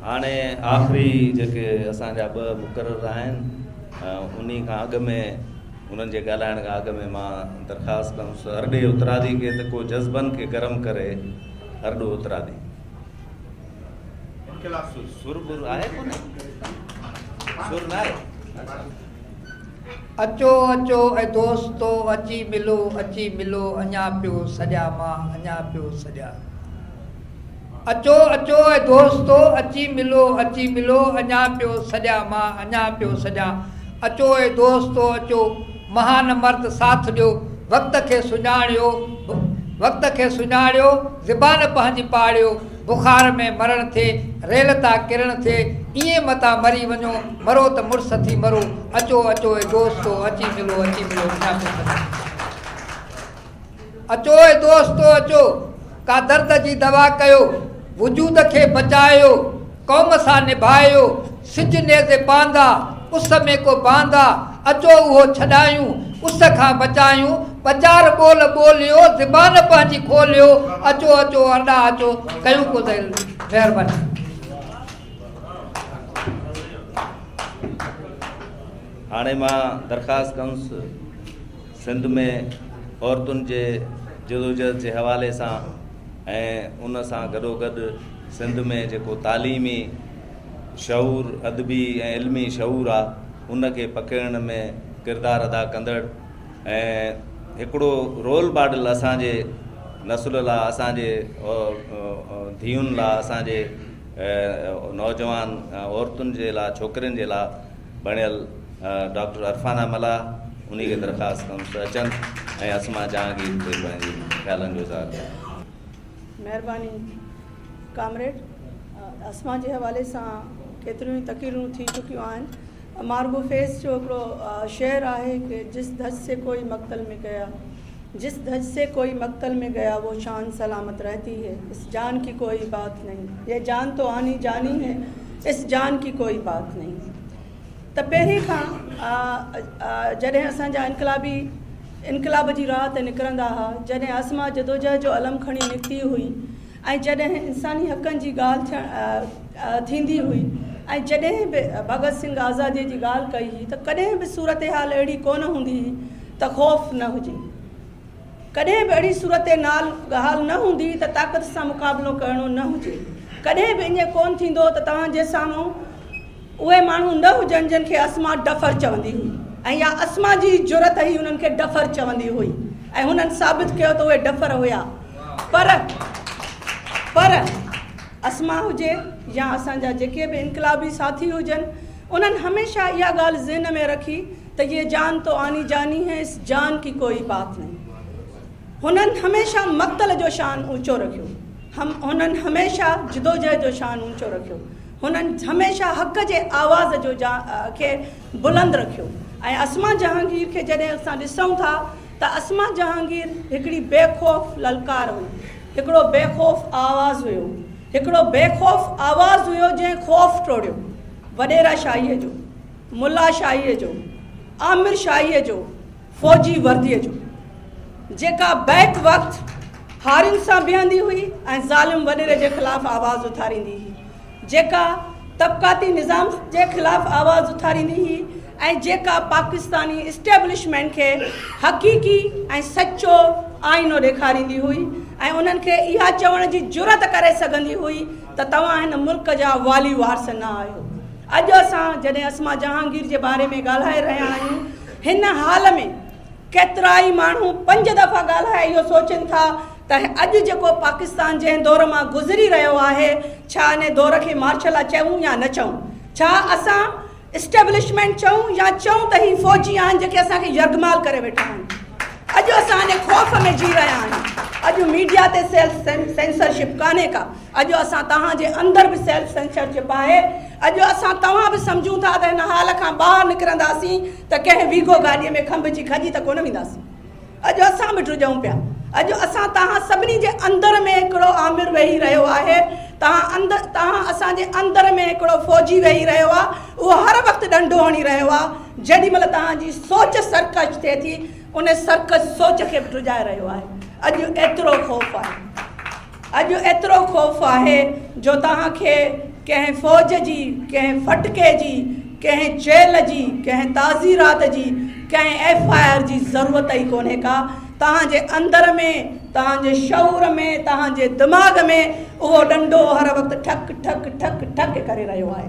هاڻي آخري جيڪي اسان جا ٻه مقرر آهن انهي کان اڳ ۾ انهن جي ڳالهائڻ کان اڳ ۾ مان درخواست ڪندس ارڏي اترادي کي ته ڪو جذبن کي گرم ڪري ارڏو اترادي. سر بر آهي ڪونه سر ناهي. اچو اچو اي دوستو اچي ملو اچي ملو اڃا پيو سڏيان مان اڃا پيو سڏيان. اچو اچو اي دوستو اچي ملو اچي ملو اڃا پيو سڏيان مان اڃا پيو سڏيان اچو اي دوستو اچو مهان مرد ساٿ ڏيو وقت کي سڃاڻيو وقت کي سڃاڻيو زبان پنهنجي پاڙيو بخار ۾ مرڻ ٿئي ريل تان ڪرڻ ٿئي ائين متان مري وڃو مرو ته مڙس ٿي مرو اچو اچو اي دوستو اچي ملو اچي ملو اڃا پيو سڏيان. اچو اي دوستو اچو، ڪا درد جي دوا ڪيو، وجود کي بچايو، قوم سان نڀايو، سج نيزي پاندا، اس ۾ ڪو باندا، اچو اهو ڇڏايون، اس کان بچايون، ٻه چار ٻول ٻوليو، زبان پنهنجي کوليو، اچو اچو ارڏا اچو، ڪيون ڪو مهرباني. هاڻي مان درخواست ڪندس. سنڌ ۾ عورتن جي جدوجهد جي حوالي سان ۽ ان سان گڏوگڏ سنڌ ۾ جيڪو تعليمي شعور ادبي ۽ علمي شعور آ ان کي پکيڙڻ ۾ ڪردار ادا ڪندڙ ۽ هڪڙو رول ماڊل اسان جي نسل لا اسان جي ڌيئن لا اسان جي نوجوان عورتن جي لا ڇوڪرين جي لا بڻيل ڊاڪٽر عرفانه ملاح انهي کي درخواست ڪندس ته اچن ۽ عاصمه جهانگير تي پنهنجي خيالن جو اظهار ڪن. مهرباني ڪامريڊ. عاصمه جي حوالي سان ڪيتريون ئي تقريرون ٿي چڪيون آهن. مارگو فيض جو هڪڙو شعر آهي ڪه جس ڌج سي ڪوئي مقتل ۾ گيا जिस धज से कोई मक्तल में गया वो शान सलामत रहती है, इस जान की कोई बात नहीं, ये जान तो आनी जानी है, इस जान की कोई बात नहीं। त पहिरीं खां जॾहिं असांजा इनकलाबी इनकलाब जी राह ते निकिरंदा हुआ, जॾहिं आसमा जदोजहद जो अलम खणी निकिती हुई ऐं जॾहिं इंसानी हक़नि जी ॻाल्हि थियण थींदी हुई ऐं जॾहिं बि भगत सिंह आज़ादीअ जी ॻाल्हि कई हुई त कॾहिं बि सूरत हाल अहिड़ी कोन हूंदी हुई त ख़ौफ़ न हुजे, कॾहिं बि अहिड़ी सूरत हाल न हूंदी त ताक़त सां मुक़ाबिलो करिणो न हुजे, कॾहिं बि ईअं कोन थींदो त तव्हांजे साम्हूं उहे माण्हू न हुजनि जिन खे अस्मा डफर चवंदी हुई ऐं इहा अस्मा जी जुरत ई उन्हनि खे डफर चवंदी हुई ऐं हुननि साबित कयो त उहे डफर हुया। पर पर अस्मा हुजे या असांजा जेके बि इनकलाबी साथी हुजनि, उन्हनि हमेशह इहा ॻाल्हि ज़हन में रखी त ये जान तो आनी जानी है, इस जान की कोई बात नहीं। हुननि हमेशह मक़तल जो शान ऊंचो रखियो, हुननि हमेशह जदोजहद जो शान ऊंचो रखियो, हुननि हमेशह हक़ जे आवाज़ जो खे बुलंद रखियो। ऐं अस्मा जहांगीर खे जॾहिं असां ॾिसूं था त अस्मा जहांगीर हिकिड़ी बेखौफ़ ललकार हुई, हिकिड़ो बेखौफ़ आवाज़ हुयो, हिकिड़ो बेखौफ़ आवाज़ हुयो जंहिं ख़ौफ़ टोड़ियो वॾेरा शाहीअ जो, मुला शाहीअ जो, आमिर शाहीअ जो, फ़ौजी वर्दीअ जो, जेका बैक वक़्तु हारियुनि सां बीहंदी हुई ऐं ज़ालिम वॾेरे जे ख़िलाफ़ आवाज़ उथारींदी हुई, जेका तबक़ाती निज़ाम जे ख़िलाफ़ आवाज़ उथारींदी हुई ऐं जेका पाकिस्तानी इस्टेब्लिशमेंट खे हक़ीक़ी ऐं सचो आइनो ॾेखारींदी हुई ऐं उन्हनि खे इहा चवण जी जुरत करे सघंदी हुई त तव्हां हिन मुल्क जा वाली वारस न आहियो। अॼु असां जॾहिं अस्मा जहांगीर जे बारे में ॻाल्हाए रहिया आहियूं, हिन हाल में केतिरा ई माण्हू 5 दफ़ा ॻाल्हाए इहो सोचनि था त अॼु जेको पाकिस्तान जंहिं दौर मां गुज़री रहियो आहे, छा इन दौर खे मार्शल चऊं या न चऊं, छा असां इस्टेब्लिशमेंट चऊं या चऊं त ही फ़ौजी आहिनि जेके असांखे यरगमाल करे वेठा आहिनि। अॼु असां इन ख़ौफ़ में जी रहिया आहियूं। अॼु मीडिया ते सेल्फ सेंसरशिप कान्हे का, अॼु असां तव्हांजे अंदरि बि सेल्फ सेंसरशिप आहे। अॼु असां तव्हां बि सम्झूं था त हिन हाल खां ॿाहिरि निकिरंदासीं त कंहिं वीगो गाॾीअ में खंभ जी खॼी त कोन वेंदासीं। अॼु असां बि ड्रिॼूं पिया। अॼु असां तव्हां सभिनी जे अंदर में हिकिड़ो आमिर वेही रहियो आहे, तव्हां असांजे अंदर में हिकिड़ो फ़ौजी वेही रहियो आहे, उहो हर वक़्तु ॾंडो हणी रहियो आहे। जेॾी महिल तव्हांजी सोच सरकश थिए थी, उन सरकश सोच खे बि ड्रिॼाए रहियो आहे। अॼु एतिरो ख़ौफ़ आहे, अॼु एतिरो ख़ौफ़ आहे जो तव्हांखे कंहिं फ़ौज जी, कंहिं फटके जी, कंहिं जेल जी, कंहिं ताज़ीरात जी, कंहिं एफ I R जी ज़रूरत ई कोन्हे का। तव्हांजे अंदर में, तव्हांजे शऊर में, तव्हांजे दिमाग़ में उहो ॾंडो हर वक़्तु ठक ठक ठक ठक करे रहियो आहे।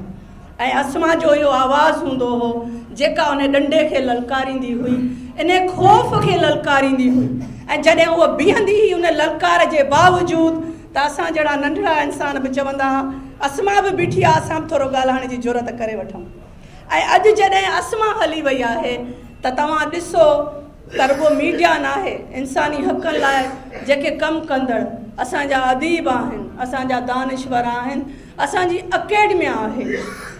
ऐं अस्मा जो इहो आवाज़ हूंदो हो जेका उन ॾंडे खे ललकारींदी हुई, इन ख़ौफ़ खे ललकारींदी हुई। ऐं जॾहिं उहा बीहंदी हुई उन ललकार जे बावजूद त असां जहिड़ा नंढड़ा इंसान बि चवंदा हुआ अस्मा बि बीठी आहे, असां बि थोरो ॻाल्हाइण जी जुरत करे वठूं। ऐं अॼु जॾहिं अस्मा हली वई आहे त तव्हां ॾिसो त रुॻो मीडिया न आहे, इंसानी हक़नि लाइ जेके कमु कंदड़ असांजा अदीब आहिनि, असांजा दानिश्वर आहिनि, असांजी अकेडमिया आहे।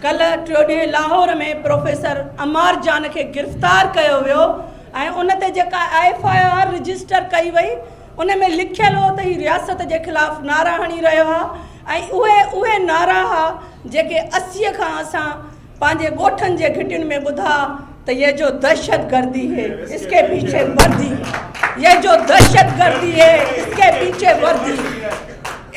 कल्ह टियों ॾींहुं लाहौर में प्रोफेसर अमार जान खे गिरफ़्तार कयो वियो ऐं उन ते जेका एफ I R register कई वई उन में लिखियलु हो त हीउ रियासत जे ख़िलाफ़ नारा हणी रहियो आहे। ऐं उहे उहे नारा हुआ जेके 80 खां असां पंहिंजे ॻोठनि जे घिटियुनि में ॿुधा त ये जो दहशत गर्दी है इसके पीछे वर्दी, ये जो दहशत गर्दी है इसके पीछे वर्दी।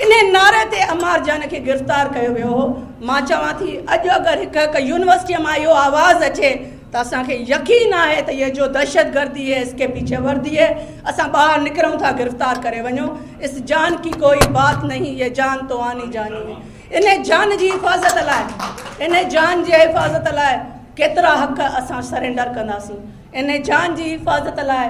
इन नारे ते अमार जान खे गिरफ़्तार कयो वियो हो। मां चवां थी अॼु अगरि हिकु हिकु यूनिवर्सिटीअ मां इहो आवाज़ अचे त असांखे यकीन आहे त ये जो दहशत गर्दी है इसके पीछे वर्दी है। असां ॿाहिरि निकिरूं था, गिरफ़्तार करे वञो। इस जान की कोई बात नहीं, ये जान तो आनी जानी है। इन जान जी हिफ़ाज़त लाइ, इन जान जी हिफ़ाज़त लाइ केतिरा हक़ असां सरेंडर कंदासीं। इन जान जी हिफ़ाज़त लाइ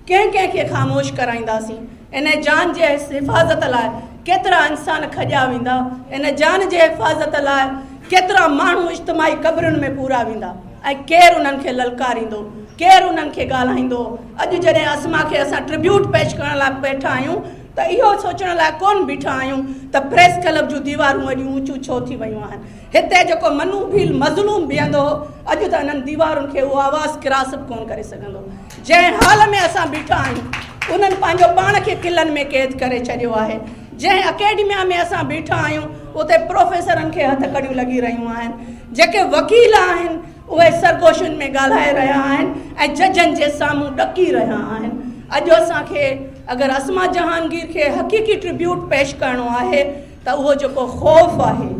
कंहिं कंहिंखे ख़ामोश कराईंदासीं। इन जान जी हिफ़ाज़त लाइ केतिरा इंसान खॼिया वेंदा। इन जान जी हिफ़ाज़त लाइ केतिरा माण्हू इज्तिमाई क़बरुनि में पूरा वेंदा। ऐं केरु उन्हनि खे ललकारींदो, केरु उन्हनि खे ॻाल्हाईंदो। अॼु जॾहिं अस्मा खे असां ट्रिब्यूट पेश करण लाइ वेठा आहियूं त इहो सोचण लाइ कोन बीठा आहियूं त प्रेस क्लब जूं दीवारूं एॾियूं ऊंचियूं छो थी वयूं आहिनि। हिते जेको मनू भील मज़लूम बीहंदो हो, अॼु त इन्हनि दीवारुनि खे उहो आवाज़ क्रॉस बि कोन करे सघंदो। जंहिं हाल में असां बीठा आहियूं, انهن پنهنجو پاڻ کي قلعن ۾ قيد ڪري ڇڏيو آهي. جنهن اڪيڊميا ۾ اسان بيٺا آهيون اتي پروفيسرن کي هٿڪڙيون لڳي رهيون آهن. جيڪي وڪيل آهن اهي سرگوشين ۾ ڳالهائي رهيا آهن ۽ ججن جي سامهون ڏڪي رهيا آهن. اڄ اسان کي اگر عاصمه جهانگير کي حقيقي ٽربيوٽ پيش ڪرڻو آهي ته اهو جيڪو خوف آهي،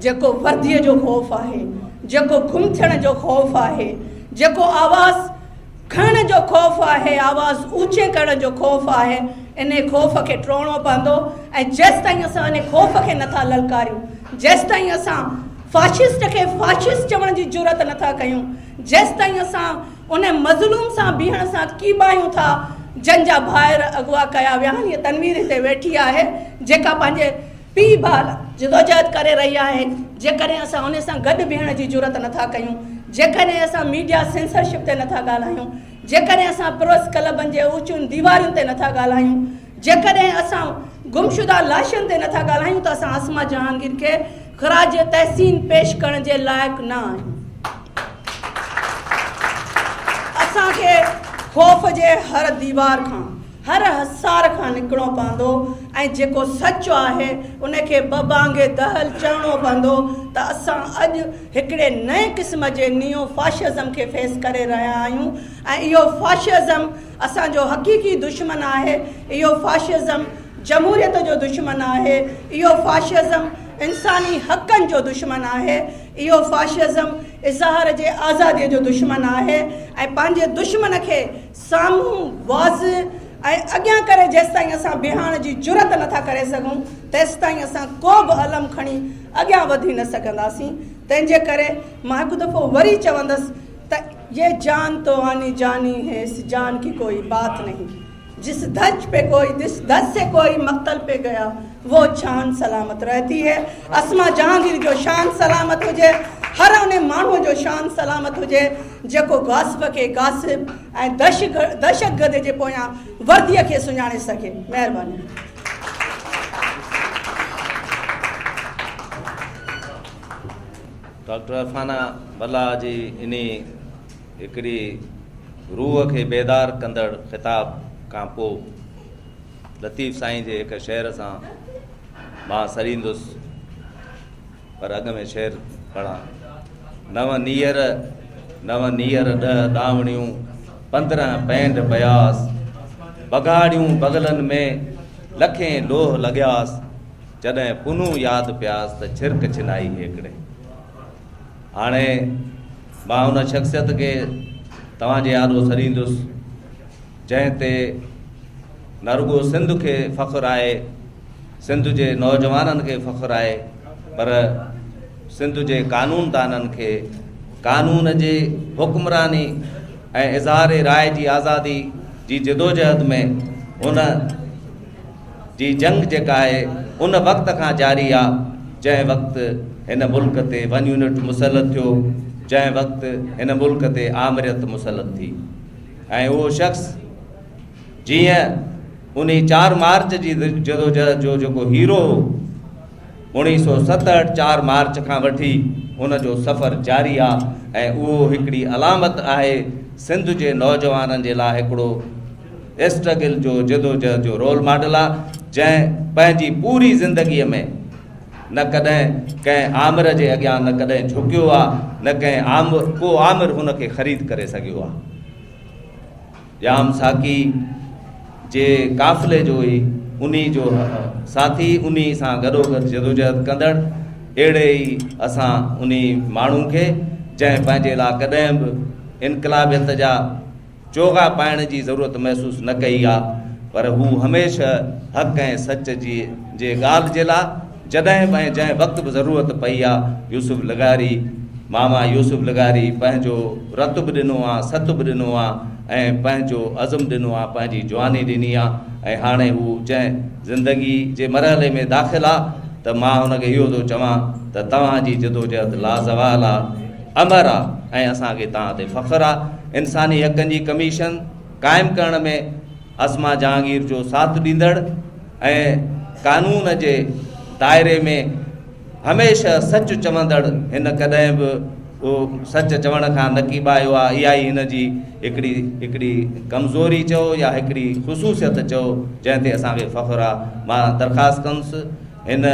جيڪو ورديء جو خوف آهي، جيڪو گم ٿيڻ جو خوف آهي، جيڪو آواز کڻڻ جو خوف آهي، آواز اوچي ڪرڻ جو خوف آهي، انهي خوف کي ٽوڙڻو پوندو ۽ جيستائين اسان انهي خوف کي نٿا للڪاريون، جيستائين اسان فاشسٽ کي فاشسٽ چوڻ جي جرئت نٿا ڪيون، جيستائين اسان انهي مظلوم سان بيهڻ سان ڪيٻايون ٿا، جن جا ڀائر اغوا ڪيا ويا آهن، هيء تنوير هتي ويٺي آهي، جيڪا پنهنجي پيء ڀاء لاء جدوجهد ڪري رهي آهي، جيڪڏهن اسان انهي سان گڏ بيهڻ جي جرئت نٿا ڪيون، جيڪڏهن اسان ميڊيا سينسرشپ تي نٿا ڳالهايون، جيڪڏهن اسان پريس ڪلبن جي اوچين ديوارين تي نٿا ڳالهايون، جيڪڏهن اسان گمشده لاشن تي نٿا ڳالهايون ته اسان عاصمه جهانگير کي خراج تحسين پيش ڪرڻ جي لائق نه آهيون. اسان کي خوف جي هر ديوار کان، هر حصار کان نڪرڻو پوندو ۽ جيڪو سچ آهي ان کي ببانگ دهل چوڻو پوندو ته اسان اڄ هڪڙي نئين قسم جي نيو فاشزم کي فيس ڪري رهيا آهيون ۽ اهو فاشزم اسان جو حقيقي دشمن آهي، اهو فاشزم جمهوريت جو دشمن آهي، اهو فاشزم انساني حقن جو دشمن آهي، اهو فاشزم اظهار جي آزادي جو دشمن آهي ۽ پنهنجي دشمن کي سامهون واضح ۽ اڳيان ڪري جيستائين اسان بيهارڻ جي جرئت نٿا ڪري سگهون تيستائين اسان ڪو به علم کڻي اڳيان وڌي نه سگهنداسين تنهن جي ڪري مان هڪ دفعو وري چوندس ته يه جان تو آني جاني هي اس جان ڪي ڪوئي بات نهين جس دھج پي ڪوئي جس دھج سي ڪوئي مقتل پي گيا وو شان سلامت رهتي هي عاصمه جهانگير جو شان سلامت هجي هر ان ماڻهو جو شان سلامت هجي جيڪو غاصب کي غاصب ۽ دهشتگرد جي پويان ورديء کي سڃاڻي سگهي. مهرباني. ڊاڪٽر عرفانه ملاح جي انهي هڪڙي روح کي بيدار ڪندڙ خطاب کان پوء لطيف سائين جي هڪ شعر سان مان سڏيندس. پر اڳ ۾ شعر پڙهان. نو نيئر، نو نيئر ڏهه ڏانوڻيون، 15 پينڊ پياس، بگهاڙيون بغلن ۾، لکين لوهه لڳياس، جڏهن پنهون ياد پياس ته ڇرڪ ڇنائي هيڪڙي. هاڻي مان ان شخصيت کي توهان جي آڏو سڏيندس، جنهن تي نه رڳو سنڌ کي فخر آهي، سنڌ جي نوجوانن کي فخر آهي پر سنڌ جي قانوندانن کي قانون جي حڪمراني ۽ اظهار راء جي آزادي جي جدوجهد ۾ هن جي جنگ جيڪا آهي ان وقت کان جاري آ جنهن وقت هن ملڪ تي ون يونٽ مسلط ٿيو، جنهن وقت هن ملڪ تي آمريت مسلط ٿي ۽ اهو شخص جيئن انهي 4 مارچ جي جدوجهد جو جيڪو هيرو هو، 1967 4 مارچ کان وٺي ان جو سفر جاري آ ۽ اهو هڪڙي علامت آهي سنڌ جي نوجوانن جي لاء هڪڙو اسٽرگل جو جدوجهد جو رول ماڊل آ جنهن پنهنجي پوري زندگيء ۾ نه ڪڏهن ڪنهن آمر جي اڳيان نه ڪڏهن جهڪيو آ نه ڪنهن آمر ڪو آمر هن کي خريد ڪري سگهيو آ. ڄام ساقي جي قافلي جو ئي انهي جو ساٿي، انهي سان گڏوگڏ جدوجهد ڪندڙ، اهڙي ئي اسان انهي ماڻهو کي جنهن پنهنجي لاء ڪڏهن به انقلابيت جا چوغا پائڻ جي ضرورت محسوس نه ڪئي آ پر هو هميشه حق ۽ سچ جي جي ڳالهه جي لاء جڏهن به ۽ جنهن وقت به ضرورت پئي آ، يوسف لغاري، ماما يوسف لغاري پنهنجو رت به ڏنو آ، ست به ڏنو آ ۽ پنهنجو عزم ڏنو آ، پنهنجي جواني ڏني آ ۽ هاڻي هو جنهن زندگي جي مرحلي ۾ داخل آ ته مان هن کي اهو ٿو چوان ته توهان جي جدوجهد لازوال آ، امر آ ۽ اسان کي توهان تي فخر آ. انساني حقن جي ڪميشن قائم ڪرڻ ۾ عاصمه جهانگير جو ساٿ ڏيندڙ ۽ قانون جي دائري ۾ هميشه سچ چوندڙ هن ڪڏهن به اهو سچ چوڻ کان نه ڪيٻايو آ. اها ئي هن جي هڪڙي هڪڙي ڪمزوري چئو يا هڪڙي خصوصيت چئو جنهن تي اسان کي فخر آ. مان درخواست ڪندس هن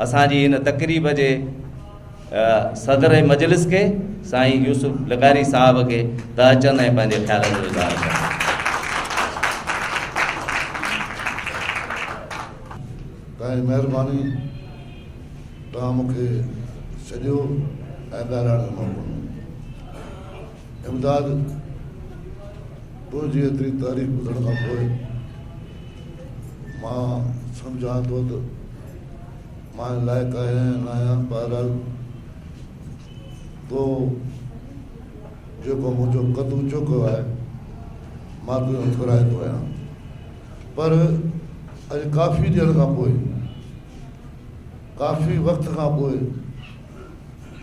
اسان جي هن تقريب جي صدر مجلس کي سائين يوسف لغاري صاحب کي ته اچن ۽ پنهنجي خيالن جو اظهار ڪن. توهان جي مهرباني توهان مون کي سڏيو ۽ ڳالهائڻ جو موقعو ڏنو. امداد تنهنجي ايتري تعريف ٻڌڻ کان پوء مان سمجهان ٿو ته مان لائق آهيان يا نه آهيان، بهرحال تو جيڪو منهنجو قد اوچو ڪيو آهي مان تنهنجو ٿورائتو آهيان. پر اڄ ڪافي ڏينهن کان پوء، ڪافي وقت کان پوء،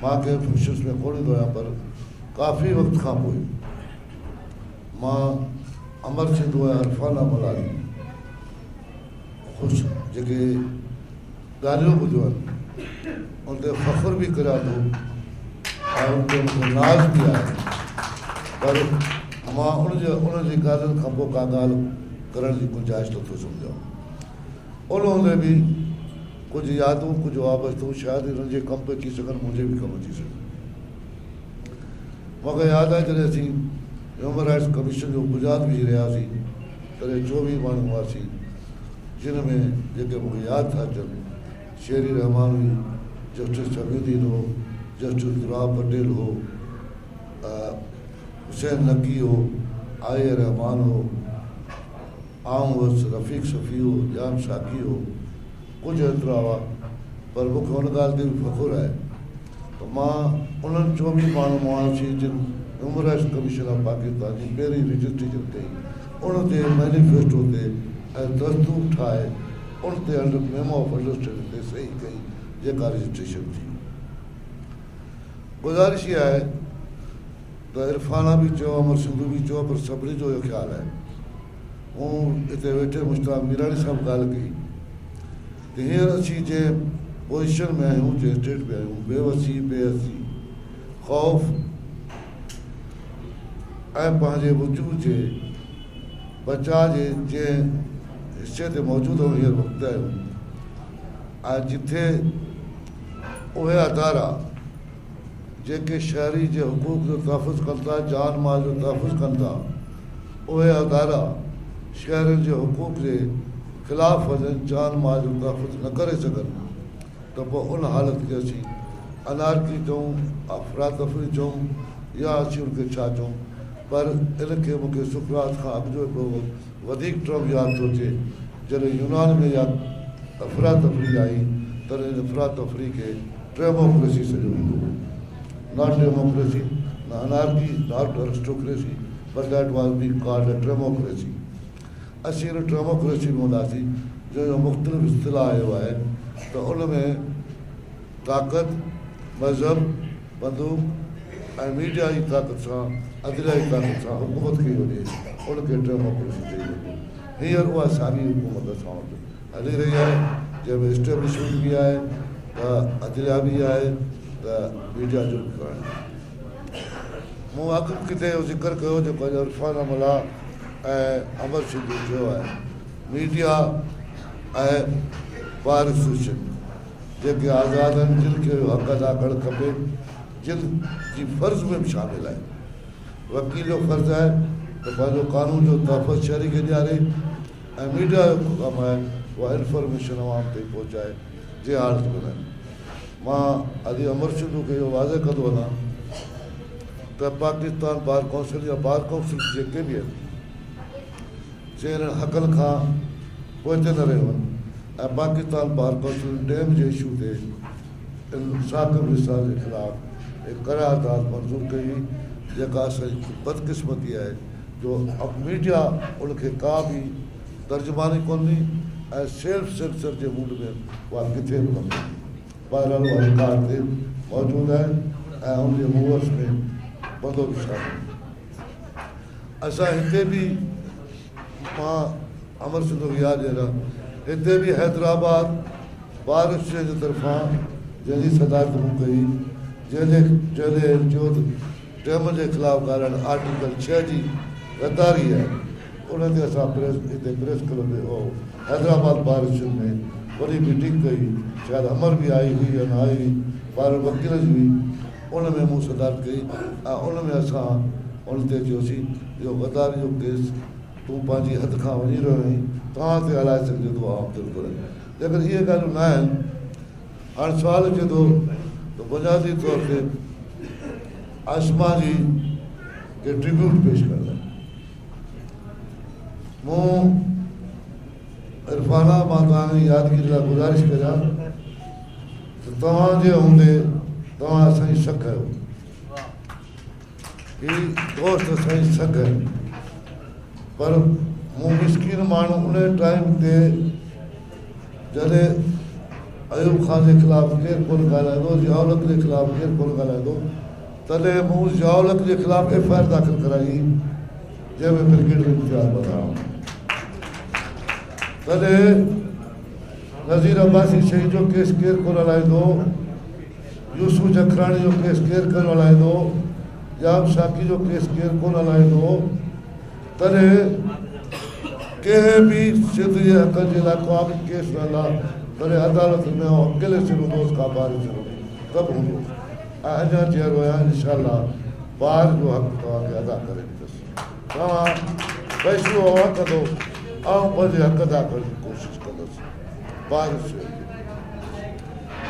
مان ڪنهن فنڪشنس ۾ ڪونه ايندو آهيان پر ڪافي وقت کان پوء مان امر سنڌو ۽ عرفانه ملاري خوش جيڪي ڳالهيون ٻڌيون آهن ان تي فخر به ڪريان ٿو ۽ ان تي مون کي ناز به آهي پر مان ان جي انهن جي ڳالهين کان پوء ڪا ڳالهه ڪرڻ جي گنجائش نٿو سمجهان. ان هوندي به ڪجهه يادون ڪجهه وابستون شايد انهن جي ڪم به اچي سگهن منهنجي به ڪم اچي سگهن. مون کي ياد آهي جڏهن اسين هيومن رائٽس ڪميشن جو بنياد وجهي رهيا هئاسين تڏهن 24 ماڻهو هئاسين جن ۾ جيڪي مون کي ياد ٿا اچن شيري رحمان هئي، جسٽس شفيع الدين هو، جسٽس دراب پٽيل هو، حسين نقي هو، آء اي رحمان هو، آئون هوس، رفيق شفيع هو، ڄام ساقي هو، ڪجهه ايترا هئا، پر مون کي ان ڳالهه تي به فخر آهي ته مان انهن 24 ماڻهن مان هئاسين جن human rights commission of Pakistan جي پهرين رجسٽريشن ڪئي، ان تي مينيفيسٽو تي ۽ دستور ٺاهي ان تي ميمو آف انڊرسٽينڊنگ تي صحيح ڪئي جيڪا رجسٽريشن ٿي. گذارش اها آهي ته عرفانه به چيو امر سنڌو به چيو پر سڀني جو اهو خيال آهي. مون هتي ويٺي مشتاق ميراڻي سان به ڳالهه ڪئي ته هينئر اسين جنهن پوزيشن ۾ آهيون جنهن اسٽيٽ ۾ آهيون بي وسي بي حسي خوف ۽ پنهنجي وجود جي بچاء جي جنهن حصي تي موجود آهيون هينئر وقت آهيون ۽ جٿي اهي ادارا جيڪي شهري جي حقوق جو تحفظ ڪن ٿا، جان مال جو تحفظ ڪن ٿا، اهي ادارا شهرين جي حقوق جي خلاف وڃن، جان مال جو تحفظ نه ڪري سگهن ته پوء ان حالت کي اسين انارڪي چئون، افراتفري چئون يا اسين ان کي ڇا چئون پر ان کي مون کي سقراط کان اڳ جو هڪڙو وڌيڪ ٽرم ياد ٿو اچي جڏهن يونان ۾ اها افراتفري آئي تڏهن ان افراتفري کي ٽريموڪريسي سڏيو ويندو هو. Not democracy, نه anarchy, not aristocracy, but that was being called a tremocracy. اسين ان ٽريموڪريسي ۾ هونداسين جنهن جو مختلف اصطلاح اهو آهي ته ان ۾ طاقت، مذهب، بندوق ۽ ميڊيا جي طاقت سان عدليه جي طاقت سان حڪومت ڪئي وڃي ان کي ڊيموڪريسي چئي وڃي. هينئر اها ساڳي حڪومت اسان وٽ هلي رهي آهي جنهن ۾ اسٽيبلشمينٽ به آهي ته عدليه به آهي ته ميڊيا جو به ڪرڻ آهي. مون اڳ به ڪٿي اهو ذڪر ڪيو جيڪو اڄ عرفان ملاح ۽ امر سنڌو چيو آهي ميڊيا ۽ بار ايسوسيئيشن جيڪي آزاد آهن جن کي اهو حق ادا ڪرڻ کپي جن جي فرض ۾ به شامل آهي. وڪيل جو فرض آهي ته پنهنجو قانون جو تحفظ شهري کي ڏياري ۽ ميڊيا جو ڪم آهي اها انفارميشن عوام تائين پهچائي جنهن حالت ۾ آهن. مان ادي امر سنڌو کي اهو واضح ڪندو هلان ته پاڪستان بار ڪائونسل يا بار ڪائونسلز جيڪي به آهن سي انهن حقن کان پوئتي نه رهيون آهن ۽ پاڪستان بار ڪائونسل ڊيم جي اشو تي ان ثاقب نثار جي خلاف هڪ قرارداد منظور ڪئي هئي جيڪا اسان جي بدقسمتي آهي جو ميڊيا ان کي ڪا به ترجماني ڪونه ڏني ۽ سيلف سينسر جي مونڊ ۾ اها ڪٿي به نه پهتي. بهرحال اها رڪارڊ تي موجود آهي ۽ ان جي موورس ۾ بندو به شامل هو. اسان هتي به مان امر سنڌو کي ياد ڏياريان هتي به حيدرآباد بار ايسوسيئيشن جي طرفان جنهن جي صدارت مون ڪئي جنهن جي جڏهن هن چيو ته ڊيمن جي خلاف ڳالهائڻ آرٽيڪل ڇهه جي غداري آهي ان تي اسان پريس هتي press club ۾ Hyderabad bar association ۾ وڏي ميٽنگ ڪئي شايد امر به آئي هئي يا نه آئي هئي بهرحال وڪيل جي هئي ان ۾ مون صدارت ڪئي ۽ ان ۾ اسان ان تي چيوسين اهو غداري جو ڪيس تون پنهنجي حد کان وڃي رهيو آهين توهان تي هلائي سگهجي ٿو عام طور پر جيڪڏهن اهي ڳالهيون نه آهن هاڻ سوال اچي ٿو ته بنيادي طور تي عاصمه جي کي ٽربيوٽ پيش ڪرڻ لاء مون عرفانه مان توهان کي يادگيري لاء گذارش ڪريان ته توهان جي هوندي توهان اسان جي سگهه آهيو هي دوست اسان جي سگهه آهن پر مون مسڪين ماڻهو ان ٽائيم تي جڏهن ايوب خان جي خلاف ڪير ڪونه ڳالهائيندو ضياء الحق جي خلاف ڪير ڪونه ڳالهائيندو تڏهن مون ضياء الحق جي خلاف ايف I R داخل ڪرائي جنهن ۾ برگيڊيئر امتياز ملاح تڏهن نذير عباسي شهيد جو ڪيس ڪير ڪونه هلائيندو يوسف جکراڻي جو ڪيس ڪير ڪونه هلائيندو، ڄام ساقي جو ڪيس ڪير ڪونه هلائيندو، تڏهن ڪنهن به سنڌ جي حقن جي لاء ڪو به ڪيس نه هلا، تڏهن عدالت ۾ آئون اڪيلي سر هوندو هوس ڪا بار سر ڪب هوندو هوس ۽ اڃا جيئرو آهيان انشاء الله بار جو حق توهان کي ادا ڪري ڏيندس توهان فيصلو اوهان ڪندو آئون پنهنجي حق ادا ڪرڻ جي ڪوشش ڪندس بار سر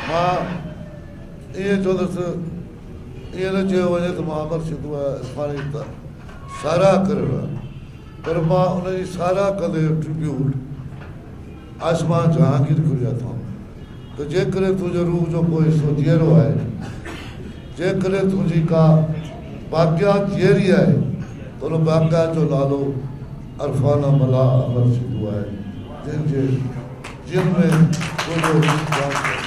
مان ائين چوندس، ائين نه چيو وڃي ته مان امر سنڌو ۽ عرفان جي ساراهه ڪري رهيو آهيان، پر مان ان جي ساراهه ڪندي اهو ٽربيوٽ عاصمه جهانگير کي ڏيان ٿو ته جيڪڏهن تنهنجي روح جو ڪو حصو جيئرو آهي، جيڪڏهن تنهنجي ڪا باقيات جيئري آهي ته ان باقيات جو نالو عرفانه ملاح امر سنڌو آهي، جنهن جي. جن ۾ تنهنجو روح جان ڪري.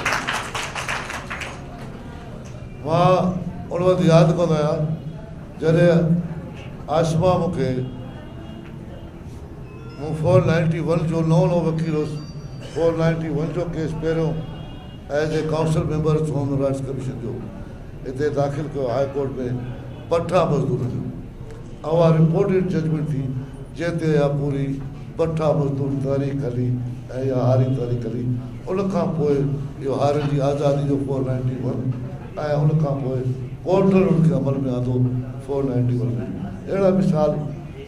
مان ان وقت ياد ڪندو آهيان جڏهن عاصمه مون کي مون فور نائنٽي ون جو نئون نئون وڪيل هوس فور نائنٽي ون جو ڪيس پهريون as a council member human rights commission جو هتي داخل ڪيو هاء ڪورٽ ۾ پٺا مزدورن جو اها رپورٽيڊ ججمينٽ ٿي جنهن تي اها پوري پٺا مزدور تحريڪ هلي ۽ اها هاري تحريڪ هلي ان کان پوء اهو هارين جي آزادي جو فور نائنٽي ون ۽ ان کان پوء ڪورٽن ان کي عمل ۾ آندو فور نائنٽي ون ۾ اهڙا مثال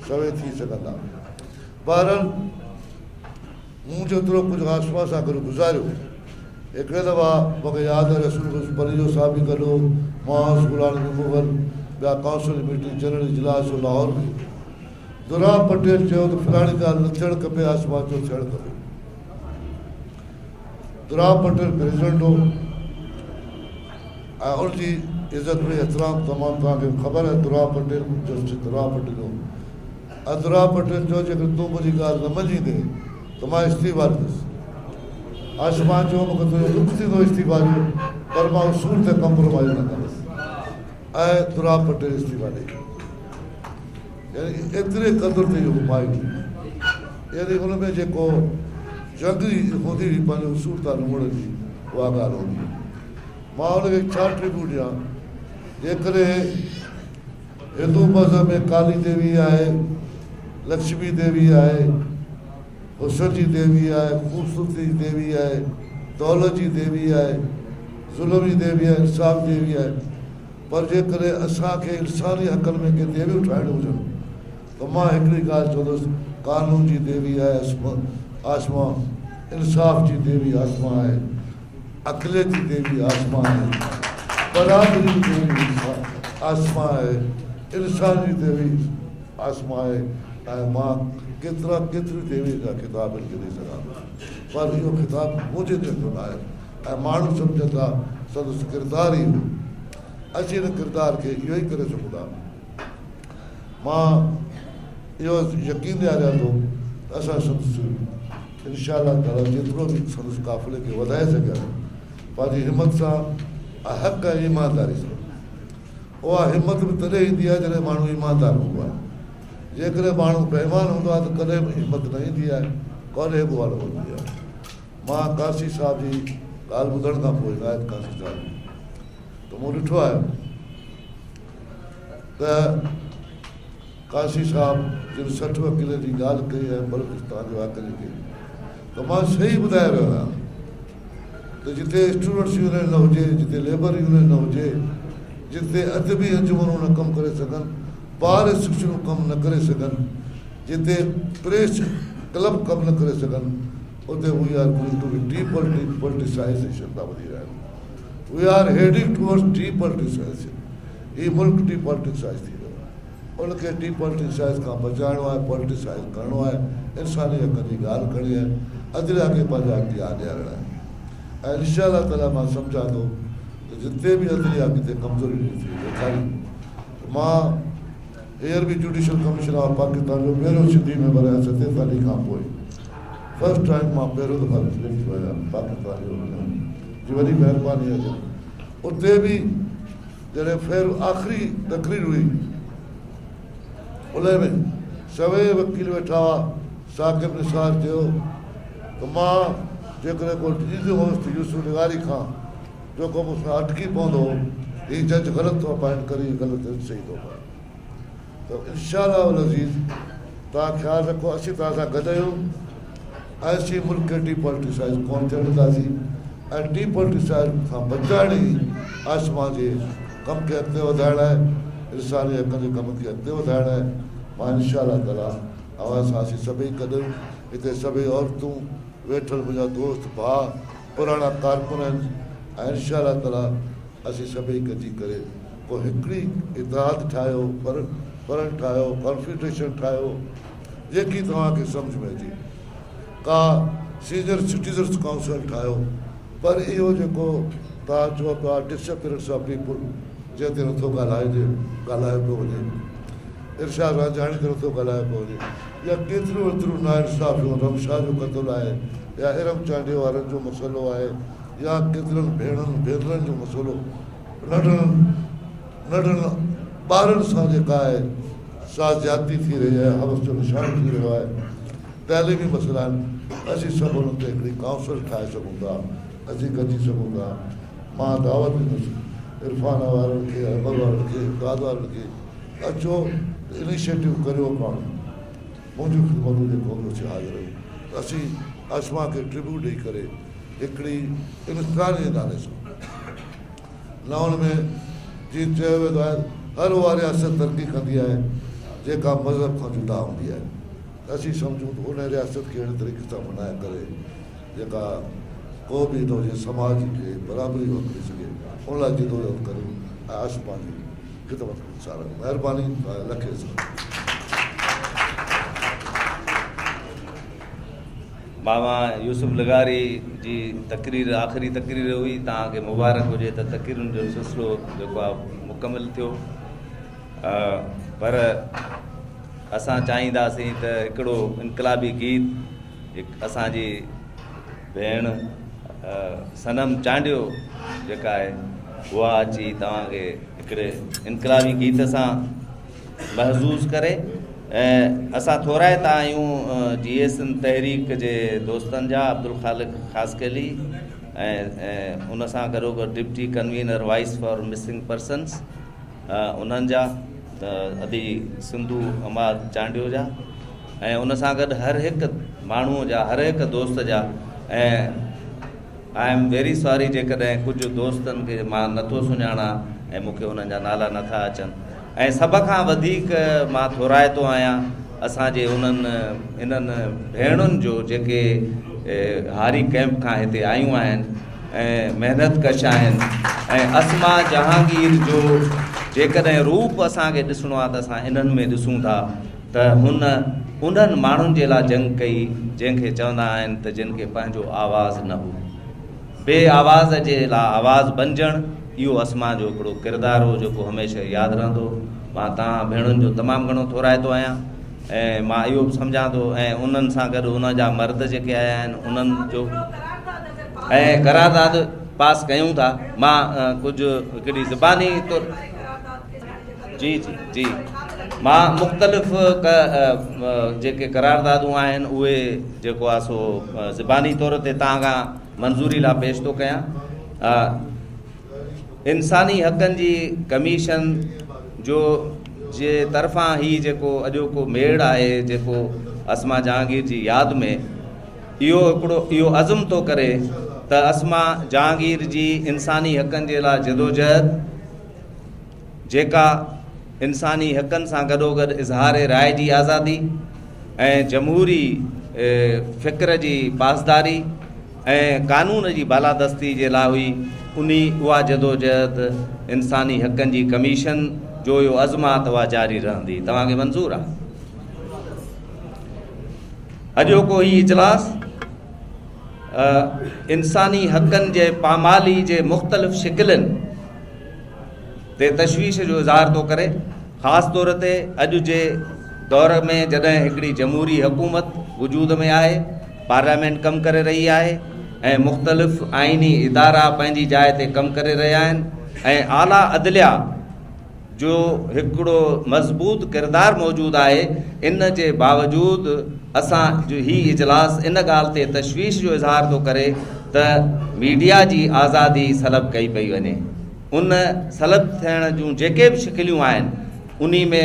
سوين ٿي سگهندا بهرحال مون جيترو ڪجهه آسما سان گڏ گذاريو، هڪڙي دفعا مون کي ياد آهي رسول بخش پليجو صاحب به گڏ هو، مان هوس، غلام نبي مغل، ٻيا ڪائونسل جي ميٽنگ جنرل اجلاس هو لاهور ۾. دراب پٽيل چيو ته فلاڻي ڳالهه نه ٿيڻ کپي، آسما چيو ٿيڻ کپي. دراب پٽيل پريزيڊنٽ هو ۽ ان جي عزت ۾ احترام تمام توهان کي خبر آهي دراب پٽيل جسٽس دراب پٽيل هو. عذرا پٽيل چيو، جيڪڏهن تون منهنجي ڳالهه نه مڃيندين ته مان استعيفا ڏيندس. آسمان چيو، مون کي تنهنجو ڏک ٿيندو استعيفا جو، پر مان اصول تي ڪمپرومائيز نه ڪندس. ۽ عذرا پٽيل استعيفا ڏئي ڇڏي. يعني ايتري قدر تي اهو مائي هئي. يعني ان ۾ جيڪو جنگ هوندي هئي پنهنجي اصول تان نه مڙڻ جي اها ڳالهه هوندي هئي. مان ان کي ڇا ٽربيوٽ ڏيان؟ جيڪڏهن هندو مذهب ۾ ڪالي ديوي آهي، لڪشمي ديوي آهي، حسن جي ديوي آهي، خوبصورتي جي ديوي آهي، دولت جي ديوي آهي، ظلم جي ديوي آهي، انصاف جي ديوي آهي پر جيڪڏهن اسان کي انساني حقن ۾ ڪي ديويون ٺاهڻيون هجن ته مان هڪڙي ڳالهه چوندس قانون جي ديوي آهي آسما، انصاف جي ديوي آسما آهي. اقليت جي ديوي آسما آهي، برابري جي ديوي آسما آهي، انسان جي ديوي آسما آهي ۽ مان ڪيترا ڪيتريون ديوين جا خطاب هن کي ڏئي سگهان ٿو پر اهو خطاب منهنجي جهڙو نه آهي ۽ ماڻهو سمجهن ٿا سندس ڪردار ئي هو. اسين هن ڪردار کي اهو ئي ڪري سگهون ٿا. مان اهو يقين ڏياريان ٿو ته اسان سندس انشاء الله تعاليٰ جيترو به سندس قافلي کي وڌائي سگهياسين پنهنجي همت سان ۽ حق ۽ ايمانداري سان. اها همت به تڏهن ايندي آهي جڏهن ماڻهو ايماندار هوندو آهي. جيڪڏهن ماڻهو بيمان هوندو آهي ته ڪڏهن به همت نه ايندي آهي، ڪڏهن به اها نه وڌندي آهي. مان قاصي صاحب جي ڳالهه ٻڌڻ کان پوء عنايت قاصي صاحب جي. ته مون ڏٺو آهي ته قاضي صاحب جن 60 وڪيلن جي ڳالهه ڪئي ۽ بلوچستان جي واقعي جي ڪئي ته مان صحيح ٻڌائي رهيو آهيان ته جتي اسٽوڊنٽس يونين نه هجي، جتي ليبر يونين نه هجي، جتي ادبي انجمنون نه ڪم ڪري سگهن، بار ايسوسيئيشنون ڪم نه ڪري سگهن، جتي پريس ڪلب ڪم نه ڪري سگهن، اتي we are going to be depoliticization ڏانهن وڌي رهيا آهيون. We are heading towards depoliticization. He Malik D politicise ٿي ويو آهي. ان کي ڊي پوليٽيسائيز کان بچائڻو آهي، پوليٽيسائيز ڪرڻو آهي، انساني حقن جي ڳالهه ڪرڻي آهي، عدليه کي پنهنجا اختيار ڏيارڻا آهن ۽ انشاء الله تعاليٰ مان سمجهان ٿو ته جتي به عدليه ڪٿي ڪمزوري ٿي ڏيکاري ته مان هينئر به جوڊيشل ڪميشن آف پاڪستان جو پهريون سنڌي ميمبر آهيان ستيتاليهه کان پوء فرسٽ ٽائيم مان پهريون دفعو سليڪٽ ٿيو آهيان پاڪستان جو جي وڏي مهرباني آهي اتي به جڏهن فير آخري تقرير هئي انهي ۾ سوين وڪيل ويٺا هئا ثاقب نثار چيو ته مان جيڪڏهن ڪو ڊڄندو هوس ته يوسف لغاري کان جيڪو مون سان اٽڪي پوندو هو هي جج غلط ٿو اپائنٽ ڪري هي غلط صحيح ٿو اپائنٽ ته انشاء الله العزيز توهان خيال رکو اسين توهان سان گڏ آهيون ۽ اسين ملڪ کي ڊي پوليٽيسائز ڪونه ٿيڻ ڏينداسين ۽ ڊي پوليٽيسائز کان بچائڻ ئي آسما جي ڪم کي اڳتي وڌائڻ آهي انساني حقن جي ڪم کي اڳتي وڌائڻ آهي مان انشاء الله تعالي اوهان سان اسين سڀئي گڏ آهيون هتي سڀئي عورتون ويٺل منهنجا دوست ڀاء پراڻا ڪارڪن آهن ۽ انشاء الله تعالي اسين سڀئي گڏجي ڪري ڪو هڪڙي اتحاد ٺاهيو، فرنٽ ٺاهيو، ڪانفيڊريشن ٺاهيو، جيڪي توهان کي سمجهه ۾ اچي، ڪا سينئر سٽيزنس ڪائونسل ٺاهيو، پر اهو جيڪو توهان چئو پيا ڊس اپيئرنس آف پيپل جنهن تي نٿو ڳالهائجي، ڳالهايو پيو وڃي، ارشاد رانجهاڻي تي نٿو ڳالهايو پيو وڃي يا ڪيتريون ايتريون ناانصافيون رمشا جو قتل آهي يا ارم چانڊيو وارن جو مسئلو آهي يا ڪيترن ڀيڻن ڀينرن جو مسئلو ننڍڙن ننڍڙن ٻارن سان جيڪا آهي سا زيادتي ٿي رهي آهي حوس جو نشانو ٿي رهيو آهي تعليمي مسئلا آهن اسين سڀ انهن تي هڪڙي ڪائونسل ٺاهي سگهون ٿا اسين گڏجي سگهون ٿا مان دعوت ڏيندس عرفان وارن کي احمد وارن کي امداد وارن کي اچو ته انيشيٽو ڪريو پاڻ منهنجون خدمتون جيڪو هوندو سي حاضر آهيون ته اسين آسما کي ٽربيوٽ ڏئي ڪري هڪڙي انساني نالي سان نه ان ۾ جيئن چيو ويندو آهي هر اها رياست ترقي ڪندي آهي جيڪا مذهب کان جدا هوندي آهي ته اسين سمجهون ته ان رياست کي اهڙي طريقي سان بنائي ڪري جيڪا ڪو به نه هجي سماج کي برابري جو حق ڏئي سگهي ان لاء جدوجهد ڪريون ۽ آسما جي خدمت گذار آهيون مهرباني لکين سان. ماما يوسف لغاري جي تقرير آخري تقرير هئي توهان کي مبارڪ هجي ته تقريرن جو سلسلو جيڪو آهي مڪمل ٿيو پر اسان چاهينداسين ته هڪڙو انقلابي گيت هڪ اسان جي ڀيڻ صنم چانڊيو جيڪا آهي اها اچي توهان کي هڪڙي انقلابي گيت سان محظوظ ڪري ۽ اسان ٿورائتا آهيون جي ايس اين تحريڪ جي دوستن جا عبدالخالق خاصخيلي ۽ ان سان گڏوگڏ deputy convener voice for missing persons انهن جا ادي سنڌو عماد چانڊيو جا ۽ ان سان گڏ هر هڪ ماڻهو جا هر هڪ دوست جا ۽ I am very sorry جيڪڏهن ڪجهه دوستن کي مان نٿو سڃاڻان ۽ مون کي انهن جا نالا نٿا اچن ۽ سڀ کان وڌيڪ مان ٿورائتو آهيان اسان جي انهن انهن ڀيڻن جو جيڪي هاري ڪئمپ کان هتي آيون آهن ۽ محنت ڪش آهن ۽ اسما جهانگير جو جيڪڏهن روپ اسان کي ڏسڻو آهي ته اسان انهن ۾ ڏسون ٿا ته هن انهن ماڻهن جي لاء جنگ ڪئي جنهن کي چوندا آهن ته جن کي پنهنجو آواز نه هو. بي آواز جي لاء آواز بنجڻ اهو اسما جو هڪڙو ڪردار هو جيڪو هميشه ياد رهندو. مان توهان ڀيڻن جو تمام گهڻو ٿورائتو آهيان ۽ مان اهو به سمجهان ٿو ۽ انهن سان گڏ ان جا مرد جيڪي آيا آهن انهن جو ۽ قرارداد پاس ڪيون ٿا مان ڪجهه هڪڙي زباني طور جي جي جي مان مختلف جيڪي قراردادون آهن اهي جيڪو آهي سو زباني طور تي توهان کان منظوري لاء پيش ٿو ڪيان. انساني حقن جي ڪميشن جو جي طرفان هي جيڪو اڄوڪو ميڙ آهي جيڪو عاصمه جهانگير جي ياد ۾ اهو هڪڙو اهو عزم ٿو ڪري ته عاصمه جهانگير جي انساني حقن جي لاء جدوجهد جيڪا انساني حقن سان گڏوگڏ اظهار راء جي آزادي ۽ جمهوري فڪر جي پاسداري ۽ قانون جي بالادستي جي لاء هئي، انهي اها جدوجهد انساني حقن جي ڪميشن جو اهو عزم آ ته اها جاري رهندي. توهان کي منظور آ؟ اڄوڪو هي اجلاس انساني حقن جي پامالي جي مختلف شڪلن تي تشويش جو اظهار ٿو ڪري، خاص طور تي اڄ جي دور ۾ جڏهن هڪڙي جمهوري حڪومت وجود ۾ آهي، پارليامينٽ ڪم ڪري رهي آهي ۽ مختلف آئيني ادارا پنهنجي جاء تي ڪم ڪري رهيا آهن ۽ اعليٰ عدليه جو هڪڙو مضبوط ڪردار موجود آهي، ان جي باوجود اسان جو هي اجلاس ان ڳالهه تي تشويش جو اظهار ٿو ڪري ته ميڊيا جي آزادي سلب ڪئي پئي وڃي. ان سلب ٿيڻ جون جيڪي به شڪليون آهن انهي ۾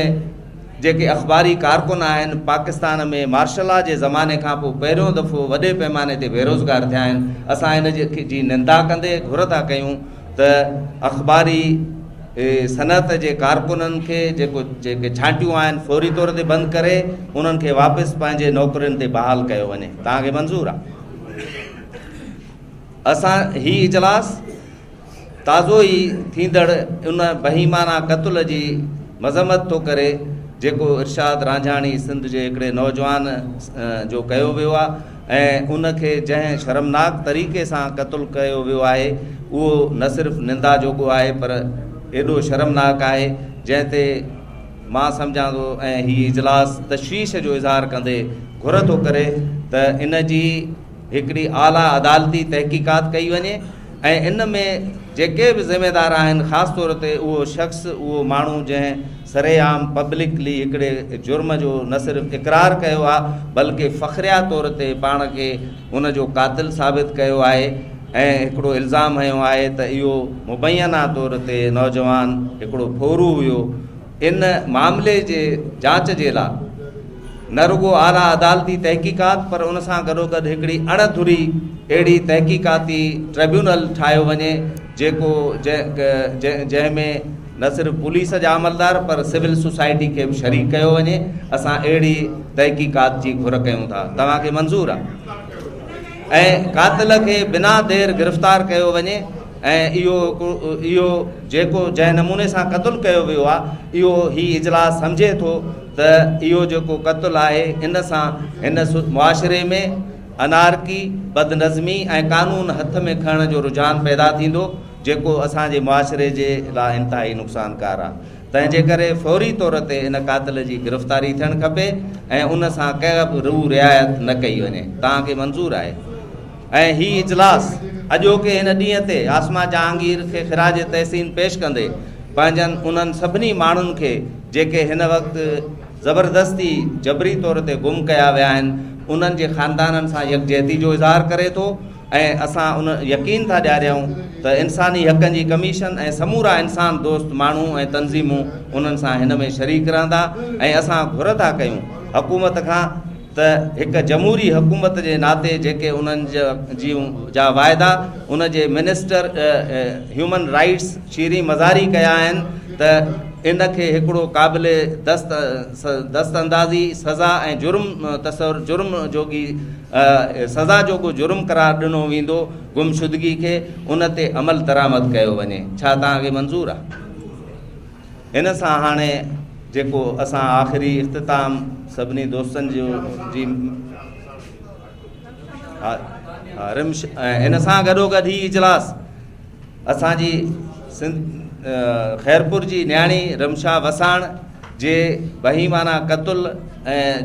جيڪي اخباري ڪارڪن آهن پاڪستان ۾ مارشل لا جي زماني کان پوء پهريون دفعو وڏي پئماني تي بيروزگار ٿيا آهن. اسان ان جي نندا ڪندي گهر ٿا ڪيون ته اخباري صنعت جي ڪارڪنن کي جيڪو جيڪي ڇانٽيون آهن فوري طور تي بند ڪري انهن کي واپس پنهنجي نوڪرين تي بحال ڪيو وڃي. توهان کي منظور آهي؟ اسان هي اجلاس تازو ئي ٿيندڙ ان بهيمانه قتل جي مذمت ٿو ڪري جيڪو ارشاد رانجهاڻي سنڌ جي هڪڙي نوجوان جو ڪيو ويو آهي ۽ ان کي جنهن شرمناڪ طريقي سان قتل ڪيو ويو آهي اهو نه صرف نندا جوڳو آهي پر ايڏو شرمناڪ آهي جنهن تي مان سمجهان ٿو ۽ هي اجلاس تشويش جو اظهار ڪندي گهر ٿو ڪري ته ان جي هڪڙي اعليٰ عدالتي تحقيقات ڪئي وڃي ۽ ان ۾ جيڪي به ذميدار آهن خاص طور تي اهو شخص اهو ماڻهو جنهن سرعام پبلڪلي هڪڙي جرم جو نه صرف اقرار ڪيو آهي بلڪه فخريه طور تي پاڻ کي ان جو قاتل ثابت ڪيو آهي ۽ هڪڙو الزام هنيو آهي ته اهو مبينا طور تي نوجوان هڪڙو ڦورو هيو ان معاملي جي جاچ جي لاء نه رڳو اعليٰ عدالتي تحقيقات پر ان سان گڏوگڏ هڪڙي اڻ ڌري اهڙي تحقيقاتي ٽربيونل ٺاهيو وڃي جيڪو جنهن ۾ نه صرف پوليس جا عملدار پر سول سوسائٽي کي به شريڪ ڪيو وڃي. اسان اهڙي تحقيقات جي گهر ڪيون ٿا. توهان کي منظور آهي؟ ۽ قاتل کي بنا دير گرفتار ڪيو وڃي. ۽ اهو اهو جيڪو جنهن نموني سان قتل ڪيو ويو آهي اهو هي اجلاس سمجهي ٿو ته اهو جيڪو قتل آهي ان سان هن معاشري ۾ انارڪي، بدنظمي ۽ قانون هٿ ۾ کڻڻ جو رجحان پيدا ٿيندو جيڪو اسان جي معاشري جي لاء انتهائي نقصانڪار آهي تنهن جي ڪري فوري طور تي ان قاتل جي گرفتاري ٿيڻ کپي ۽ ان سان ڪا به روح رعايت نه ڪئي وڃي. توهان کي منظور آهي؟ ۽ هي اجلاس اڄوڪي هن ڏينهن تي عاصمه جهانگير کي خراج تحسين پيش ڪندي پنهنجن انهن سڀني ماڻهن کي جيڪي هن وقت زبردستي جبري طور تي گم ڪيا ويا آهن انهن جي خاندانن سان يڪجهتي جو اظهار ڪري ٿو ۽ اسان ان يقين ٿا ڏياريون ته انساني حقن جي ڪميشن ۽ سمورا انسان دوست ماڻهو ۽ تنظيمون انهن سان هن ۾ شريڪ رهندا ۽ اسان گهر ٿا ڪيون حڪومت کان ته هڪ جمهوري حڪومت جي ناتي جيڪي انهن جون جا واعدا ان جي minister human rights Shireen Mazari ڪيا آهن ته ان کي هڪڙو قابل دست دست اندازي سزا ۽ جرم تصور جرم جوڳي سزا جوڳو جرم قرار ڏنو ويندو گمشدگي کي ان تي عمل درآمد ڪيو وڃي ڇا توهان کي منظور آهي؟ ان سان هاڻي جيڪو اسان آخري اختتام سڀني دوستن جو جي رمش ان سان گڏو گڏ هي اجلاس اسان جي سنڌ خيرپور جي نياڻي رمشا وساڻ جي بهيمانه قتل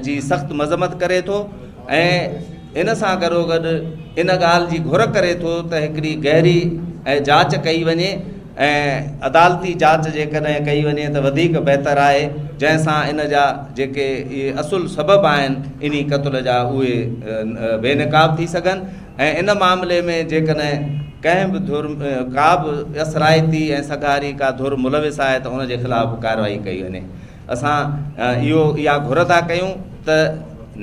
جي سخت مذمت ڪري ٿو ۽ ان سان گڏو گڏ ان ڳالهه جي گهر ڪري ٿو ته هڪڙي گهري ۽ جاچ ڪئي وڃي ۽ عدالتي جاچ جيڪڏهن ڪئي وڃي ته وڌيڪ بهتر آهي جنهن سان ان جا جيڪي اهي اصل سبب آهن انهي قتل جا اهي بي نقاب ٿي سگهن ۽ ان معاملي ۾ جيڪڏهن ڪنهن به ڌر ڪا به اثرائتي ۽ سگهاري ڪا ڌر ملوث آهي ته ان جي خلاف به ڪارروائي ڪئي وڃي. اسان اهو اها گهر ٿا ڪيون ته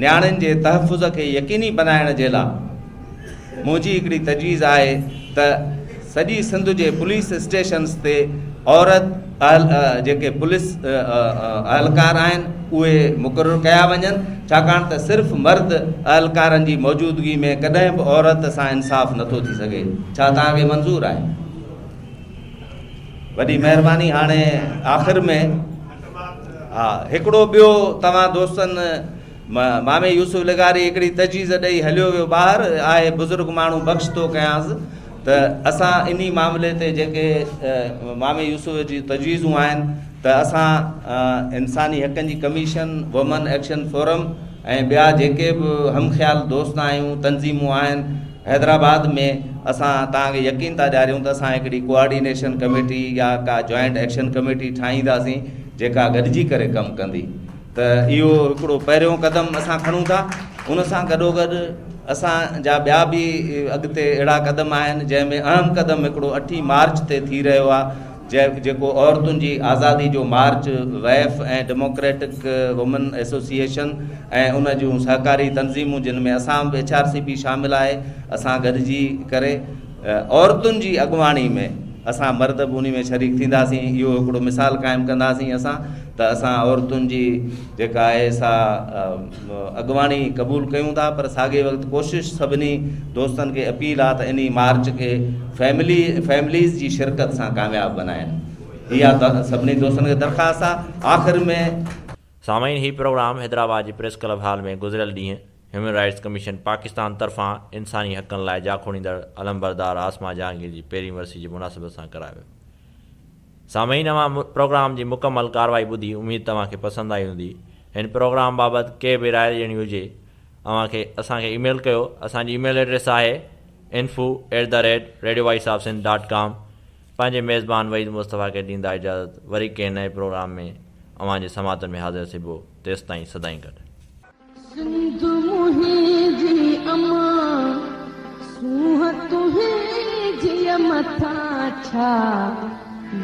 نياڻين جي تحفظ کي يقيني بنائڻ جي لاء منهنجي هڪڙي تجويز آهي ته سڄي سنڌ جي پوليس اسٽيشنز تي عورت اهل جيڪي پوليس اهلڪار آهن اهي مقرر ڪيا وڃن ڇاڪاڻ ته صرف مرد اهلڪارن جي موجودگي ۾ ڪڏهن به عورت سان انصاف نٿو ٿي سگهي ڇا توهان کي منظور آهي وڏي مهرباني هاڻي آخر ۾ ها هڪڙو ٻيو توهان دوستن مامي يوسف لغاري هڪڙي تجويز ڏئي هليو ويو ٻاهر آهي بزرگ ماڻهو بخش ٿو ڪيانس ته اسان انهي معاملي تي جيڪي مامي يوسف جي تجويزون آهن ته اسان انساني حقن جي ڪميشن، وومن ايڪشن فورم ۽ ٻيا جيڪي به هم خيال دوست آهيون تنظيمون آهن حيدرآباد ۾ اسان توهان کي يقين ٿا ڏياريون ته اسان هڪڙي ڪوآرڊينيشن ڪميٽي يا ڪا جوائنٽ ايڪشن ڪميٽي ٺاهينداسين جيڪا گڏجي ڪري ڪم ڪندي ته اهو هڪڙو پهريون قدم اسان کڻون ٿا ان سان گڏوگڏ اسان جا ٻيا به اڳتي اهڙا قدم آهن جنهن ۾ اهم قدم هڪڙو اٺين مارچ تي ٿي رهيو آهي جيڪو عورتن جي آزادي جو مارچ ويف ۽ ڊيموڪريٽڪ وومن ايسوسيئيشن ۽ ان جون سهڪاري تنظيمون جن ۾ اسان به ايڇ آر سي پي شامل آهي اسان گڏجي ڪري عورتن جي اڳواڻي ۾ اسان مرد به انهي ۾ شريڪ ٿينداسين اهو هڪڙو مثال قائم ڪنداسين اسان ته اسان عورتن جي جيڪا آهي سا اڳواڻي قبول ڪيون ٿا پر ساڳئي وقت ڪوشش سڀني دوستن کي اپيل آ ته انهي مارچ کي فيملي فيمليز جي شرڪت سان ڪامياب بنائن اها سڀني دوستن کي درخواست آ آخر ۾. سامعين هي پروگرام حيدرآباد جي پريس ڪلب هال ۾ گذريل ڏينهن هيومن رائٽس ڪميشن پاڪستان طرفان انساني حقن لاء جاکوڙيندڙ علمبردار عاصمه جهانگير جي پهرين ورسي جي مناسبت سان ڪرايو ويو. سامعين اوهان پروگرام جي مڪمل ڪارروائي ٻڌي اميد توهان کي پسند آئي هوندي. هن پروگرام بابت ڪي به راء ڏيڻي هجي اوهان کي اسان کي ايميل ڪيو اسان جي ايميل ايڊريس آهي info at the rate radio voice of Sindh dot com پنهنجي ميزبان وحيد مصطفيٰ کي ڏيندا اجازت وري ڪنهن نئين پروگرام ۾ اوهان جي سماعتن ۾ حاضر ٿيبو تيستائين سدائين گڏ. سنڌ منهنجي امان، سونهن تنهنجيء مٿان ڇا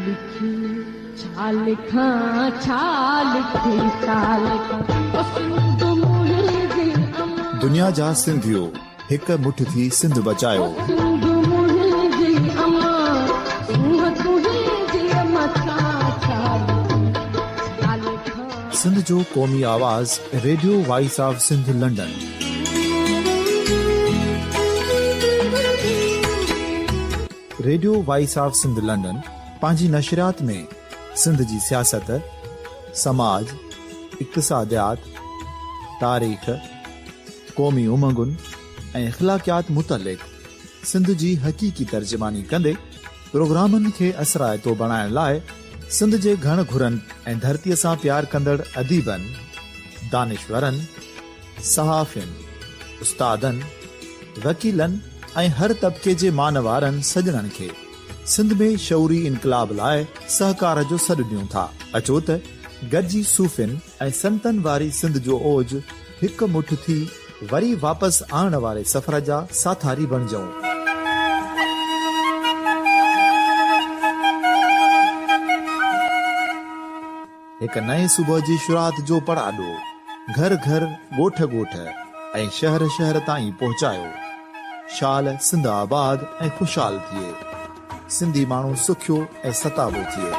لکي، ڇا لکان، ڇا لکي، ڇا لکان، او سنڌ منهنجي امان. دنيا جا سنڌيو هڪ مٺ ٿي سنڌ بچايو. او سنڌ منهنجي امان، سونهن تنهنجيء مٿان ڇا لکي، ڇا لکان. سنڌ جو قومي آواز radio voice of Sindh London. Radio voice of Sindh London پنهنجي نشريات ۾ سنڌ جي سياست، سماج، اقتصاديات، تاريخ، قومي امنگن ۽ اخلاقيات متعلق سنڌ جي حقيقي ترجماني ڪندي پروگرامن کي اثرائتو بڻائڻ لاء سنڌ جي گهڻ گهرن ۽ ڌرتيء سان پيار ڪندڙ اديبن، دانشورن، صحافين، استادن، وڪيلن ۽ هر طبقي جي مان وارن سڄڻن کي سنڌ ۾ شعوري انقلاب لاء سهڪار جو سڏ ڏيون ٿا. اچو ته گڏجي صوفين ۽ سنتن واري سنڌ جو اوج هڪ مٺ ٿي وري واپس آڻڻ واري سفر جا ساٿاري بڻجون. هڪ نئين صبح جي شروعات جو پڙاڏو گهر گهر، ڳوٺ ڳوٺ ۽ شهر شهر تائين پهچايو. شال سنڌ آباد ۽ خوشحال ٿئي. سنڌي ماڻهو سکيو ۽ ستابو ٿئي.